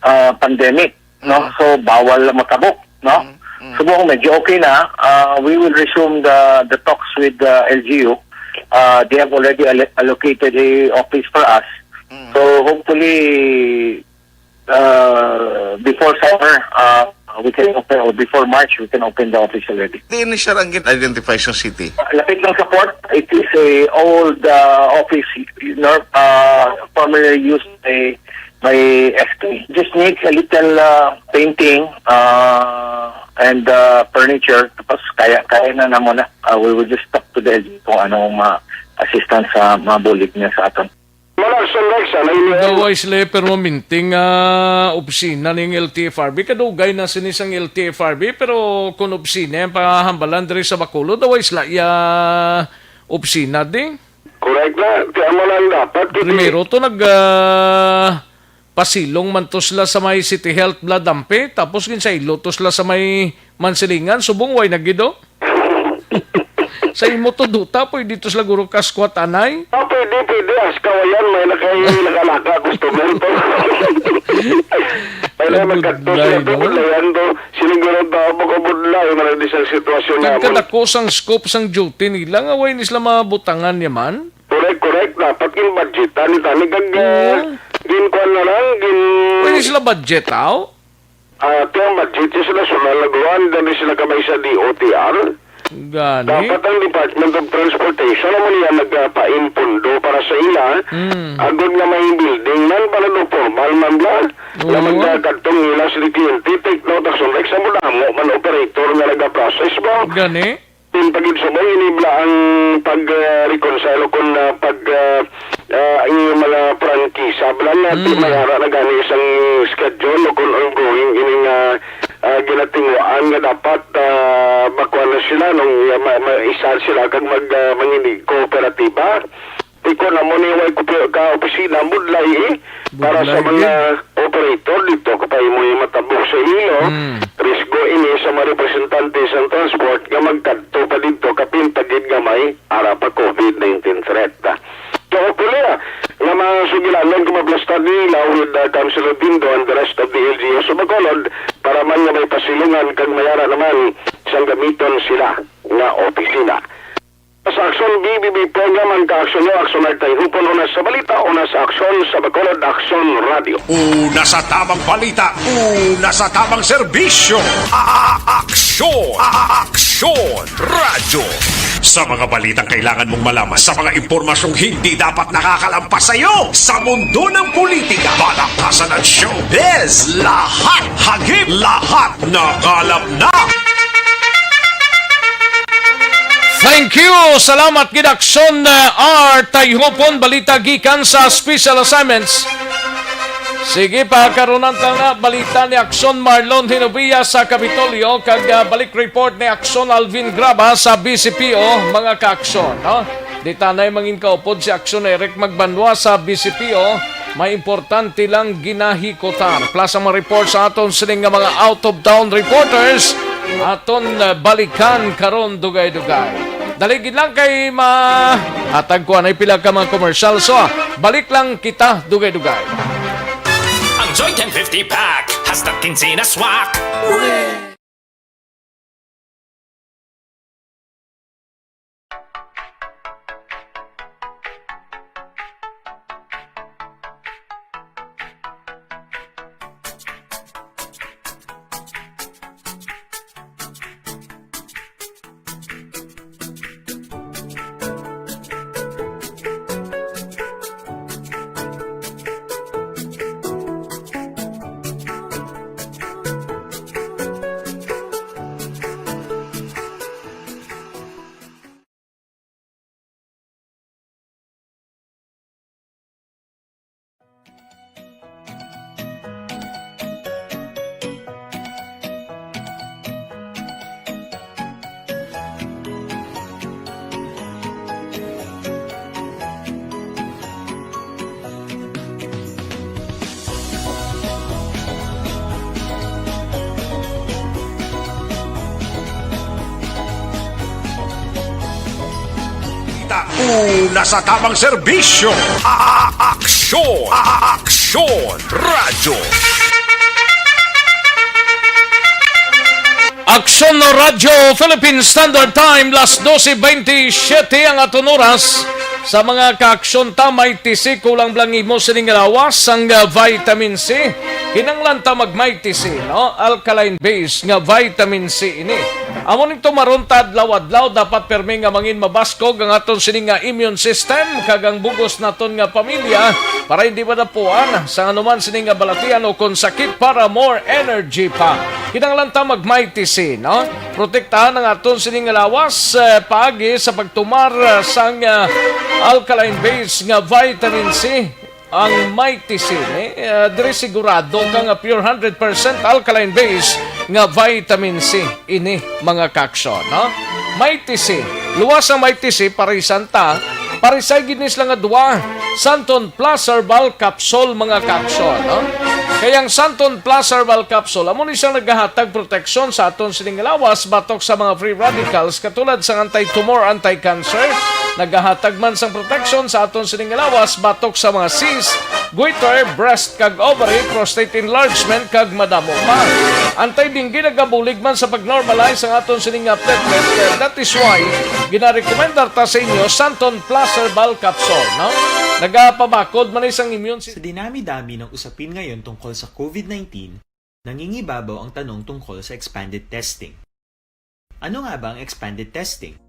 uh, pandemic, no? So, bawal lang makabok, no? Mm, mm. Subong medyo okay na, uh, we will resume the, the talks with the L G U. Uh, they have already allo-, allocated a office for us. Mm. So, hopefully, uh, before summer, uh, we can open, or before March, we can open the office already. Di ini siya ang gin-identify sa city? Lapit lang sa port. It is a old, uh, office, you know, uh, formerly used by, by S K. Just needs a little, uh, painting, uh, and, uh, furniture. Tapos kaya, kaya na namo na. Uh, we will just talk to the L G kung anong ma-, assistance sa mabulig niya sa aton. Wala, sir, Rex, ano yun? Daw ay sila permanenteng, ah, opisina ning L T F R B. Kadugay na sini sang L T F R B, pero kung opisina yung pahambalan diri sa Bacolod, daw ay sila iya opisina di. Correct na. Kaya mo lang dapat, kiti- Primero to nag, ah, pasilong man to sila sa may City Health Bladampe, tapos ginsaylo to sila sa may Mansilingan, subong way na gid, oh. Sa imo to, duta, pwede to sila guro kaskwat, anay? Ah, pwede, pwede. As kawayan, may nakay-, nakalaka, customer to. May na Kabudlay, magkadto sila to, no? Budlayan to. Siniguro to, ako kabudlay, man ang isang sitwasyon Kag namon. Kadako sang scope sang duty nila, nga way ni sila mabutangan yaman? Correct, correct. Dapat gin-budgetan ni tani kag, Oo. ah, gin-kuan na lang, gin- Way ni sila budget, aw? Ah, ti ang budget is national na guwan, dali sila kamay sa D O T R. Gani? Dapat ang Department of Transportation naman niya nagpain pundo para sa ila. Mm. Agod nga may building man, para do formal man bla. Nga Oo. magkadtong ila sa kliyente, take note, action, like, sa mudamo man operator nga nagaprocess mo. Gani? Tin pagid subong ini bla ang pag, ah, reconcile o kung, ah, pag, ah, ah, ang mga prangkisa bla nga di Mm. magara na gani isang schedule o kung ongoing ini nga, ah, ginatinguan nga dapat, ah, makuha na sila nung, ah, ma-, ma-, isa sila kag mag, ah, manginig kooperatiba. Ikaw na mo ni way ko ka opisina budlay, eh, para sa Budlay, mga eh. operator dito, kapay mo yung matabok sa Iloilo, Mm. risgo ini sa mga representante sa transport nga magkadto pa dito, kapin pa gid nga may ara pa COVID nineteen threat. So, hopefully, ah, nga mga sugilanon nga mablastar nila with, ah, Councilor Dindo and the rest of the L G Us of Bacolod para man nga may pasilungan kag may ara naman sang gamiton sila nga opisina. Sa Aksyon B B B program, ang kaaksyon nyo, Aksyon Artay Hupon, una sa balita, una sa aksyon, sa Bacolod Aksyon Radio. Una sa tamang balita, una sa tamang serbisyo. A-, a-, aksyon, a-, a-, aksyon, radyo. Sa mga balitang kailangan mong malaman, sa mga impormasyong hindi dapat nakakalampas sa iyo, sa mundo ng politika, palakasan at showbiz, lahat hagip, lahat nakalap na. Thank you. Salamat gid, Aksyon, uh, R. Tayhopon, balita gikan sa Special Assignments. Sige pa, karon ang tana, balita ni Aksyon Marlon Hinubia sa Kapitolyo, kag, uh, balik report ni Aksyon Alvin Graba sa B C P O, mga kaaksyon, no? Di tanay mangin kaupod si Aksyon Eric Magbanwa sa B C P O, may importante lang ginahikutan. Plus ang mga report sa aton sining nga mga out-of-town reporters, aton, uh, balikan karon dugay-dugay. Dali gid lang kay ma-, atag ko anay pila ka mga commercial. So, ah, balik lang kita dugay-dugay. Ang Joy ten fifty Pack, hasta quince na swak. Una sa tamang serbisyo, a-, a-, aksyon, a-, a-, aksyon, radyo. Aksyon Radyo Philippine Standard Time, las doce veintisiete ang aton oras. Sa mga kaaksyon ta, may tisi, kulang bala ang imo sining lawas sang, ah, vitamin C. Kinahanglan ta mag may tisi, no? Alkaline base nga vitamin C ini. Amo ning tumaron ta adlaw-adlaw, dapat permi nga mangin mabaskog ang aton sining nga immune system kag ang bug-os naton nga pamilya para hindi madapuan sang anuman sining nga balatian o kon sakit para more energy pa. Kinahanglan ta mag may tisi, no? Protektahan ang aton sining nga lawas, eh, paagi sa pagtumar, eh, sang, eh, alkaline base nga vitamin C. Ang may tisi, eh, eh, diri sigurado ka nga pure hundred percent alkaline base nga vitamin C ini, mga kaaksyon, no? May tisi. Luwas ang may tisi, parisan ta. Parisay gid ni sila nga duwa. Santon Plus Herbal Capsule, mga kaaksyon, no? Kay ang Santon Plus Herbal Capsule, amo ni siya nagahatag proteksyon sa aton sining lawas batok sa mga free radicals katulad sang anti-tumor, anti-cancer. Nagahatag man sang proteksyon sa aton sining lawas batok sa mga cyst, goiter, breast kag ovary, prostate enlargement kag madamo pa. Anti-dengue, nagabulig man sa pag-normalize ang aton sining nga platelet. That is why ginarekomendar ta sa inyo Santon Plus Herbal Capsule, no? Nagapabakod man ni sang immune system. Sa dinami-dami ng usapin ngayon tungkol sa COVID nineteen, nangingibabaw ang tanong tungkol sa expanded testing. Ano nga ba ang expanded testing?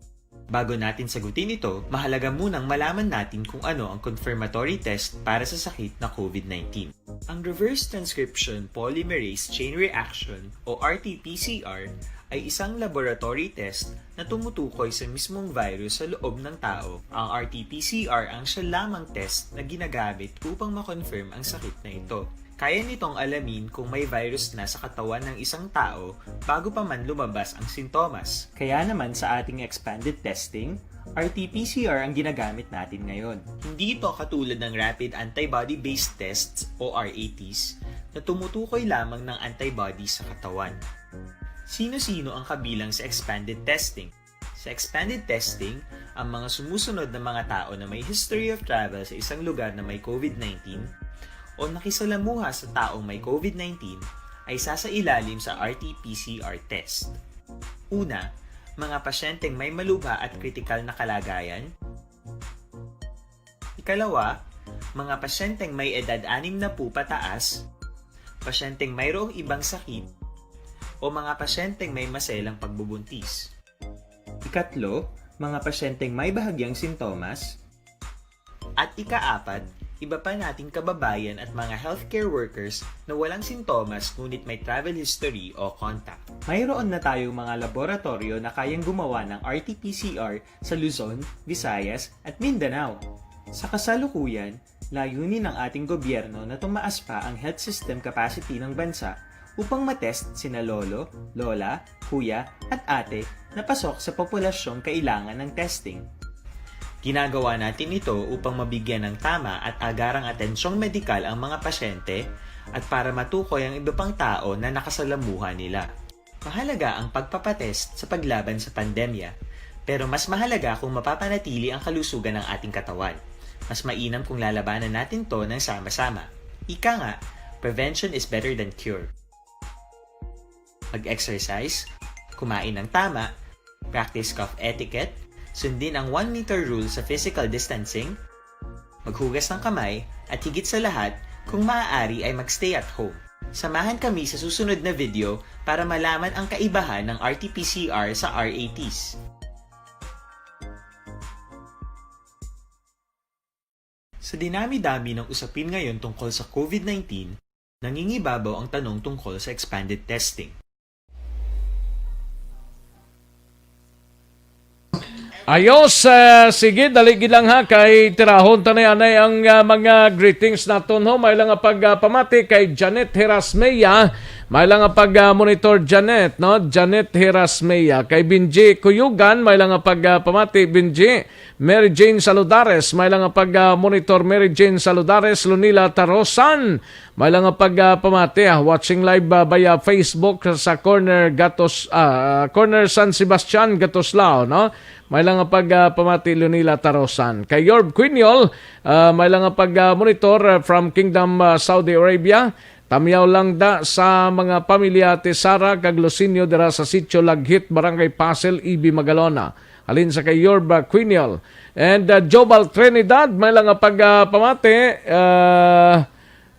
Bago natin sagutin ito, mahalaga munang malaman natin kung ano ang confirmatory test para sa sakit na COVID nineteen. Ang reverse transcription polymerase chain reaction o R T P C R ay isang laboratory test na tumutukoy sa mismong virus sa loob ng tao. Ang R T P C R ang siya lamang test na ginagamit upang ma-confirm ang sakit na ito. Kaya nitong alamin kung may virus na sa katawan ng isang tao bago pa man lumabas ang sintomas. Kaya naman sa ating expanded testing, R T P C R ang ginagamit natin ngayon. Hindi ito katulad ng rapid antibody-based tests o R A Ts, na tumutukoy lamang ng antibodies sa katawan. Sino-sino ang kabilang sa expanded testing? Sa expanded testing, ang mga sumusunod na mga tao na may history of travel sa isang lugar na may COVID nineteen o nakisalamuha sa taong may COVID nineteen ay sasailalim sa R T P C R test. Una, mga pasyenteng may malubha at kritikal na kalagayan. Ikalawa, mga pasyenteng may edad anim na po pataas, pasyenteng mayroong ibang sakit, o mga pasyenteng may maselang pagbubuntis. Ikatlo, mga pasyenteng may bahagyang sintomas. At ikaapat, iba pa nating kababayan at mga healthcare workers na walang sintomas ngunit may travel history o contact. Mayroon na tayong mga laboratorio na kayang gumawa ng R T P C R sa Luzon, Visayas, at Mindanao. Sa kasalukuyan, layunin ng ating gobyerno na tumaas pa ang health system capacity ng bansa upang matest sina lolo, lola, kuya, at ate na pasok sa populasyong kailangan ng testing. Ginagawa natin ito upang mabigyan ng tama at agarang atensyong medikal ang mga pasyente at para matukoy ang iba pang tao na nakasalamuha nila. Mahalaga ang pagpapatest sa paglaban sa pandemya, pero mas mahalaga kung mapapanatili ang kalusugan ng ating katawan. Mas mainam kung lalabanan natin to ng sama-sama. Ika nga, prevention is better than cure. Mag-exercise, kumain ng tama, practice cough etiquette, sundin ang one meter rule sa physical distancing, maghugas ng kamay, at higit sa lahat, kung maaari ay magstay at home. Samahan kami sa susunod na video para malaman ang kaibahan ng R T P C R sa R A Ts. Sa dinami-dami ng usapin ngayon tungkol sa COVID nineteen, nangingibabaw ang tanong tungkol sa expanded testing. Ayos, ah, sige, dali gid lang ha, kay tirahon ta na anay ang ah, mga greetings naton ho. May lang nga pag ah, pamati kay Janet Herasmea, may lang nga pag ah, monitor Janet, no? Janet Herasmea, kay Binji Kuyugan, may lang nga pag ah, pamati Binji. Mary Jane Saludares, may lang nga pag ah, monitor Mary Jane Saludares, Lunila Tarosan, may lang nga pag ah, pamati ah, watching live ah, via Facebook sa corner Gatos ah, corner San Sebastian, Gatoslao, no? May lang nga pag ah, pamati Lunila Tarosan. Kay Yorb Quiniol, ah, may lang nga pag ah, monitor ah, from Kingdom ah, Saudi Arabia. Tamyaw lang da sa mga pamilya Ate Sara kag Lucinio dira sa Sitio Laghit, Barangay Pasil, Ibi, Magalona. Halin sa kay Yorb ah, Quiniol. And ah, Jobal Trinidad, may lang nga pag ah, pamati ah,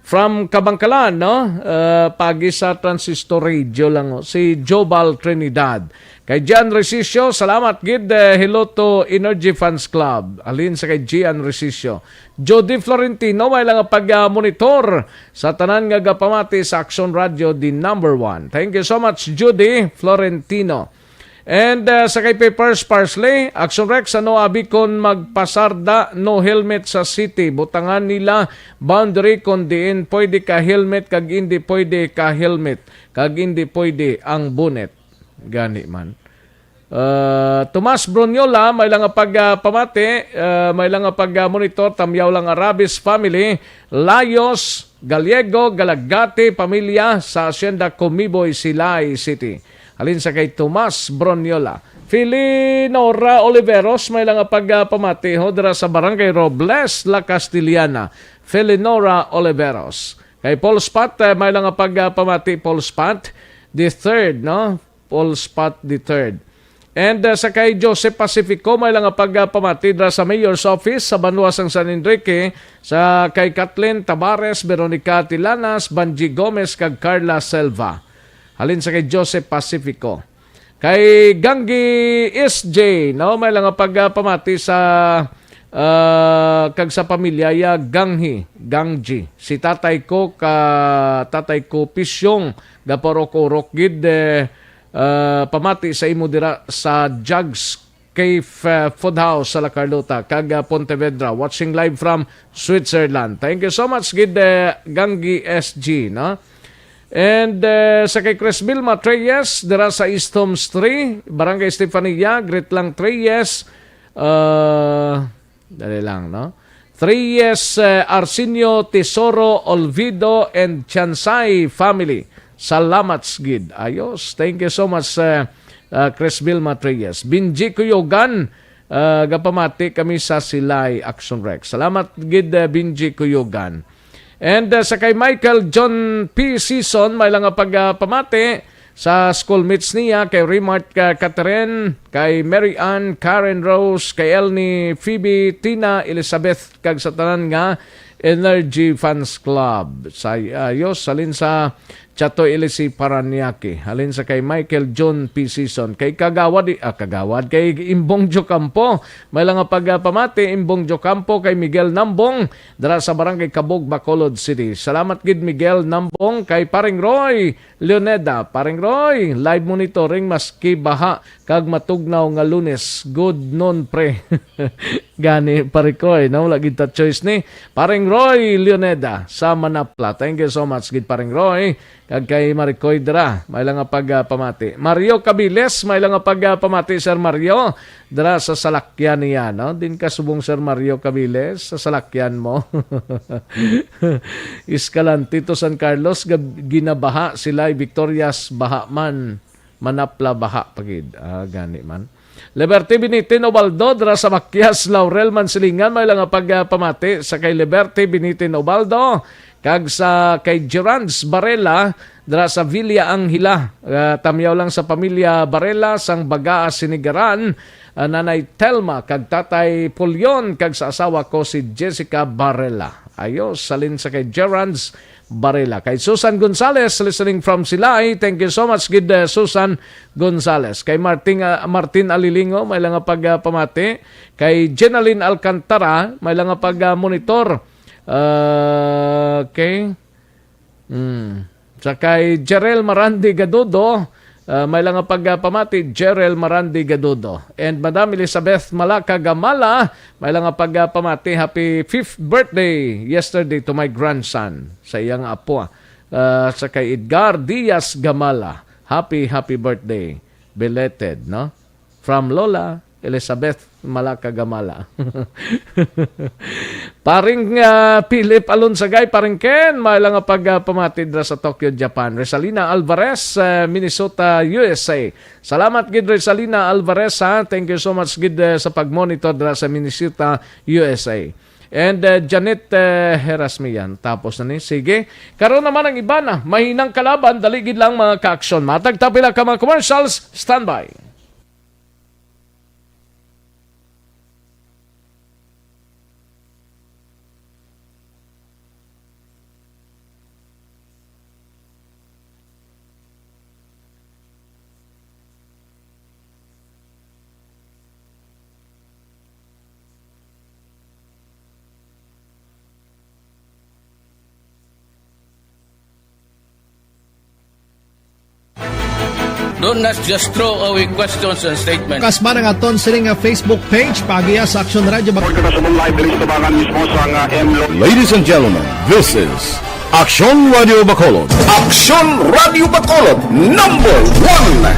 from Kabangkalan, no? Ah, pagi sa Transistor Radio lang, oh. Si Jobal Trinidad. Kay Gian Resisio, salamat gid, eh, hello to Energy Fans Club. Halin sa kay Gian Resisio. Judy Florentino, may lang nga pag ah, monitor sa tanan nga gapamati sa Action Radio, the number one. Thank you so much, Judy Florentino. And ah, sa kay Papers Parsley, Action Rex, ano abi kon magpasarda no helmet sa city? Butangan nila boundary kon diin pwede ka helmet kag indi pwede ka helmet kag indi pwede ang bonnet. Gani man. Ah, Tomas Bronyola, may lang nga pag ah, pamati, ah, may lang nga pag ah, monitor, Tamyaw lang Arabis family, Layos, Gallego, Galagati, pamilya sa Hacienda Comiboy, Silay City. Halin sa kay Tomas Bronyola. Felinora Oliveros, may lang nga pag ah, pamati ho dira sa Barangay Robles, La Castellana. Felinora Oliveros. Kay Paul Spot, eh, may lang nga pag ah, pamati, Paul Spot the third, no? Paul Spot the third. And uh, sa kay Joseph Pacifico, may lang nga pag uh, pamati dira sa Mayor's Office sa Banwa sang San Enrique, sa kay Kathleen Tabares, Veronica Tilanas, Banji Gomez, kag Carla Selva. Halin sa kay Joseph Pacifico. Kay Ganggi S J, no, may lang nga pag uh, pamati sa uh, kag sa pamilya ya Ganghi, Gangji. Si tatay ko ka tatay ko Pisyong gapaurok-urok gid eh, ah, pamati sa imo dira sa Jugs Cave ah, Food House sa La Carlota kag ah, Pontevedra, watching live from Switzerland. Thank you so much gid eh, Ganggi S G, no? And eh, sa kay Chris Vilma Treyes dira sa East Homes three, Barangay Estefania, greet lang Treyes. Ah, dali lang, no? Treyes, eh, Arsenio, Tesoro, Olvido, and Chansay family. Salamat gid. Ayos. Thank you so much, eh, uh, Chris Vilma Treyes. Benji Kuyogan, uh, gapamati kami sa Silay Action Rex. Salamat gid, uh, Benji Kuyogan. And, uh, sa kay Michael John P. Season, may lang nga pagpamati sa schoolmates niya, kay Remart, uh, Catherine, kay Mary Ann, Karen Rose, kay Elnie, Phoebe, Tina, Elizabeth, kag sa tanan nga Energy Fans Club. Sa, uh, yos, salin sa Chato Ilisi Paranaque, halin sa kay Michael John P. Season, kay Kagawad, ah, Kagawad, kay Imbong Jocampo. May lang nga pagpamati, Imbong Jocampo, kay Miguel Nambong, dira sa Barangay Cabug, Bacolod City. Salamat gid, Miguel Nambong, kay Paring Roy Leoneda. Paring Roy, live monitoring maski baha kag matugnaw nga Lunes. Good noon, pre. Gani, Pare Koy, no? Wala gid ta choice ni Paring Roy Leoneda sa Manapla. Thank you so much gid, Paring Roy. Kag kay Maricoy dira, may lang nga pagpamati. Mario Cabiles, may lang nga pagpamati, Sir Mario. Dira sa salakyan niya, no? Din ka subong, Sir Mario Cabiles, sa salakyan mo. Escalante to San Carlos, gab-, ginabaha sila, Victorias, baha man. Manapla, baha pa gid. Ah, gani man. Liberty Binitin Ubaldo, dira sa Makias, Laurel Mansilingan, may lang nga pagpamati sa kay Liberty Binitin Ubaldo, kag sa kay Gerans Barela, dira sa Villa Angela. Ah, tamyaw lang sa pamilya Barela, sang Bagaa, Sinigaran, ah, Nanay Telma, kag Tatay Pulion, kag sa asawa ko si Jessica Barela. Ayos, salin sa kay Gerans Barela. Kay Susan Gonzales, listening from Silay. Thank you so much, gid, uh, Susan Gonzales. Kay Martin, uh, Martin Alilingo, may lang nga pagpamati. Kay Jenaline Alcantara, may lang nga pag, uh, monitor. Uh, okay. Hmm. Sa kay Jerel Marandi Gadudo, uh, may lang nga pagpamati, Jerel Marandi Gadudo. And Madam Elizabeth Malaca Gamala, may lang nga pagpamati, happy fifth birthday yesterday to my grandson, sa iyang apo. Uh, sa kay Edgar Diaz Gamala, happy, happy birthday. Belated, no? From Lola Elizabeth Malaca Gamala. Paring, ah, Philip Alonsagay, Paring Ken, may lang nga pagpamati dira sa Tokyo, Japan. Resalina Alvarez, ah, Minnesota, U S A. Salamat gid, Resalina Alvarez, ha. Thank you so much gid, eh, sa pag-monitor dira sa Minnesota, U S A. And, eh, Janet, eh, Herasmian. Tapos na ni. Sige. Karon naman ang iba na. Mahinang kalaban, dali gid lang, mga ka-aksyon. Matag ta pila ka mga commercials. Standby. Don't not just throw away questions and statements. Kasman ang aton sini nga Facebook page, paagiya sa Aksyon Radyo Bac- Pagkakasabong live diri sa tabangan mismo sa nga M Lo- Ladies and gentlemen, this is Aksyon Radio Bacolod. Aksyon Radio Bacolod, number one.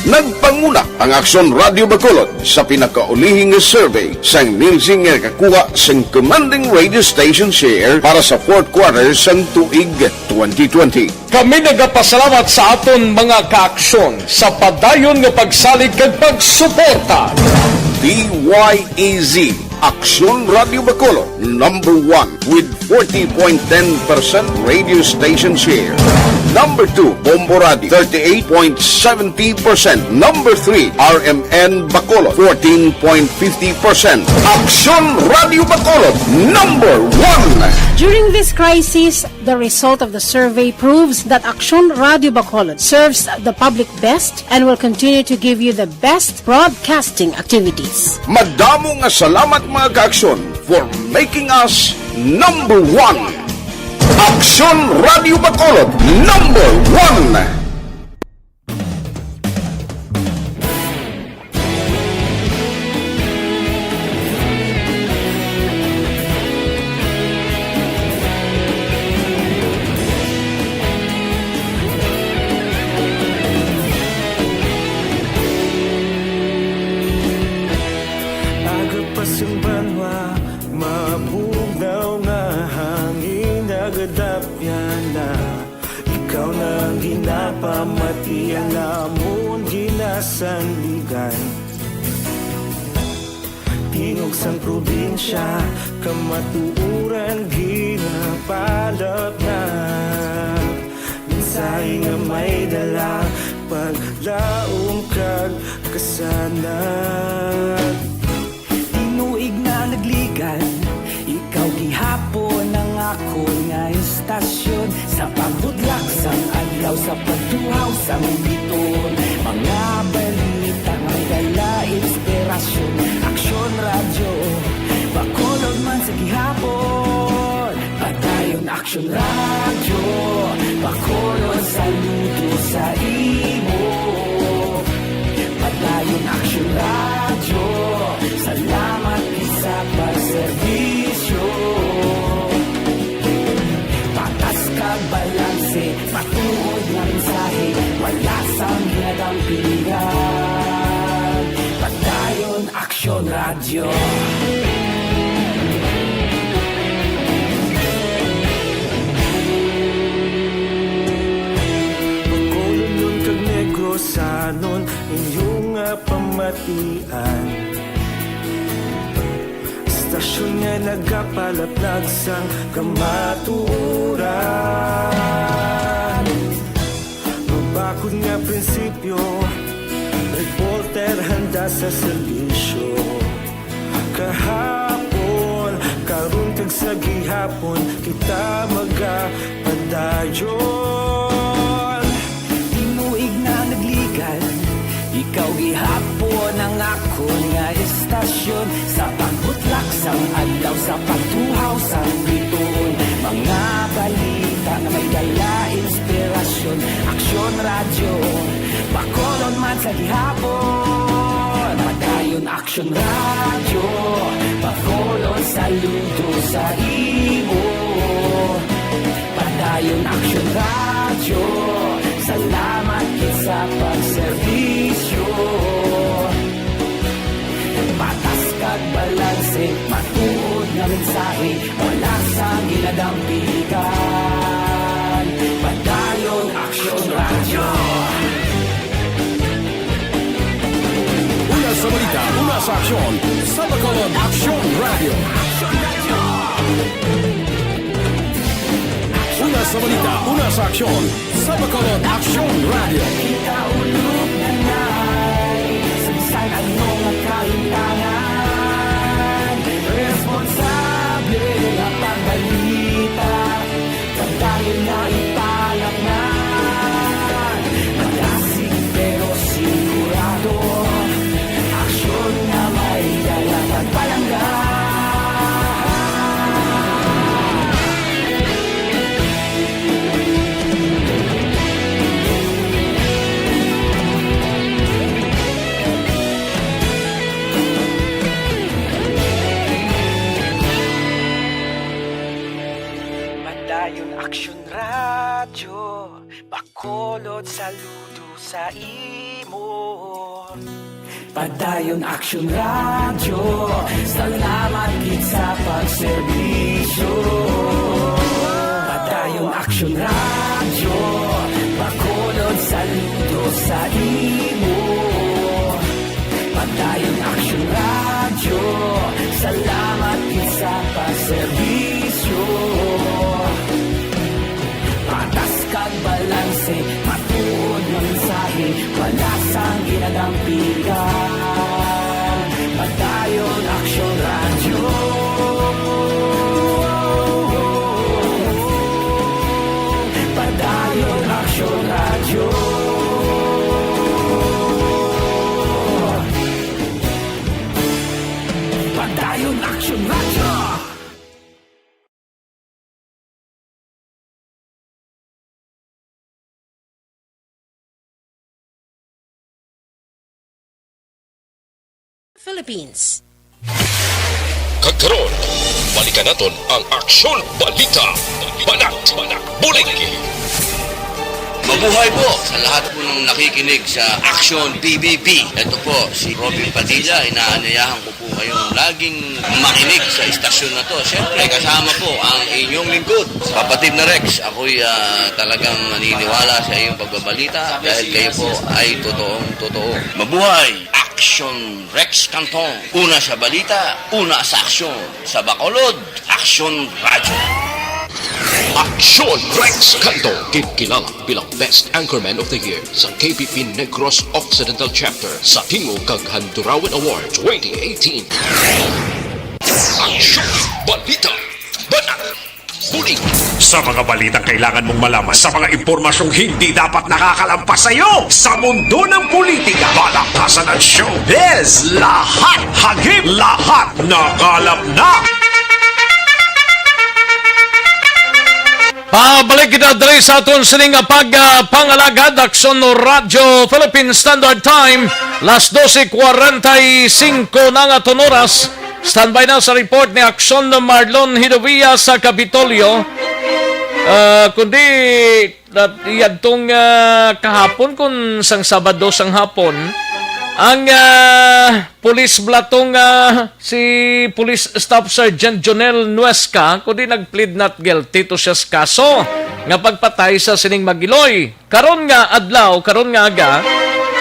Nagpanguna ang Aksyon Radio Bacolod sa pinakaulihing nga survey sang Nielsen nga nakakuha sang commanding radio station share para sa fourth quarter sang tuig twenty twenty. Kami nagapasalamat sa aton mga kaaksyon sa padayon nga pagsalig kag pagsuporta. D Y E Z, Aksyon Radio Bacolod, number one with forty point ten percent radio station share. Number two, Bombo Radio, thirty-eight point seventy percent. Number three, R M N Bacolod, fourteen point fifty percent. Aksyon Radio Bacolod, number one. During this crisis, the result of the survey proves that Aksyon Radio Bacolod serves the public best and will continue to give you the best broadcasting activities. Madamo nga salamat, mga kaaksyon, for making us number one. Aksyon Radio Bacolod, number one. Mabugnaw nga hangin nagadapyan na. Ikaw na ang ginapamatian namon ginasandigan. Tingog sang probinsya, kamatuoran ginapalap na. Mensahe nga may dala, paglaom kag kasanag. Tinuig na nagligan, ikaw gihapon ang akon nga istasyon. Sa pagbudlak sang adlaw, sa pagtuhaw sang bituon, mga balita nga may dala inspirasyon. Aksyon Radyo, Bacolod man sa gihapon. Padayon Aksyon Radyo, Bacolod, saludo sa imo. Padayon Aksyon Radyo, salamat gid sa pagserbisyo. Patas kag balanse, matuod nga mensahe, wala sang ginadampigan. Padayon Aksyon Radyo. Bacolodnon kag Negrosanon, inyo nga pamatian. Istasyon nga nagapalaplag sang kamatuoran. Mabakod nga prinsipyo, reporter handa sa serbisyo. Kahapon, karon kag sa gihapon, kita magapadayon. Tinuig na nagligan, ikaw gihapon ang akon nga istasyon. Sa pagbutlak sang adlaw, sa pagtuhaw sang bituon, mga balita nga may dala inspirasyon. Aksyon Radyo, Bacolod man sa gihapon. Padayon Aksyon Radyo, Bacolod, saludo sa imo. Padayon Aksyon Radyo, salamat gid sa pagserbisyo. Patas kag balanse, matuod nga mensahe, wala sang ginadampigan. Padayon Aksyon Radyo. Una sa balita, una sa aksyon, sa Bacolod Aksyon Radyo. Una sa balita, una sa aksyon, sa Bacolod Aksyon Radyo. Kita ulog na nay, sa bisan ano nga kahimtangan, responsable nga pagbalita. Padayon na ipalaknag, magasig pero sigurado, aksyon nga may dala pagpalangga. Padayon Aksyon Radyo, Bacolod, saludo sa imo. Padayon Aksyon Radyo, salamat gid sa pagserbisyo. Padayon Aksyon Radyo, Bacolod, saludo sa imo. Padayon Aksyon Radyo, salamat gid sa pagserbisyo. Patas kag balanse, matuod nga mensahe, wala sang ginadampigan. Padayon Aksyon Radyo. Padayon Aksyon Radyo. Padayon Aksyon Radyo. Philippines. Kag karon, balikan naton ang Aksyon Balita. Banat, Bulig. Mabuhay po sa lahat po ng nakikinig sa Action P B B. Ito po si Robin Padilla. Inaanyayahan ko po kayong laging makinig sa istasyon na to. Siyempre, kasama po ang inyong lingkod, Kapatid na Rex. Ako'y ah, talagang naniniwala sa iyong pagbabalita dahil kayo po ay totoong totoo. Mabuhay! Action Rex Canton. Una sa balita, una sa aksyon. Sa Bacolod, Action Radyo. Action Rex Canto, gin kilala bilang Best Anchorman of the Year sa K P P Negros Occidental Chapter sa Tingog kag Handurawan Award twenty eighteen. Action! Balita! Banat! Buling! Sa mga balitang kailangan mong malaman, sa mga impormasyong hindi dapat nakakalampas sa iyo, sa mundo ng politika, balakasan at showbiz, lahat hagip, lahat nakalap na. Pabalik kita diri sa aton sining nga pag, ah, pangalagad, Aksyon Radyo Philippine Standard Time, las doce cuarenta y cinco na nga aton oras. Standby na sa report ni Aksyon Marlon Hidovia sa Kapitolyo. Ah, kundi, dat-, yadtong, ah, kahapon, kun sang Sabado sang hapon, ang, ah, pulis bala tong, ah, si Police Staff Sergeant Jonel Nuesca, kundi nag-plead not guilty to siya sa kaso nga pagpatay sa sining mag-iloy. Karon nga adlaw, karon nga aga,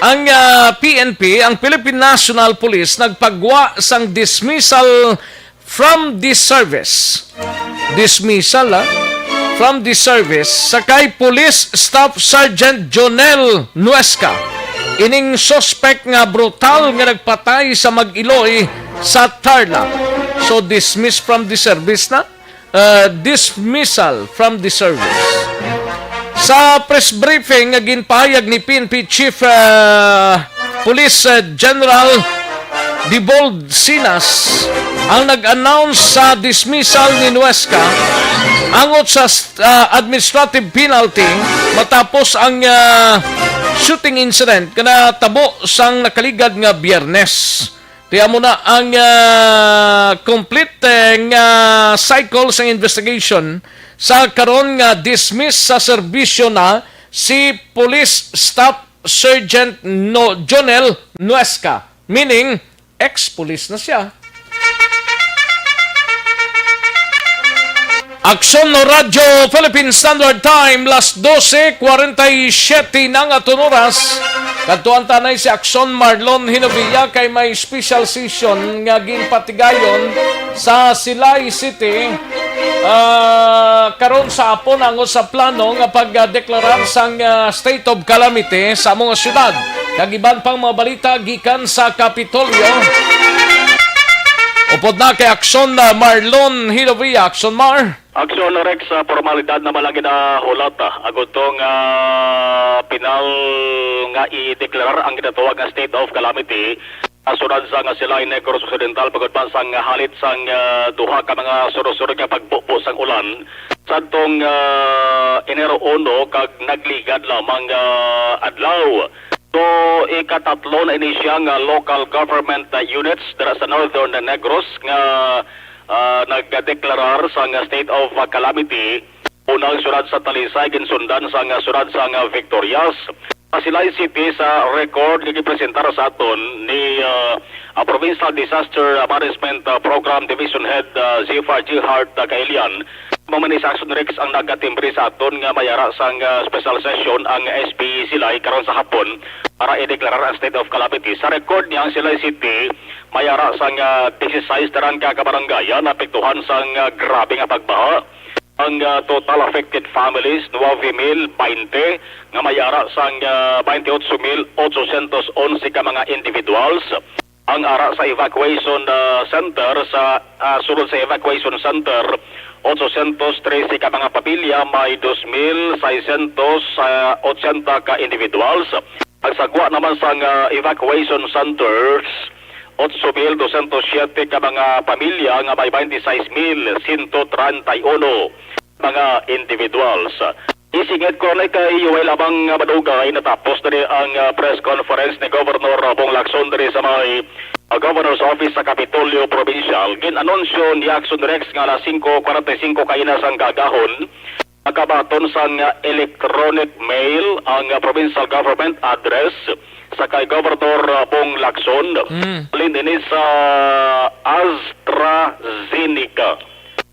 ang, ah, P N P, ang Philippine National Police, nagpagwa sang dismissal from the service. Dismissal, ah, from the service sa kay Police Staff Sergeant Jonel Nuesca. Ining suspect nga brutal nga nagpatay sa mag-iloy sa Tarlac. So, dismiss from the service na. Uh, dismissal from the service. Sa press briefing nga ginpahayag ni P N P Chief, uh, Police, uh, General Dibold Sinas, ang nag-announce sa dismissal ni Nuesca angot sa, uh, administrative penalty matapos ang, uh, shooting incident nga natabo sang nakaligad nga Biyernes. Ti amo na ang, ah, complete, eh, nga cycle sang investigation. Sa karon nga dismiss sa serbisyo na si Police Staff Sergeant No-, Jonel Nuesca, meaning ex-police na siya. Aksyon no Radyo Philippine Standard Time, las doce cuarenta y siete na nga aton oras. Kadtuan ta anay si Aksyon Marlon Hinovia kay may special session nga ginpatigayon sa Silay City, ah, karon sa hapon, angot sa plano nga pagdeklarar sang, ah, state of calamity sa among syudad. Kag iban pang mga balita gikan sa Kapitolyo. Upod na kay Aksyon, ah, Marlon Hinovia. Aksyon, Mar. Aksyon, Rex, sa formalidad na man lang ginahulat, ah, agud tong, ah, pinal nga ideklarar ang ginatawag nga state of calamity sa syudad sang Silay, Negros Occidental, pagod man sang halit sang, ah, duha ka mga surusuro nga pagbubo sang ulan sadtong, ah, Enero uno kag nagligad lamang nga adlaw. So, ikatatlo na ini siya nga local government, ah, units dira sa Northern Negros nga, ah, nagdeklarar sang state of, ah, calamity. Una ang syudad sa Talisay, ginsundan sang syudad sang Victorias. Sa Silay City, sa record nga gipresentar sa aton ni, ah, ah, Provincial Disaster Management, ah, Program Division Head, ah, Zephyr G Hart, ah, Kailian, Mao man ni sa Action Rex ang nagatimbre sa aton nga may ara sang, ah, special session ang S P Silay karon sa hapon para ideklarar ang state of calamity. Sa record niya, ang Silay City may ara sang, ah, dieciséis tanan ka kabarangayan naapektuhan sang, ah, grabe nga pagbaha. Ang, ah, total affected families, nuebe mil baynte, nga may ara sang, ah, baynte otso mil otsosyentos onse ka mga individuals. Ang ara sa evacuation, ah, center sa, ah, sulod sa evacuation center, otsosyentos trese ka mga pamilya, may dos mil seisyentos otsenta ka individuals. Ang sagwa naman sang, ah, evacuation centers, otso mil dosyentos siyete ka mga pamilya nga may baynte sais mil sento treinta y uno mga individuals. Isingit ko ni kay way lamang nga madugay natapos diri ang, ah, press conference ni Governor Bong Lacson diri sa may, ah, Governor's Office sa Kapitolyo Provincial. Gin-anunsyo ni Action Rex nga alas singko kwarenta y singko kaina sang kaagahon Makabaton sang, ah, electronic mail ang, ah, provincial government address sa kay Governor, ah, Bong Lacson. Mm. Halin ini sa AstraZeneca.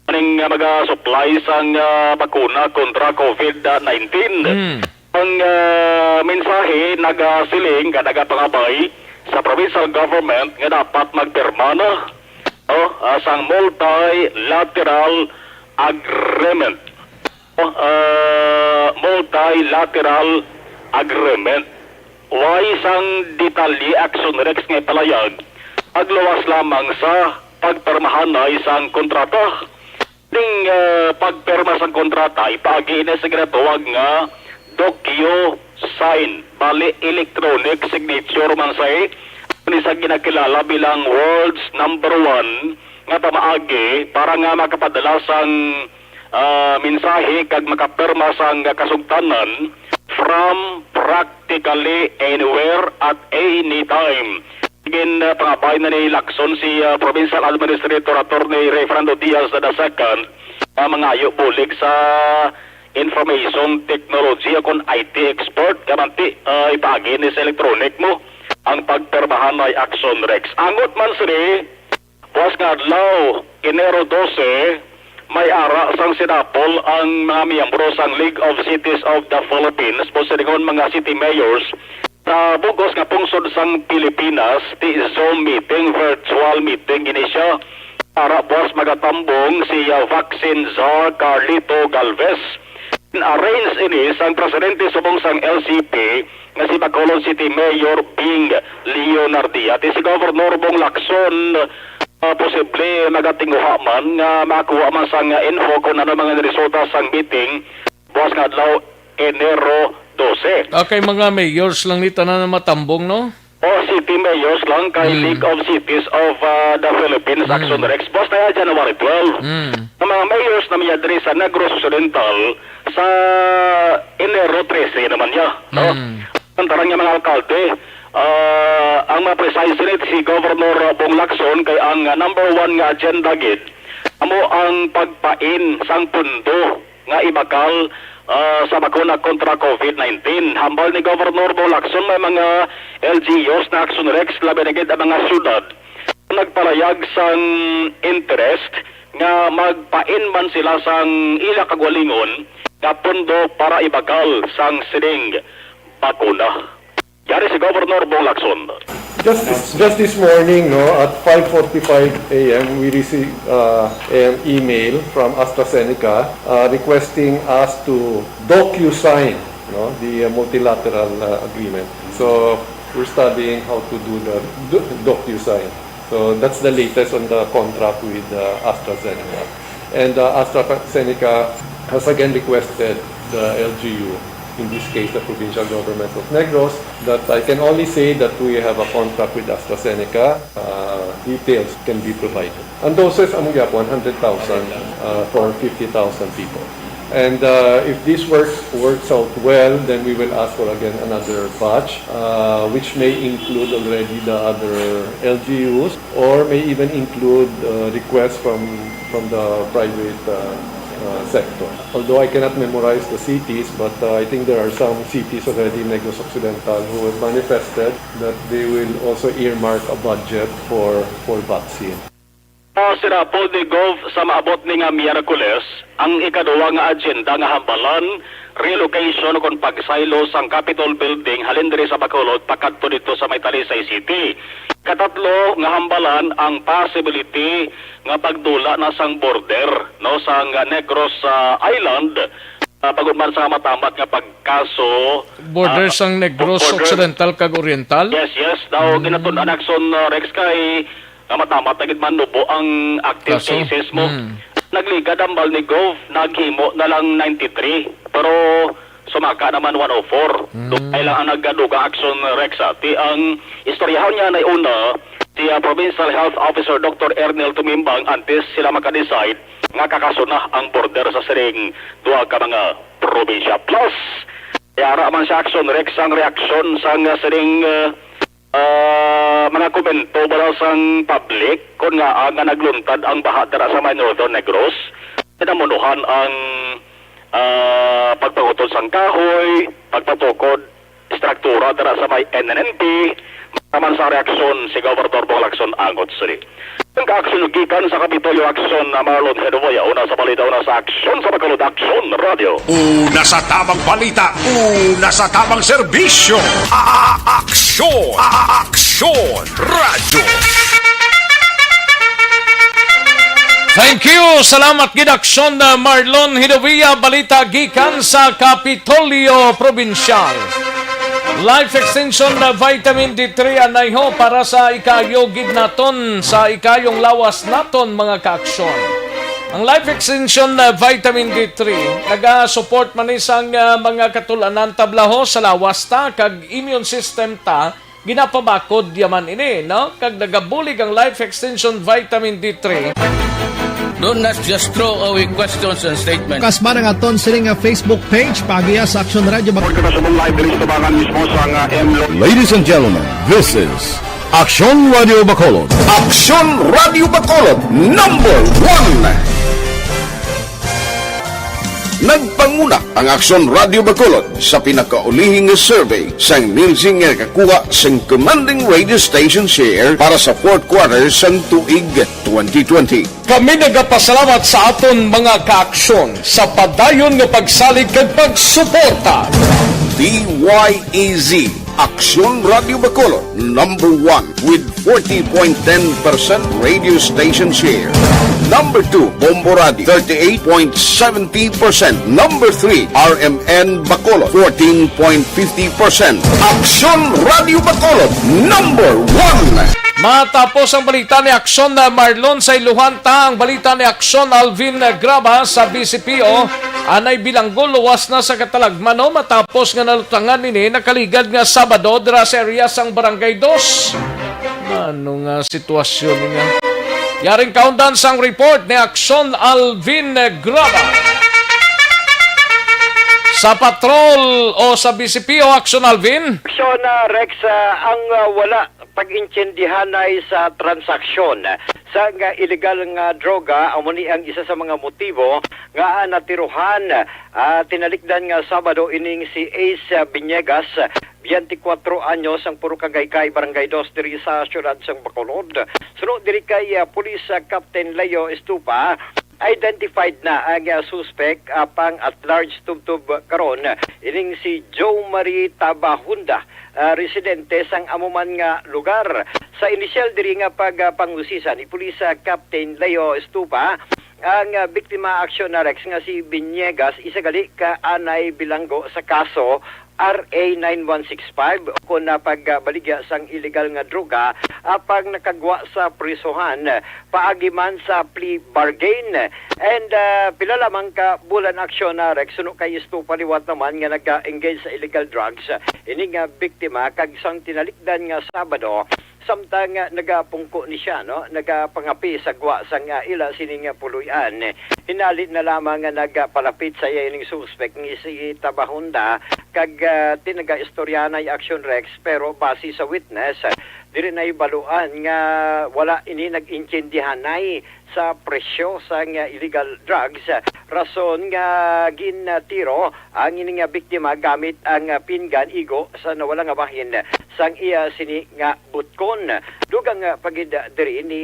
Ning, ah, mag-supply sang, ah, bakuna kontra COVID nineteen. Mm. Ang, ah, mensahe nagasiling ka nagapangabay sa provincial government nga dapat magpirma na, oh, ah, sang multilateral agreement. Oh, ah, multilateral agreement. Way sang detalye, Action Rex, nga ipalayag, agluwas lamang sa pagpirmahanay sang kontrata. Ding, ah, pagpirma sang kontrata, ipaagi ini sa ginatawag nga docu-sign, bali electronic signature man sa ni sa ginakilala bilang world's number one nga pamaagi para nga makapadala sang, ah, mensahe kag makapirma sang kasugtanan from practically anywhere at any time. Gin, ah, pangabay na ni Lacson si, ah, Provincial Administrator Attorney Ray Fernando Diaz the second, ah, mangayo bulig sa information technology kon I T expert nga manti, ah, ipaagi ni sa electronic mo ang pagpirmahan may Action Rex. Angot man sini, buwas nga adlaw, Enero dose, may ara sang sinapol ang mga miyembro sang League of Cities of the Philippines, busa dingon mga city mayors, sa bugos nga pungsod sang Pilipinas, ti Zoom meeting, virtual meeting ini siya. Ara buwas magatambong si, ah, vaccine czar Carlito Galvez. Arrange ini sang presidente subong sang L C P nga si Bacolod City Mayor Bing Leonardia. Ti si Governor Bong Lacson, ah, posible magatinguha man nga makuha man sang info kung ano mga resulta sang meeting buwas nga adlaw, Enero dose. Ah, kay mga mayors lang ni tanan ang matambong, no? O, city mayors lang kay Mm. League of Cities of, ah, the Philippines, Mm. Action Rex. Basta ya, January twelve. Mm. Ang mga mayors na miya diri sa Negros Occidental sa Enero trese naman niya, no? Mm. Ang tarang niya mga alkalde, ah, ang mga precise rate si Governor Bong Lacson kay ang, ah, number one nga agenda gid amo ang pagpain sang pundo nga ibakal, ah, sa bakuna kontra COVID nineteen. Hambal ni Governor Bong Lacson, may mga L G Us na Action Rex, labi na gid ang mga syudad, nagpalayag sang interest nga magpain man sila sang ila kagalingon nga pondo para ibakal sang sining bakuna. Yari si Governor Bong Lacson. Just this, just this morning, no, at five forty-five a m, we received, uh, an email from AstraZeneca, uh, requesting us to docu-sign, no, the, uh, multilateral, uh, agreement. So we're studying how to do the do- docu-sign. So that's the latest on the contract with, uh, AstraZeneca. And, uh, AstraZeneca has again requested the L G U, in this case the provincial government of Negros, that I can only say that we have a contract with AstraZeneca. Uh, details can be provided. Ang doses, among gyapon, one hundred thousand, uh, for fifty thousand people. And, uh, if this works, works out well, then we will ask for again another batch, uh, which may include already the other L G Us or may even include, uh, requests from, from the private, uh, uh, sector. Although I cannot memorize the cities, but, uh, I think there are some cities already in Negros Occidental who have manifested that they will also earmark a budget for, for vaccine. Ah, sinapol ni Gov sa maabot ni nga Miyerkules ang ikaduha nga agenda nga hambalan, relocation kon pagsaylo sang Capitol Building halin diri sa Bacolod pakadto didto sa may Talisay City. Katatlo nga hambalan ang possibility nga pagdula na sang border, no, sang Negros, ah, Island, ah, pagod man sa matamat nga pagkaso, Border ah, sang Negros border. Occidental kag Oriental? Yes, yes. Daw Mm. ginatun-an, Action, ah, Rex, kay nga matamat na gid man nubo ang active Kaso? cases mo. Mm. Nagligad ang Balnigov, naghimo na lang ninety-three, pero sumaka naman one oh four. Mm. Dugay lang ang nagkadugang, Action Rex, ah. Ti ang istoryahan niya na una, si, ah, Provincial Health Officer Doctor Ernel Tumimbang antes sila maka-decide nga kakasuna ang border sa sining duha ka mga probinsya. Plus, yara man sa Action Rex ang reaksyon sa nga sining, ah, ah, mga komento ba daw sang public kon nga, ah, nga nagluntad ang baha dira sa may Northern Negros. Pinamunuhan ang, ah, pagpangutod sang kahoy, pagpatukod struktura dira sa may N N N P, naman sa reaksyon si Gobernador Bong Lacson angot sini. Ang kaaksyon gikan sa Kapitolyo Aksyon na Marlon Hedovoya, una sa balita, una sa aksyon sa Bacolod, Aksyon Radio. Una sa tamang balita, una sa tamang serbisyo. A-, a-, aksyon, a-, a-, aksyon, Radyo. Thank you. Salamat gid, Aksyon, uh, Marlon Hidovia. Balita gikan sa Kapitolyo Probinsyal. Life Extension, uh, Vitamin D three anay ho para sa ikaayo gid naton, sa ikaayong lawas naton, mga kaaksyon. Ang Life Extension, uh, Vitamin D three naga-support man ni sang, uh, mga katul-anan tablaho sa lawas ta kag immune system ta. Ginapabakod yaman ini, no? Kag nagabulig ang Life Extension Vitamin D three. Don't not just throw away questions and statements. Kasman ang aton sini nga Facebook page, paagi sa Aksyon Radio Bacolod. Report ka sa live diri sa tabangan mismo sa nga M Lo- Ladies and gentlemen, this is Aksyon Radio Bacolod. Aksyon Radio Bacolod, number one. Nagpanguna ang Aksyon Radio Bacolod sa pinakaulihing nga survey sang Nielsen nga nakakuha sang commanding radio station share para sa fourth quarter sang tuig twenty twenty. Kami nagapasalamat sa aton mga kaaksyon sa padayon nga pagsalig kag pagsuporta. D Y E Z, Aksyon Radio Bacolod, number one with forty point ten percent radio station share. Number two, Bombo Radio, thirty-eight point seventy percent. Number three, R M N Bacolod, fourteen point fifty percent. Aksyon Radio Bacolod, number one. Matapos ang balita ni Aksyon na Marlon sa Iluhan ta, ang balita ni Aksyon Alvin Graba sa B C P O. Anay bilanggo luwas na sa katalagman, no? Matapos nga nalutangan ini nakaligad nga Sabado dira sa area sang Barangay Dos. Ano nga sitwasyon nga? Yaring kaundan sang report ni Aksyon Alvin Graba. Sa patrol o sa B C P o Aksyon Alvin? Aksyon, ah, Rex, ah, ang, ah, wala pag-intindihanay sa transaksyon sa nga illegal nga droga, amo ni ang isa sa mga motibo nga, ah, natiruhan, ah, tinalikdan nga Sabado ining si Ace, ah, Biñegas, biyente kwatro anyos, ang puro Kagaykay, Barangay Dos, diri sa siyudad sang Bacolod. Suno diri kay, ah, Police, ah, Captain Leo Estupa, identified na ang, ah, suspek, apang at large tubtob karon ining si Joe Marie Tabahunda, ah, residente sang amo man nga lugar. Sa inisyal diri nga pagpangusisa ni Pulis, ah, Captain Leo Estupa, ang, ah, biktima, Aksyon, Rex, nga si Biñegas, isa gali ka anay bilanggo sa kaso R A nine one six five, kon na pagbaligya sang illegal nga droga, apang nakagwa sa prisuhan paagi man sa plea bargain. And, ah, pila lamang ka bulan, Aksyon, ah, Rex, suno kay Estupa, liwat naman nga nag-engage sa illegal drugs, ah, ini nga biktima, kag sang tinalikdan nga Sabado, samtang, ah, nagapungko ni siya, no, nagapangapi sa gwa sang, ah, ila sining, ah, puloy-an, hinali na lamang nga nagapalapit sa iya ining suspek nga si Tabahunda, kag, ah, tinaga-istoryahanay, Aksyon, Rex, pero base sa witness, ah, diri nahibaluan nga wala ini nag-intindihanay sa presyo sang, ah, illegal drugs, rason nga gintiro ang ini nga biktima gamit ang, ah, pinggan, igo sa nawala nga bahin sang iya sini nga butkon. Dugang, ah, pa gid diri ni,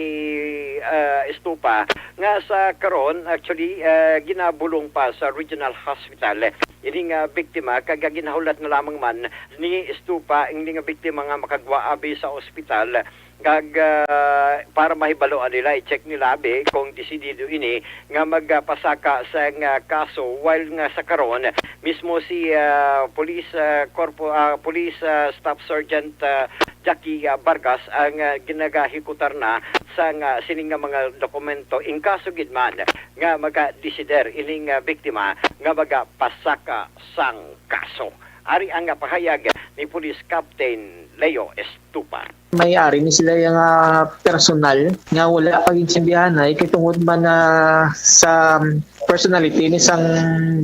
ah, Estupa nga sa karon, actually, ah, ginabulong pa sa Regional Hospital ining, ah, biktima, kag ginahulat na lamang man ni Estupa ang ini nga biktima nga makagwa abi sa ospital, kag, ah, para mahibaluan nila, i-check nila abi kung desidido ini nga magpasaka sang, ah, kaso, while nga sa karon mismo si, ah, Police, ah, Corpo-, ah, Police, ah, Staff Sergeant, ah, Jackie, ah, Vargas ang, ah, ginagahikutar na sang, ah, sining nga mga dokumento, in kaso gid man nga magadesider ining, ah, biktima nga magapasaka sang kaso. Ari ang, ah, pahayag ni Police Captain Leo Estupa. May-ari ni sila yung, ah, personal nga wala pag-intindihan ay kay tungod man na sa personality ni sang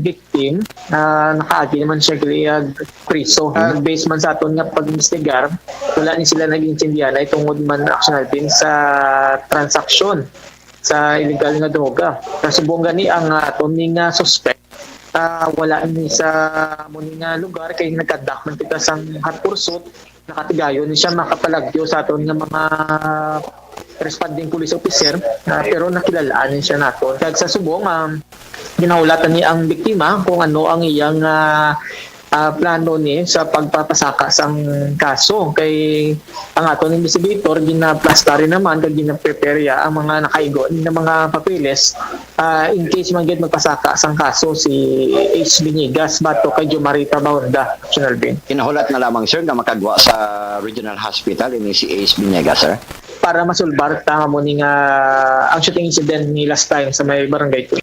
victim, ah, nakaagi naman siya gali, ah, priso. Ah, based man sa aton nga pag-investigar, wala ni sila nag-intindihan ay tungod man, Action Alvin, sa transaksyon sa illegal nga droga. Kasubong gani ang, ah, aton ni nga suspect ah, wala ni sa amo ni nga lugar kay nagkadak man kita sang hot pursuit, nakatigayon ni siya makapalagyo sa aton nga mga responding police officer, ah, pero nakilalaan ni siya naton. Kag sa subong, um, ginahulatan ni ang biktima kung ano ang iyang, ah, ah, plano ni sa pagpapasaka sang kaso. Kay ang aton investigator, ginaplastar naman kag ginapreparya ang mga nakaigo nga mga papeles, ah, in case man gid magpasaka sang kaso si Ace Vinigas batok kay Jomarita Bahonda, Action Alvin. Kinahulat na lamang, sir, nga makagwa sa Regional Hospital ini si Ace Vinigas, sir. Para masulbar ta mo ni nga ang shooting incident ni last time sa may barangay two.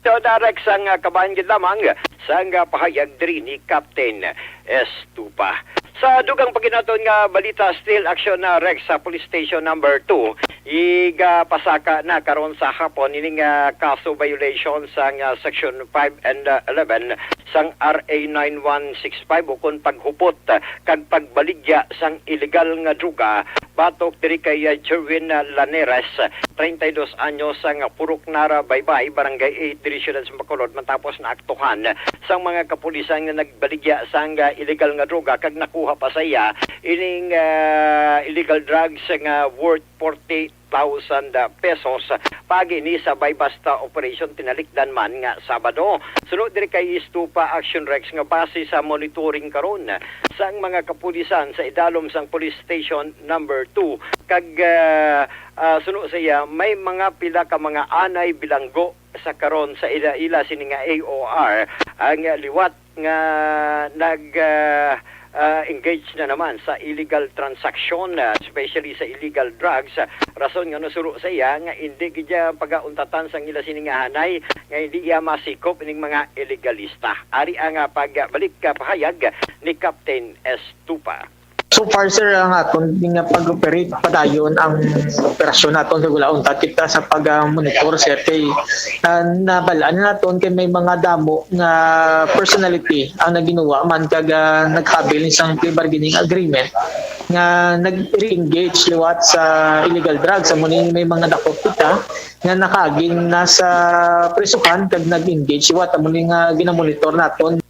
So, direct sang, ah, kabahin gid lamang sang, ah, pahayag diri ni Captain Estupa. Sa dugang paginaton nga balita, still action na, Rex, sa Police Station Number Two. Igapasaka na karon sa hapon ining, ah, kaso violation sang, ah, Section five and, ah, eleven sang R A nine one six five, ukon paghupot, ah, kag pagbaligya sang iligal nga droga batok diri kay, ah, Jerwin, ah, Laneres, treinta y dos anyos, sang Purok Nara, Baybay, Barangay eight, diri siyudad sa Bacolod, matapos naaktuhan sang mga kapulisan nga nagbaligya sang, ah, iligal nga droga kag nakuha pa sa iya ining, ah, illegal drugs nga worth forty thousand pesos. Paagi ni sa buy-bust operation tinalikdan man nga Sabado. Suno diri kay Estupa, Action Rex, nga base sa monitoring karon sang mga kapulisan sa idalom sang Police Station Number Two, kag, ah, ah, suno sa iya, may mga pila ka mga anay bilanggo sa karon sa ila-ila sini nga A O R ang liwat nga nag, ah, ah, engage na naman sa illegal transaction, ah, especially sa illegal drugs. Ah, rason nga nasulo sa iya nga hindi gid iya pagauntatan sang ila sini nga hanay nga hindi iya masikop ining mga iligalista. Ari ang, ah, pagbalik ka pahayag ni Captain Estupa. So far, sir, ang aton nga pag-operate, padayon ang operasyon naton kay wala untat kita sa pag-monitor, sir, kay, ah, nabalaan naton kay may mga damo nga personality ang naginuwa man kag, ah, naghabil ni sang plea bargaining agreement nga nag-re-engage liwat sa illegal drugs. Amo ni may mga dakop kita nga nakaaging na sa prisuhan kag nag-engage liwat. Amo ni nga ginamonitor naton.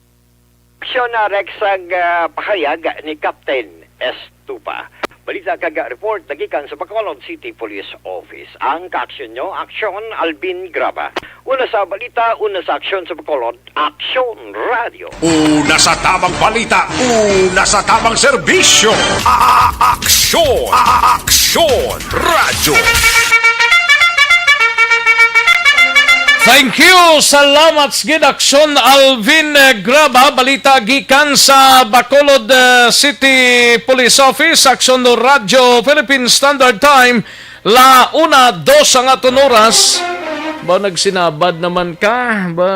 Aksyon na, Rex, ang, ah, pahayag ni Captain Estupa. Balita kag report nagikan sa Bacolod City Police Office. Ang kaaksyon nyo, Aksyon Alvin Graba. Una sa balita, una sa aksyon sa Bacolod, Aksyon Radio. Una sa tamang balita, una sa tamang serbisyo. A-, a-, aksyon, a-, a-, aksyon Radio. Thank you. Salamat sa gid, Aksyon Alvin, eh, Graba. Balita gikan sa Bacolod, eh, City Police Office, Aksyon Radyo, Philippine Standard Time, la una, dos ang aton oras. Ba, nagsinabad naman ka? Ba,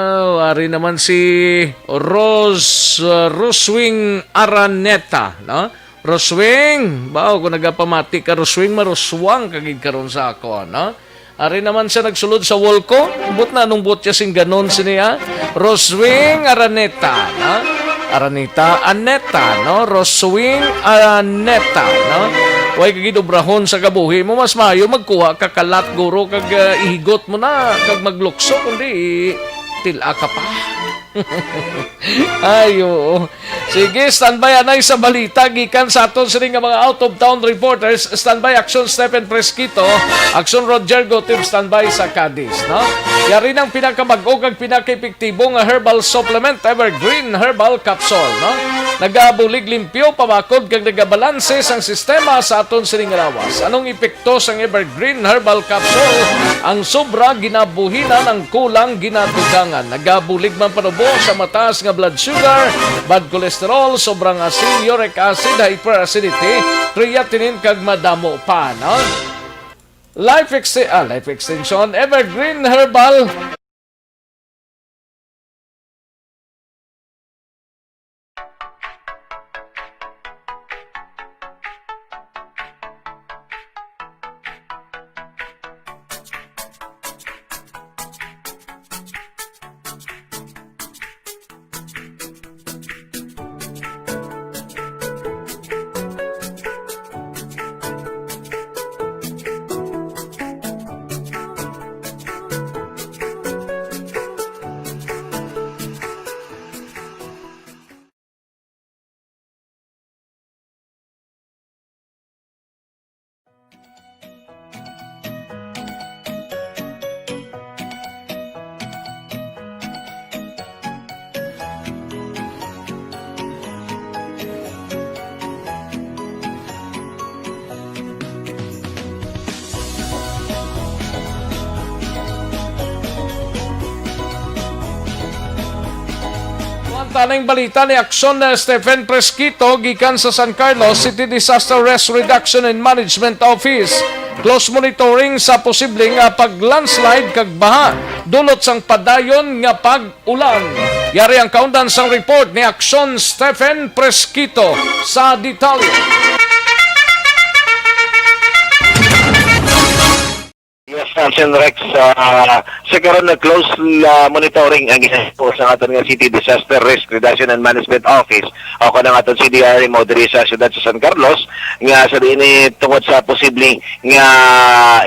ari naman si Rose, uh, Roswing Araneta, no? Roswing, ba, kung nagapamati ka, Roswing, maruswang ka gid karon sa ako, no? Ari naman siya nagsulod sa wall ko. But na, anong buot siya sing ganon sini, ah? Roswing Araneta, no? Araneta, Aneta, no? Roswing Araneta, no? Way ka gid obrahon sa kabuhi mo, mas maayo magkuha ka kalat, guro, kag, ah, ihigot mo na, kag maglukso, kundi tila ka pa. Ay, oo. Sige, standby anay sa balita gikan sa aton sini nga mga out-of-town reporters. Standby, Aksyon Stephen Fresquito, Aksyon Roger Gutib, standby sa Cadiz, no? Yari nang pinakabag-o kag pinakaepektibo nga herbal supplement, Evergreen Herbal Capsule, no? Nagabulig limpyo, pabakod kag nagabalanse sang sistema sa aton sini nga lawas. Anong epekto sang Evergreen Herbal Capsule? Ang sobra ginabuhinan, ang kulang ginadugangan. Nagabulig man panubo sa mataas nga blood sugar, bad cholesterol, sobrang asin, uric acid, hyperacidity, creatinine, kag madamo pa, no? Life ex-, ah, life extension, Evergreen Herbal. Taning balita ni Aksyon na Stephen Presquito gikan sa San Carlos City Disaster Risk Reduction and Management Office. Close monitoring sa posibleng, ah, pag-landslide kag baha dulot sang padayon nga pag-ulan. Yari ang kaundan sang report ni Aksyon Stephen Presquito sa detalye. Yes, Captain Rex, ah, sa karon na close la monitoring ang ginagawa sa aton nga City Disaster Risk Reduction and Management Office o kanang aton C D R M O diri sa siyudad sa San Carlos, nga sa diin ni tungod sa posible nga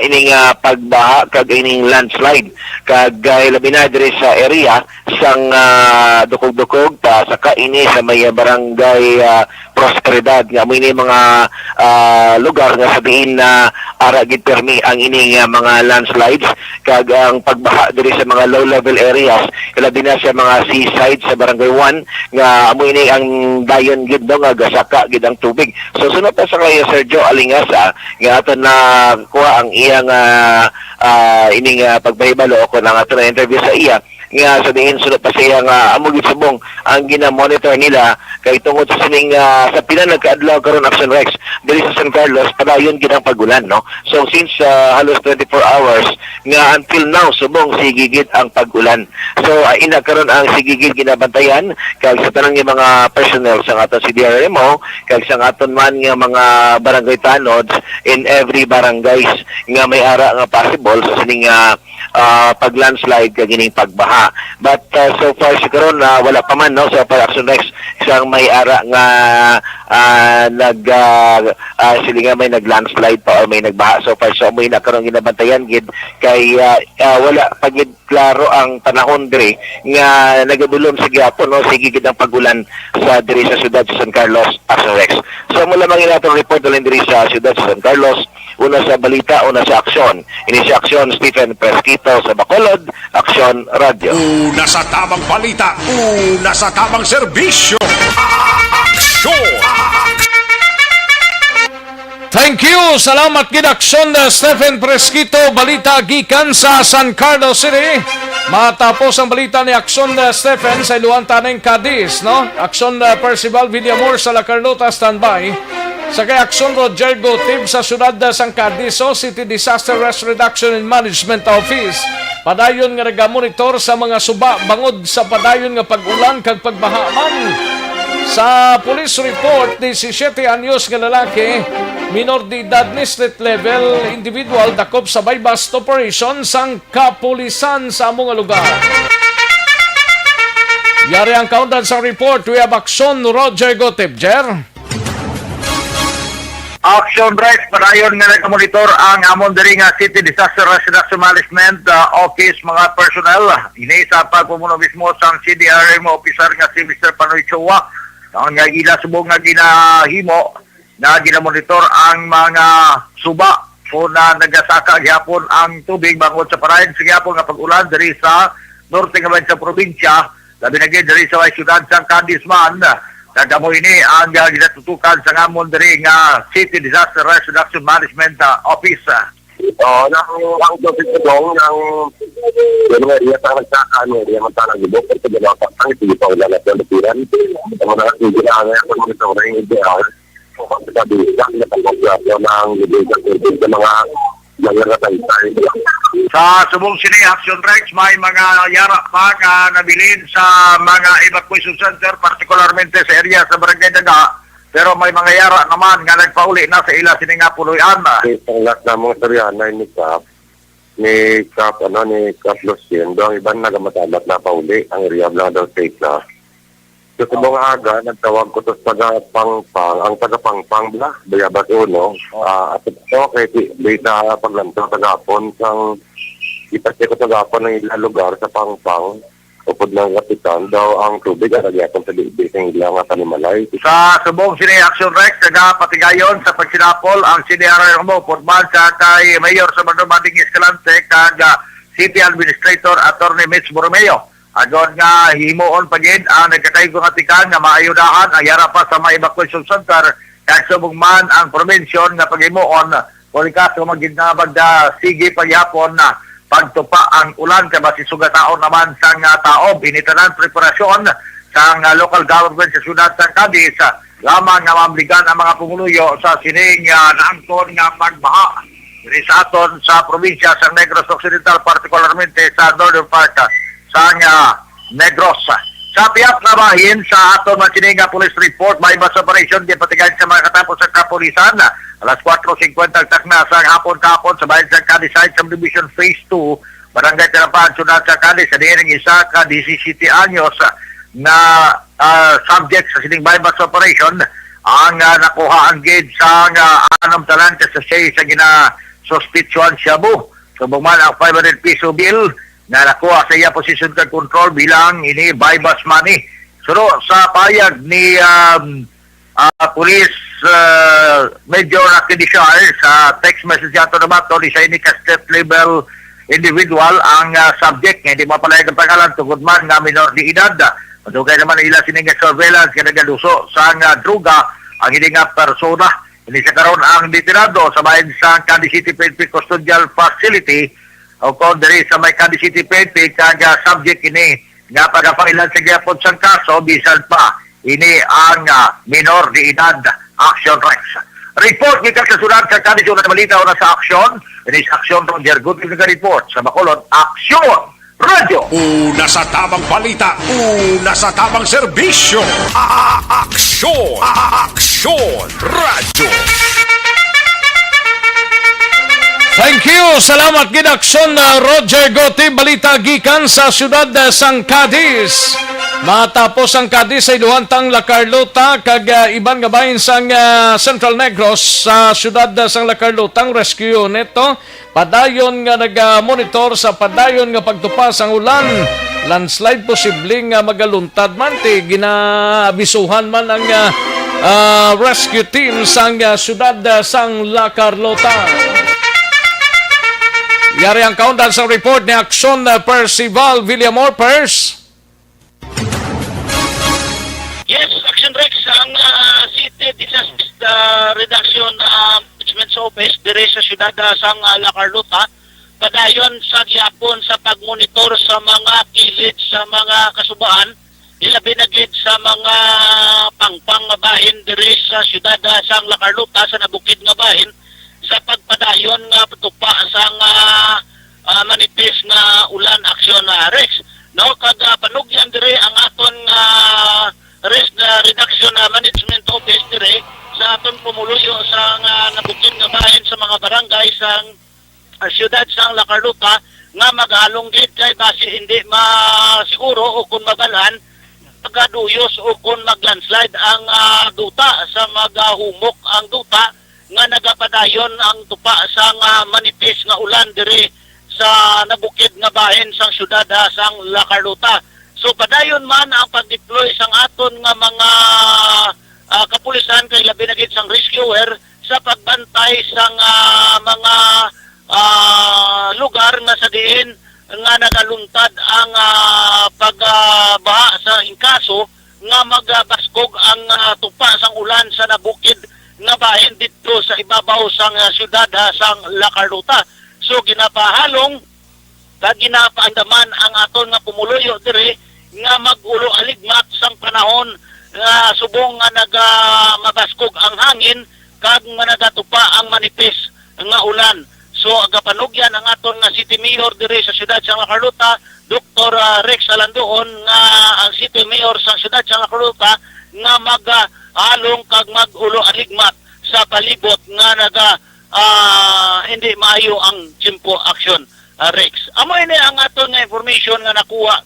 ining, ah, pagbaha kag ining landslide kag, ah, labi na diri sa area sang, ah, Dukog-Dukog pa saka ini sa may barangay, ah, Prosperidad, nga amo ini mga, ah, lugar nga sa diin na ara gid permi ang ini nga mga landslides kag ang pagbaha diri sa mga low level areas, ilabi na sa mga seaside sa Barangay One, nga amo ini ang dayon gid, no, nga gasaka gid ang tubig. So, sunod pa sa kay Sergio Alingasa nga aton na kuha ang iyang, ah, ah, ining, ah, pagpahibalo o kung ang aton na interview sa iya, nga sa diin sunod pa siya nga amo gid subong ang gina-monitor nila kay tungod sa sining, ah, sa pila nagkaadlaw karon, Action Rex, diri sa San Carlos padayon gid ang pag-ulan, no? So since, ah, halos twenty-four hours nga until now subong sige gid ang pag-ulan. So, ah, ina karon ang sige gid ginabantayan kag sa tanan nga mga personnel sa aton C D R M O kag sa aton man nga mga barangay tanods in every barangays nga may ara nga possible sa sining, ah, ah, pag-landslide kag ining pagbaha. But, ah, so far sa karon, ah, wala pa man, no, sa Action Rex sang may ara nga, ah, nag, ah, ah, sila nga may nag-landslide pa or may nagbaha so far. So, amo na karon ginabantayan gid kay, ah, ah, wala pa gid klaro ang panahon diri nga nagadulom sa gihapon, no, sige gid ang pag-ulan sa diri sa siyudad sa San Carlos, Action Rex. So, amo lamang ang atong report halin diri sa siyudad sa San Carlos. Una sa balita, una sa aksyon. Ini si Aksyon Stephen Presquito sa Bacolod, Aksyon Radyo. Una sa tamang balita, una sa tamang serbisyo. Aksyon! Thank you. Salamat gid, Aksyon, uh, Stephen Presquito. Balita gikan sa San Carlos City. Matapos ang balita ni Aksyon, uh, Stephen, sa iluhan taning Cadiz, no? Aksyon, uh, Percival Villamor sa La Carlota, standby. Sa kay Aksyon Roger Gotib sa siyudad sang Cadizo City Disaster Risk Reduction and Management Office, padayon nga nagamonitor sa mga suba bangod sa padayon nga pag-ulan kag pagbaha man. Sa police report, disisiete anyos nga lalaki, minor de edad ni street level individual, dakop sa buy-bust operation sang kapulisan sa amo nga lugar. Yari ang kaundan sa report. We have Aksyon Roger Gotib, Jer. Action Rex, padayon nga nagamonitor ang amon diri nga City Disaster Risk Reduction Management, ah, Office, mga personnel. Ini sa pagpamuno mismo sang C D R M officer nga si Mister Panoy Chua. Ang nga ila subong nga ginahimo nga ginamonitor ang mga suba o na nagasaka gihapon ang tubig bangod sa padayon sa gihapon nga pag-ulan diri sa norte nga bahin sa probinsya, labi na gid diri sa may siyudad sang Cadiz man. Kag amo ini ang, ah, ginatutukan sa ngamon diri nga City Disaster Risk Reduction Management, ah, Office. Oh, nang ang tubig sa dong ng yung area sa nagsaka, ang area man sa nagbubok, pero sa dalawang patang, hindi pa wala na sa lupiran. Ang mga sige na ang mga sa mga hindi ako. Ang pagkabisa, ang pagkabisa ng lugar sa mga mga nataytay. Sa subong sini, Action Rex, may mga yara pa nga nabilin sa mga evacuation center, partikularmente sa area sa Barangay Daga, pero may mga yara naman nga nagpauli na sa ila sini nga puloy-an. Ang lahat namong istoryahanay ni Kap, ni Kap, ano, ni Kap Lucien, daw ang iban nagamasamat na pauli, ang rehab lang daw safe na. Sa subong nga aga, nagtawag ko sa taga Pangpang, ang taga Pangpang bala, Bayabas Uno, ah, at ito, kay di, di sa paglantaw sa gapon, sang ipasya ko sa gapon ang ila lugar sa Pangpang, upod ng kapitan, daw ang tubig ang nagyapon sa di, di sa ila nga panimalay. Sa subong sini, Action Rex, nagapatigayon sa pagsinapol ang C D R M O, upod man sa kay Mayor Salvador Bading Escalante, kag, ah, City Administrator Attorney Mitch Borromeo. Agod nga himuon pa gid ang nagkakaigo nga tikan nga maayudahan ang yara pa sa mga evacuation center, kag subong man ang probinsyon nga paghimuon, kung kaso magid nga magda sige paghihapon na pagtupa ang ulan, kay basi sugataon naman sang, ah, taob. Ini tanan preparasyon sang, ah, local government sa siyudad sang Cadiz, ah, lamang nga maamligan ang mga pumuluyo sa sining, ah, naangkon nga pagbaha diri sa aton sa probinsya sang Negros Occidental, partikularmente sa northern part, ah, sang, ah, Negros. Sa pihak nga bahin sa aton man sini nga police report, may mass operation ginpatigayon sa mga katapos sa kapulisan alas kuwatro singkwenta takna sang hapon kahapon sa bahin sa Cadiz Side Subdivision Phase two, Barangay Tirapan, Siyudad sa Cadiz, sa diin ang isa ka disisiyete anyos nga, ah, subject sa sining buy-bust operation ang, ah, nakuha ang gid sang, ah, anom tanan ka sachet sa ginasuspitsuhan shabu. Subong man ang five hundred peso bill nga nakuha sa iya posisyon kag control bilang ini buy-bust money. Suno sa payag ni, um, ah, Police, ah, Major Rocky Dishar, sa text message niya ato naman, to, isa ini ka street level individual ang, ah, subject nga hindi mapalayag ang pangalan tungod man nga minor de edad. Madugay naman ang ila sini nga surveillance nga nagaluso sa nga droga ang ini nga persona. Ini sa karon ang detenado sa bahin sa Cadiz City P N P Custodial Facility o kon diri sa may Cadiz City P N P kag, ah, subject ini nga pagapailan sa gihapon sang kaso bisan pa ini ang, ah, minor de edad. Action Rex. Report gikan sa siyudad sa Cadiz, una sa balita, una sa aksyon. Ini sa aksyon, Roger Gutierrez nga report sa Bacolod. Aksyon! Radyo! Una sa tamang balita, una sa tamang serbisyo. A-, a-, aksyon! A-, a-, aksyon! Radyo! Thank you. Salamat gid, Aksyon, uh, Roger Gotti. Balita gikan sa siyudad, uh, sang Cadiz. Matapos ang Cadiz sa iluhantang La Carlota kag, uh, iban nga bahin sang, uh, Central Negros sa siyudad, uh, sang La Carlota ang rescue unit, to. Padayon nga naga-monitor sa padayon nga pagtupa sang ulan. Landslide posible nga magaluntad man, ti ginaabisuhan man ang, ah, ah, rescue team sang, ah, siyudad, ah, sang La Carlota. Yari ang kaundan sang report ni Aksyon, ah, Percival Villamor. Pers. Yes, Action Rex, ang, ah, City Disaster, ah, Reduction, ah, Management sa Office diri sa siyudad, ah, sang, ah, La Carlota, padayon sa gihapon sa pagmonitor sa mga kilid sa mga kasubaan, ilabi na gid sa mga pangpang nga bahin diri sa siyudad, ah, sang La Carlota, sa nabukid nga bahin, sa pagpadayon nga pagtupa sang, ah, ah, manipis nga ulan, Aksyon, ah, Rex. No, kag, ah, panugyan diri ang aton, ah, risk, ah, reduction, ah, management office diri sa aton pumuluyo sa nga nabukid nga bahin sa mga barangay sang, ah, siyudad sang La Carlota nga maghalong gid kay basi hindi masiguro o kung mabalhan magaduyos o kung maglandslide ang, ah, duta sa magahumok ang duta nga nagapadayon ang tupa sang, ah, manipis nga ulan diri sa nabukid nga bahin sang siyudad, ah, sang La Carlota. So, padayon man ang pag-deploy sang aton nga mga, ah, kapulisan kay labi na gid sang rescuer sa pagbantay sang, ah, mga, ah, lugar nga sa diin nga nagaluntad ang, ah, pagbaha sa Inkaso nga magabaskog ang, ah, tupa sang ulan sa nabukid nga bahin didto sa ibabaw sang, ah, siyudad, ah, sang La Carlota. So, ginapahalong kag ginapaandaman ang aton nga pumuluyo diri nga mag-ulo aligmat sang panahon nga subong nga naga-, mabaskog ang hangin kag nga nagatupa ang manipis nga ulan. So, agapanugyan ang aton nga City Mayor diri sa siyudad sang La Carlota, Doktor, ah, Rex Alandoon, nga ang City Mayor sa siyudad sang La Carlota nga mag-, ah, halong kag mag-ulo aligmat sa palibot nga naga-, ah, hindi maayo ang tiyempo, Aksyon, ah, Rex. Amo ini ang aton nga information nga nakuha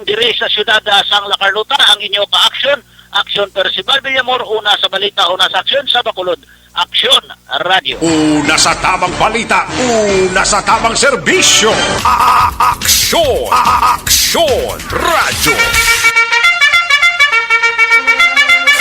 diri sa siyudad, ah, sang La Carlota. Ang inyo ka-aksyon, Aksyon Percival Villamor, una sa balita, una sa aksyon, sa Bacolod, Aksyon Radyo. Una sa tamang balita, una sa tamang serbisyo, a-, a-, aksyon, a-, a-, aksyon Radyo.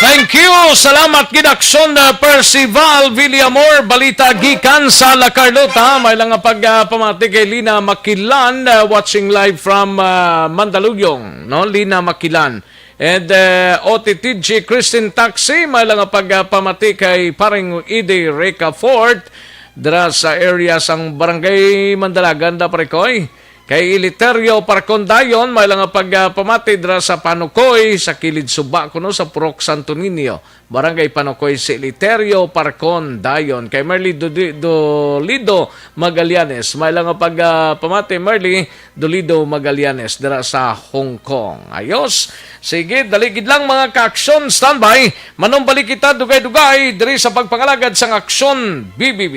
Thank you. Salamat gid, Aksyon, uh, Percival Villamor. Balita gikan sa La Carlota. May lang nga pag, uh, pamati kay Lina Makilan, uh, watching live from, uh, Mandaluyong, no? Lina Makilan. And, uh, O T T G Christine Taxi, may lang nga pag, uh, pamati kay Paring Ide Ricafort dira sa area sang Barangay Mandalagan, da, pare ko, eh. Kay Eleuterio Parcon dayon, may lang nga pagpamati dira sa Panukoy, sa kilid suba kuno sa Purok Santo Niño, Barangay Panukoy, si Eleuterio Parcon dayon. Kay Merly Dudi-, Dolido Magallanes, may lang nga pagpamati, Merly Dolido Magallanes dira sa Hong Kong. Ayos. Sige, dali gid lang, mga ka-aksyon, standby. Manumbalik kita dugay-dugay diri sa pagpangalagad sang Aksyon B B B.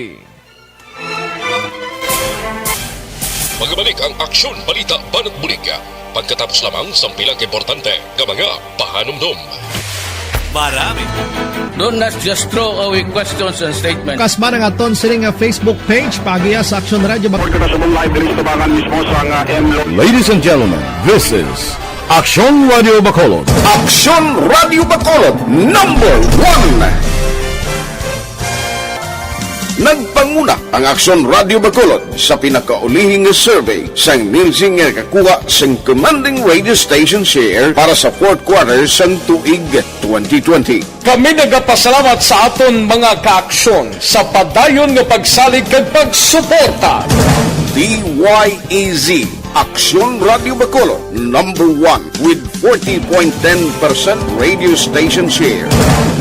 Magabalik ang Aksyon Balita Banat Bulig pagkatapos lamang sang pila ka importante nga mga pahanumdom. Marami. Don't not just throw away questions and statements. Kas man ang aton sini nga Facebook page, paagiha sa Aksyon Radio Bacolod. Report kita sa live diri sa tabangan mismo sa nga M Lo- Ladies and gentlemen, this is Aksyon Radio Bacolod. Aksyon Radio Bacolod, number one. Nagpanguna ang Aksyon Radio Bacolod sa pinakaulihing nga survey sang Nielsen nga nakakuha sang commanding radio station share para sa fourth quarter sang tuig twenty twenty. Kami nagapasalamat sa aton mga kaaksyon sa padayon nga pagsalig kag pagsuporta. D Y E Z, Aksyon Radio Bacolod, number one with forty point ten percent radio station share.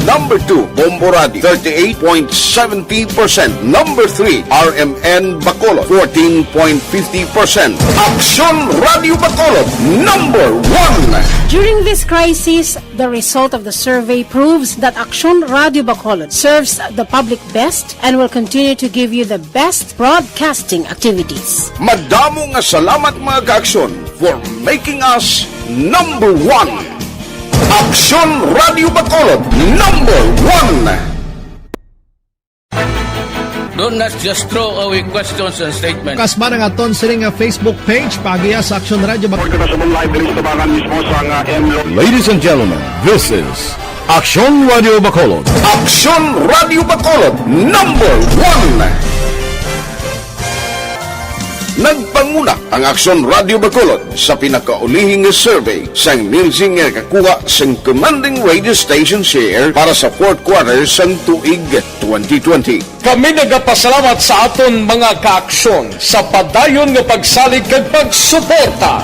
Number two, Bombo Radio, thirty-eight point seventy percent. Number three, R M N Bacolod, fourteen point fifty percent. Aksyon Radio Bacolod, number one. During this crisis, the result of the survey proves that Aksyon Radio Bacolod serves the public best and will continue to give you the best broadcasting activities. Madamo nga salamat, mga kaaksyon, for making us number one. Aksyon Radio Bacolod, number one. Don't not just throw away questions and statements. Kas man ang aton sini nga Facebook page, paagiha sa Aksyon Radio Bacolod. Kita sa live diri sa tabangan mismo sa nga M Lo- Ladies and gentlemen, this is Aksyon Radio Bacolod. Aksyon Radio Bacolod, number one. Nagpanguna ang Aksyon Radio Bacolod sa pinakaulihing nga survey sang Nielsen nga nakakuha sang commanding radio station share para sa fourth quarter sang tuig twenty twenty. Kami nagapasalamat sa aton mga kaaksyon sa padayon nga pagsalig kag pagsuporta.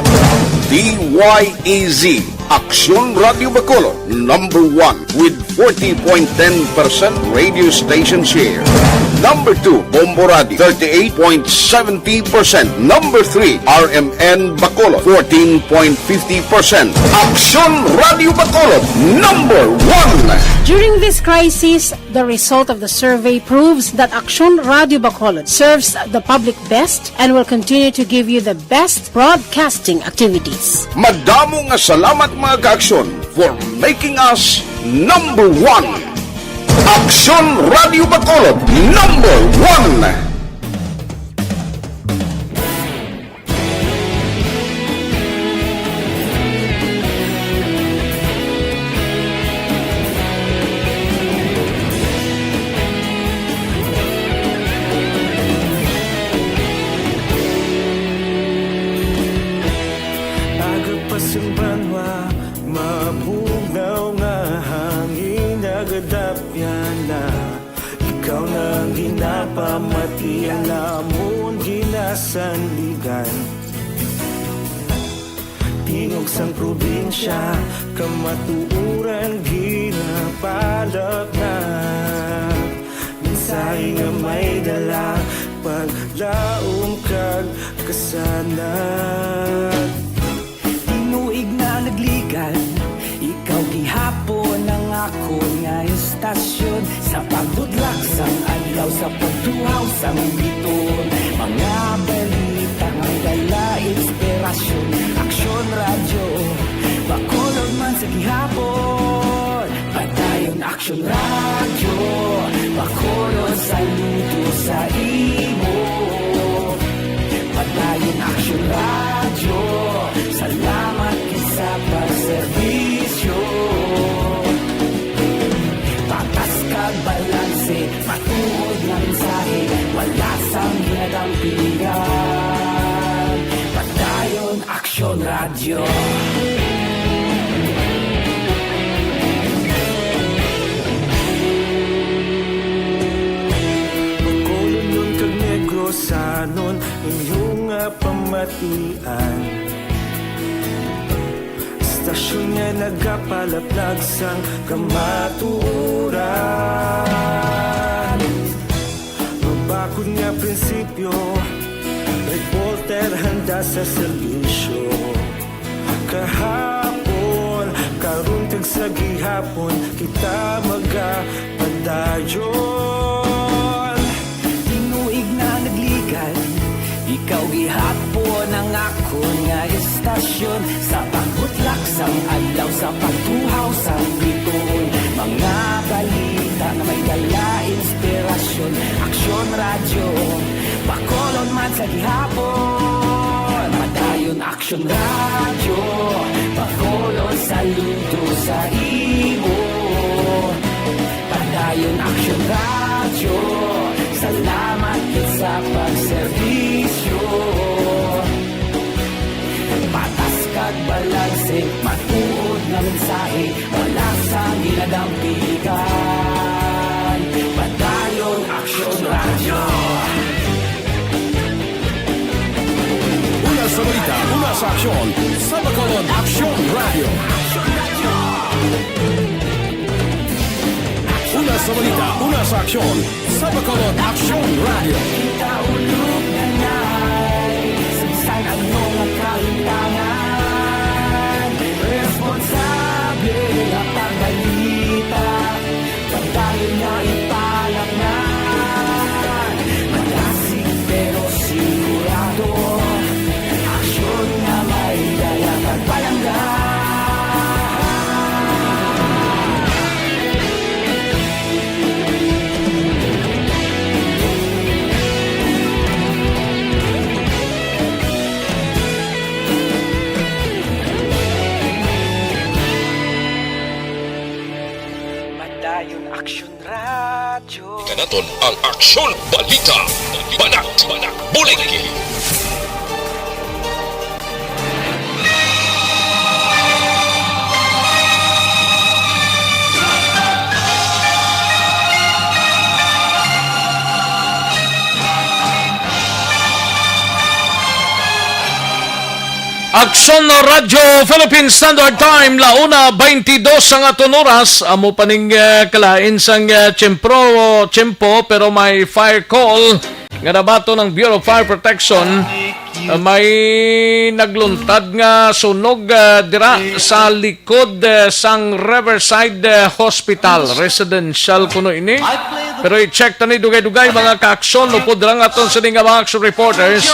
D Y E Z, Aksyon Radio Bacolod, number one with forty point ten percent radio station share. Number two, Bombo Radio, thirty-eight point seventy percent. Number three, R M N Bacolod, fourteen point fifty percent. Aksyon Radio Bacolod, number one. During this crisis, the result of the survey proves that Aksyon Radio Bacolod serves the public best and will continue to give you the best broadcasting activities. Madamo nga salamat, mga kaaksyon, for making us number one. Aksyon Radio Bacolod, number one. Aga pa sang banwa, mabugnaw nga hangin, nagadapyan na. Ikaw na ang ginapamati, ang amon ginasandigan. Tingog sang probinsya, kamatuoran ginapalapnag. Mensahe nga may dala, paglaom kag kasanag. Tinuig na nagligad, ikaw gihapon ang akon nga estasyon. Sa pagbudlak sang adlaw, sa pagtuhaw sang biton, mga balita nga dala inspirasyon. Aksyon Radyo Bacolod man sa gihapon. Padayon Aksyon Radyo Bacolod, saludo sa imo. Padayon Aksyon Radyo, salamat gid sa pagserbisyo. Patas kag balanse, matuod nga mensahe, wala sang ginadampigan. Padayon Aksyon Radyo. Bacolod, Union kag Negros, Sanon inyong nga pamatian. Istasyon nga nagapalaplag sang kamatuoran. Mabakod nga prinsipyo, reporter handa sa serbisyo. Kahapon, karon kag sa gihapon, kita magapadayon. Tinuig na nagligad, ikaw gihapon ang akon nga istasyon. Sa pagbutlak sang adlaw, sa pagtuhaw sang bituon, mga balita nga may dala inspirasyon. Aksyon Radyo, Bacolod man sa gihapon. Padayon Aksyon Radyo, Bacolod, saludo sa imo. Padayon Aksyon Radyo, salamat gid sa pagserbisyo. Patas kag balanse, matuod nga mensahe, wala sang ginadampigan. Padayon Aksyon Radyo. Una sa balita, una sa aksyon, sa Bacolod Aksyon Radyo. Una sa balita, una sa aksyon, sa Bacolod Aksyon Radyo. Kita ulog na nai, sa bisan ano nga kahimtangan, responsable nga pagbalita. Padayon nga ipalamnan, madasig pero sigurado. Aksyon nga may dala kag palangga. Padayon Aksyon Radyo. Kanaton ang Aksyon Balita. Banat, banat, buligi. Aksyon Radyo Philippine Standard Time, la una twenty-dos ang aton oras. Amo pa ning, eh, kalain sang, eh, tiyempro-, tiyempo, pero may fire call nga nabaton ng Bureau of Fire Protection. Ah, may nagluntad nga sunog, ah, dira sa likod, eh, sang Riverside, eh, Hospital. Residential kuno ini. Pero i-check ta ni dugay-dugay, mga kaaksyon, upod lang aton sini nga mga action reporters,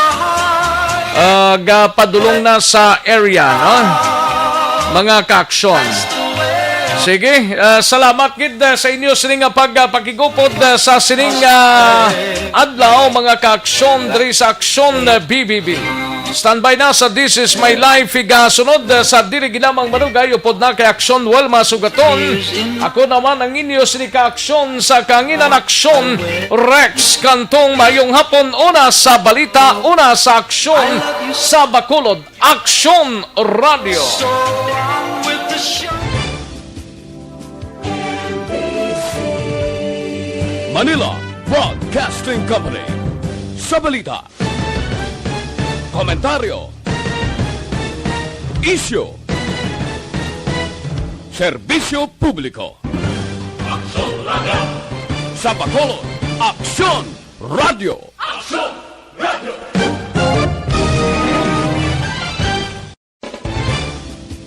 ah, gapadulong na sa area, no? Mga kaaksyon. Sige, ah, salamat gid, ah, sa inyo sini nga pag, ah, pakigupod, ah, sa sining, ah, adlaw, mga kaaksyon, diri sa Aksyon, ah, B B B. Standby na sa This Is My Life, igasunod sa dili lamang manugay upod na kay Aksyon Wilma Sugaton. Ako naman ang inyo sini ka Aksyon sa kanginan, Aksyon Rex Cantong. Mayong hapon, una sa balita, una sa aksyon sa Bacolod, Aksyon Radio. Manila Broadcasting Company. Sa balita, komentaryo, isyu, serbisyo publiko. Aksyon Radio. Sa Bacolod, Aksyon Radio. Aksyon Radio.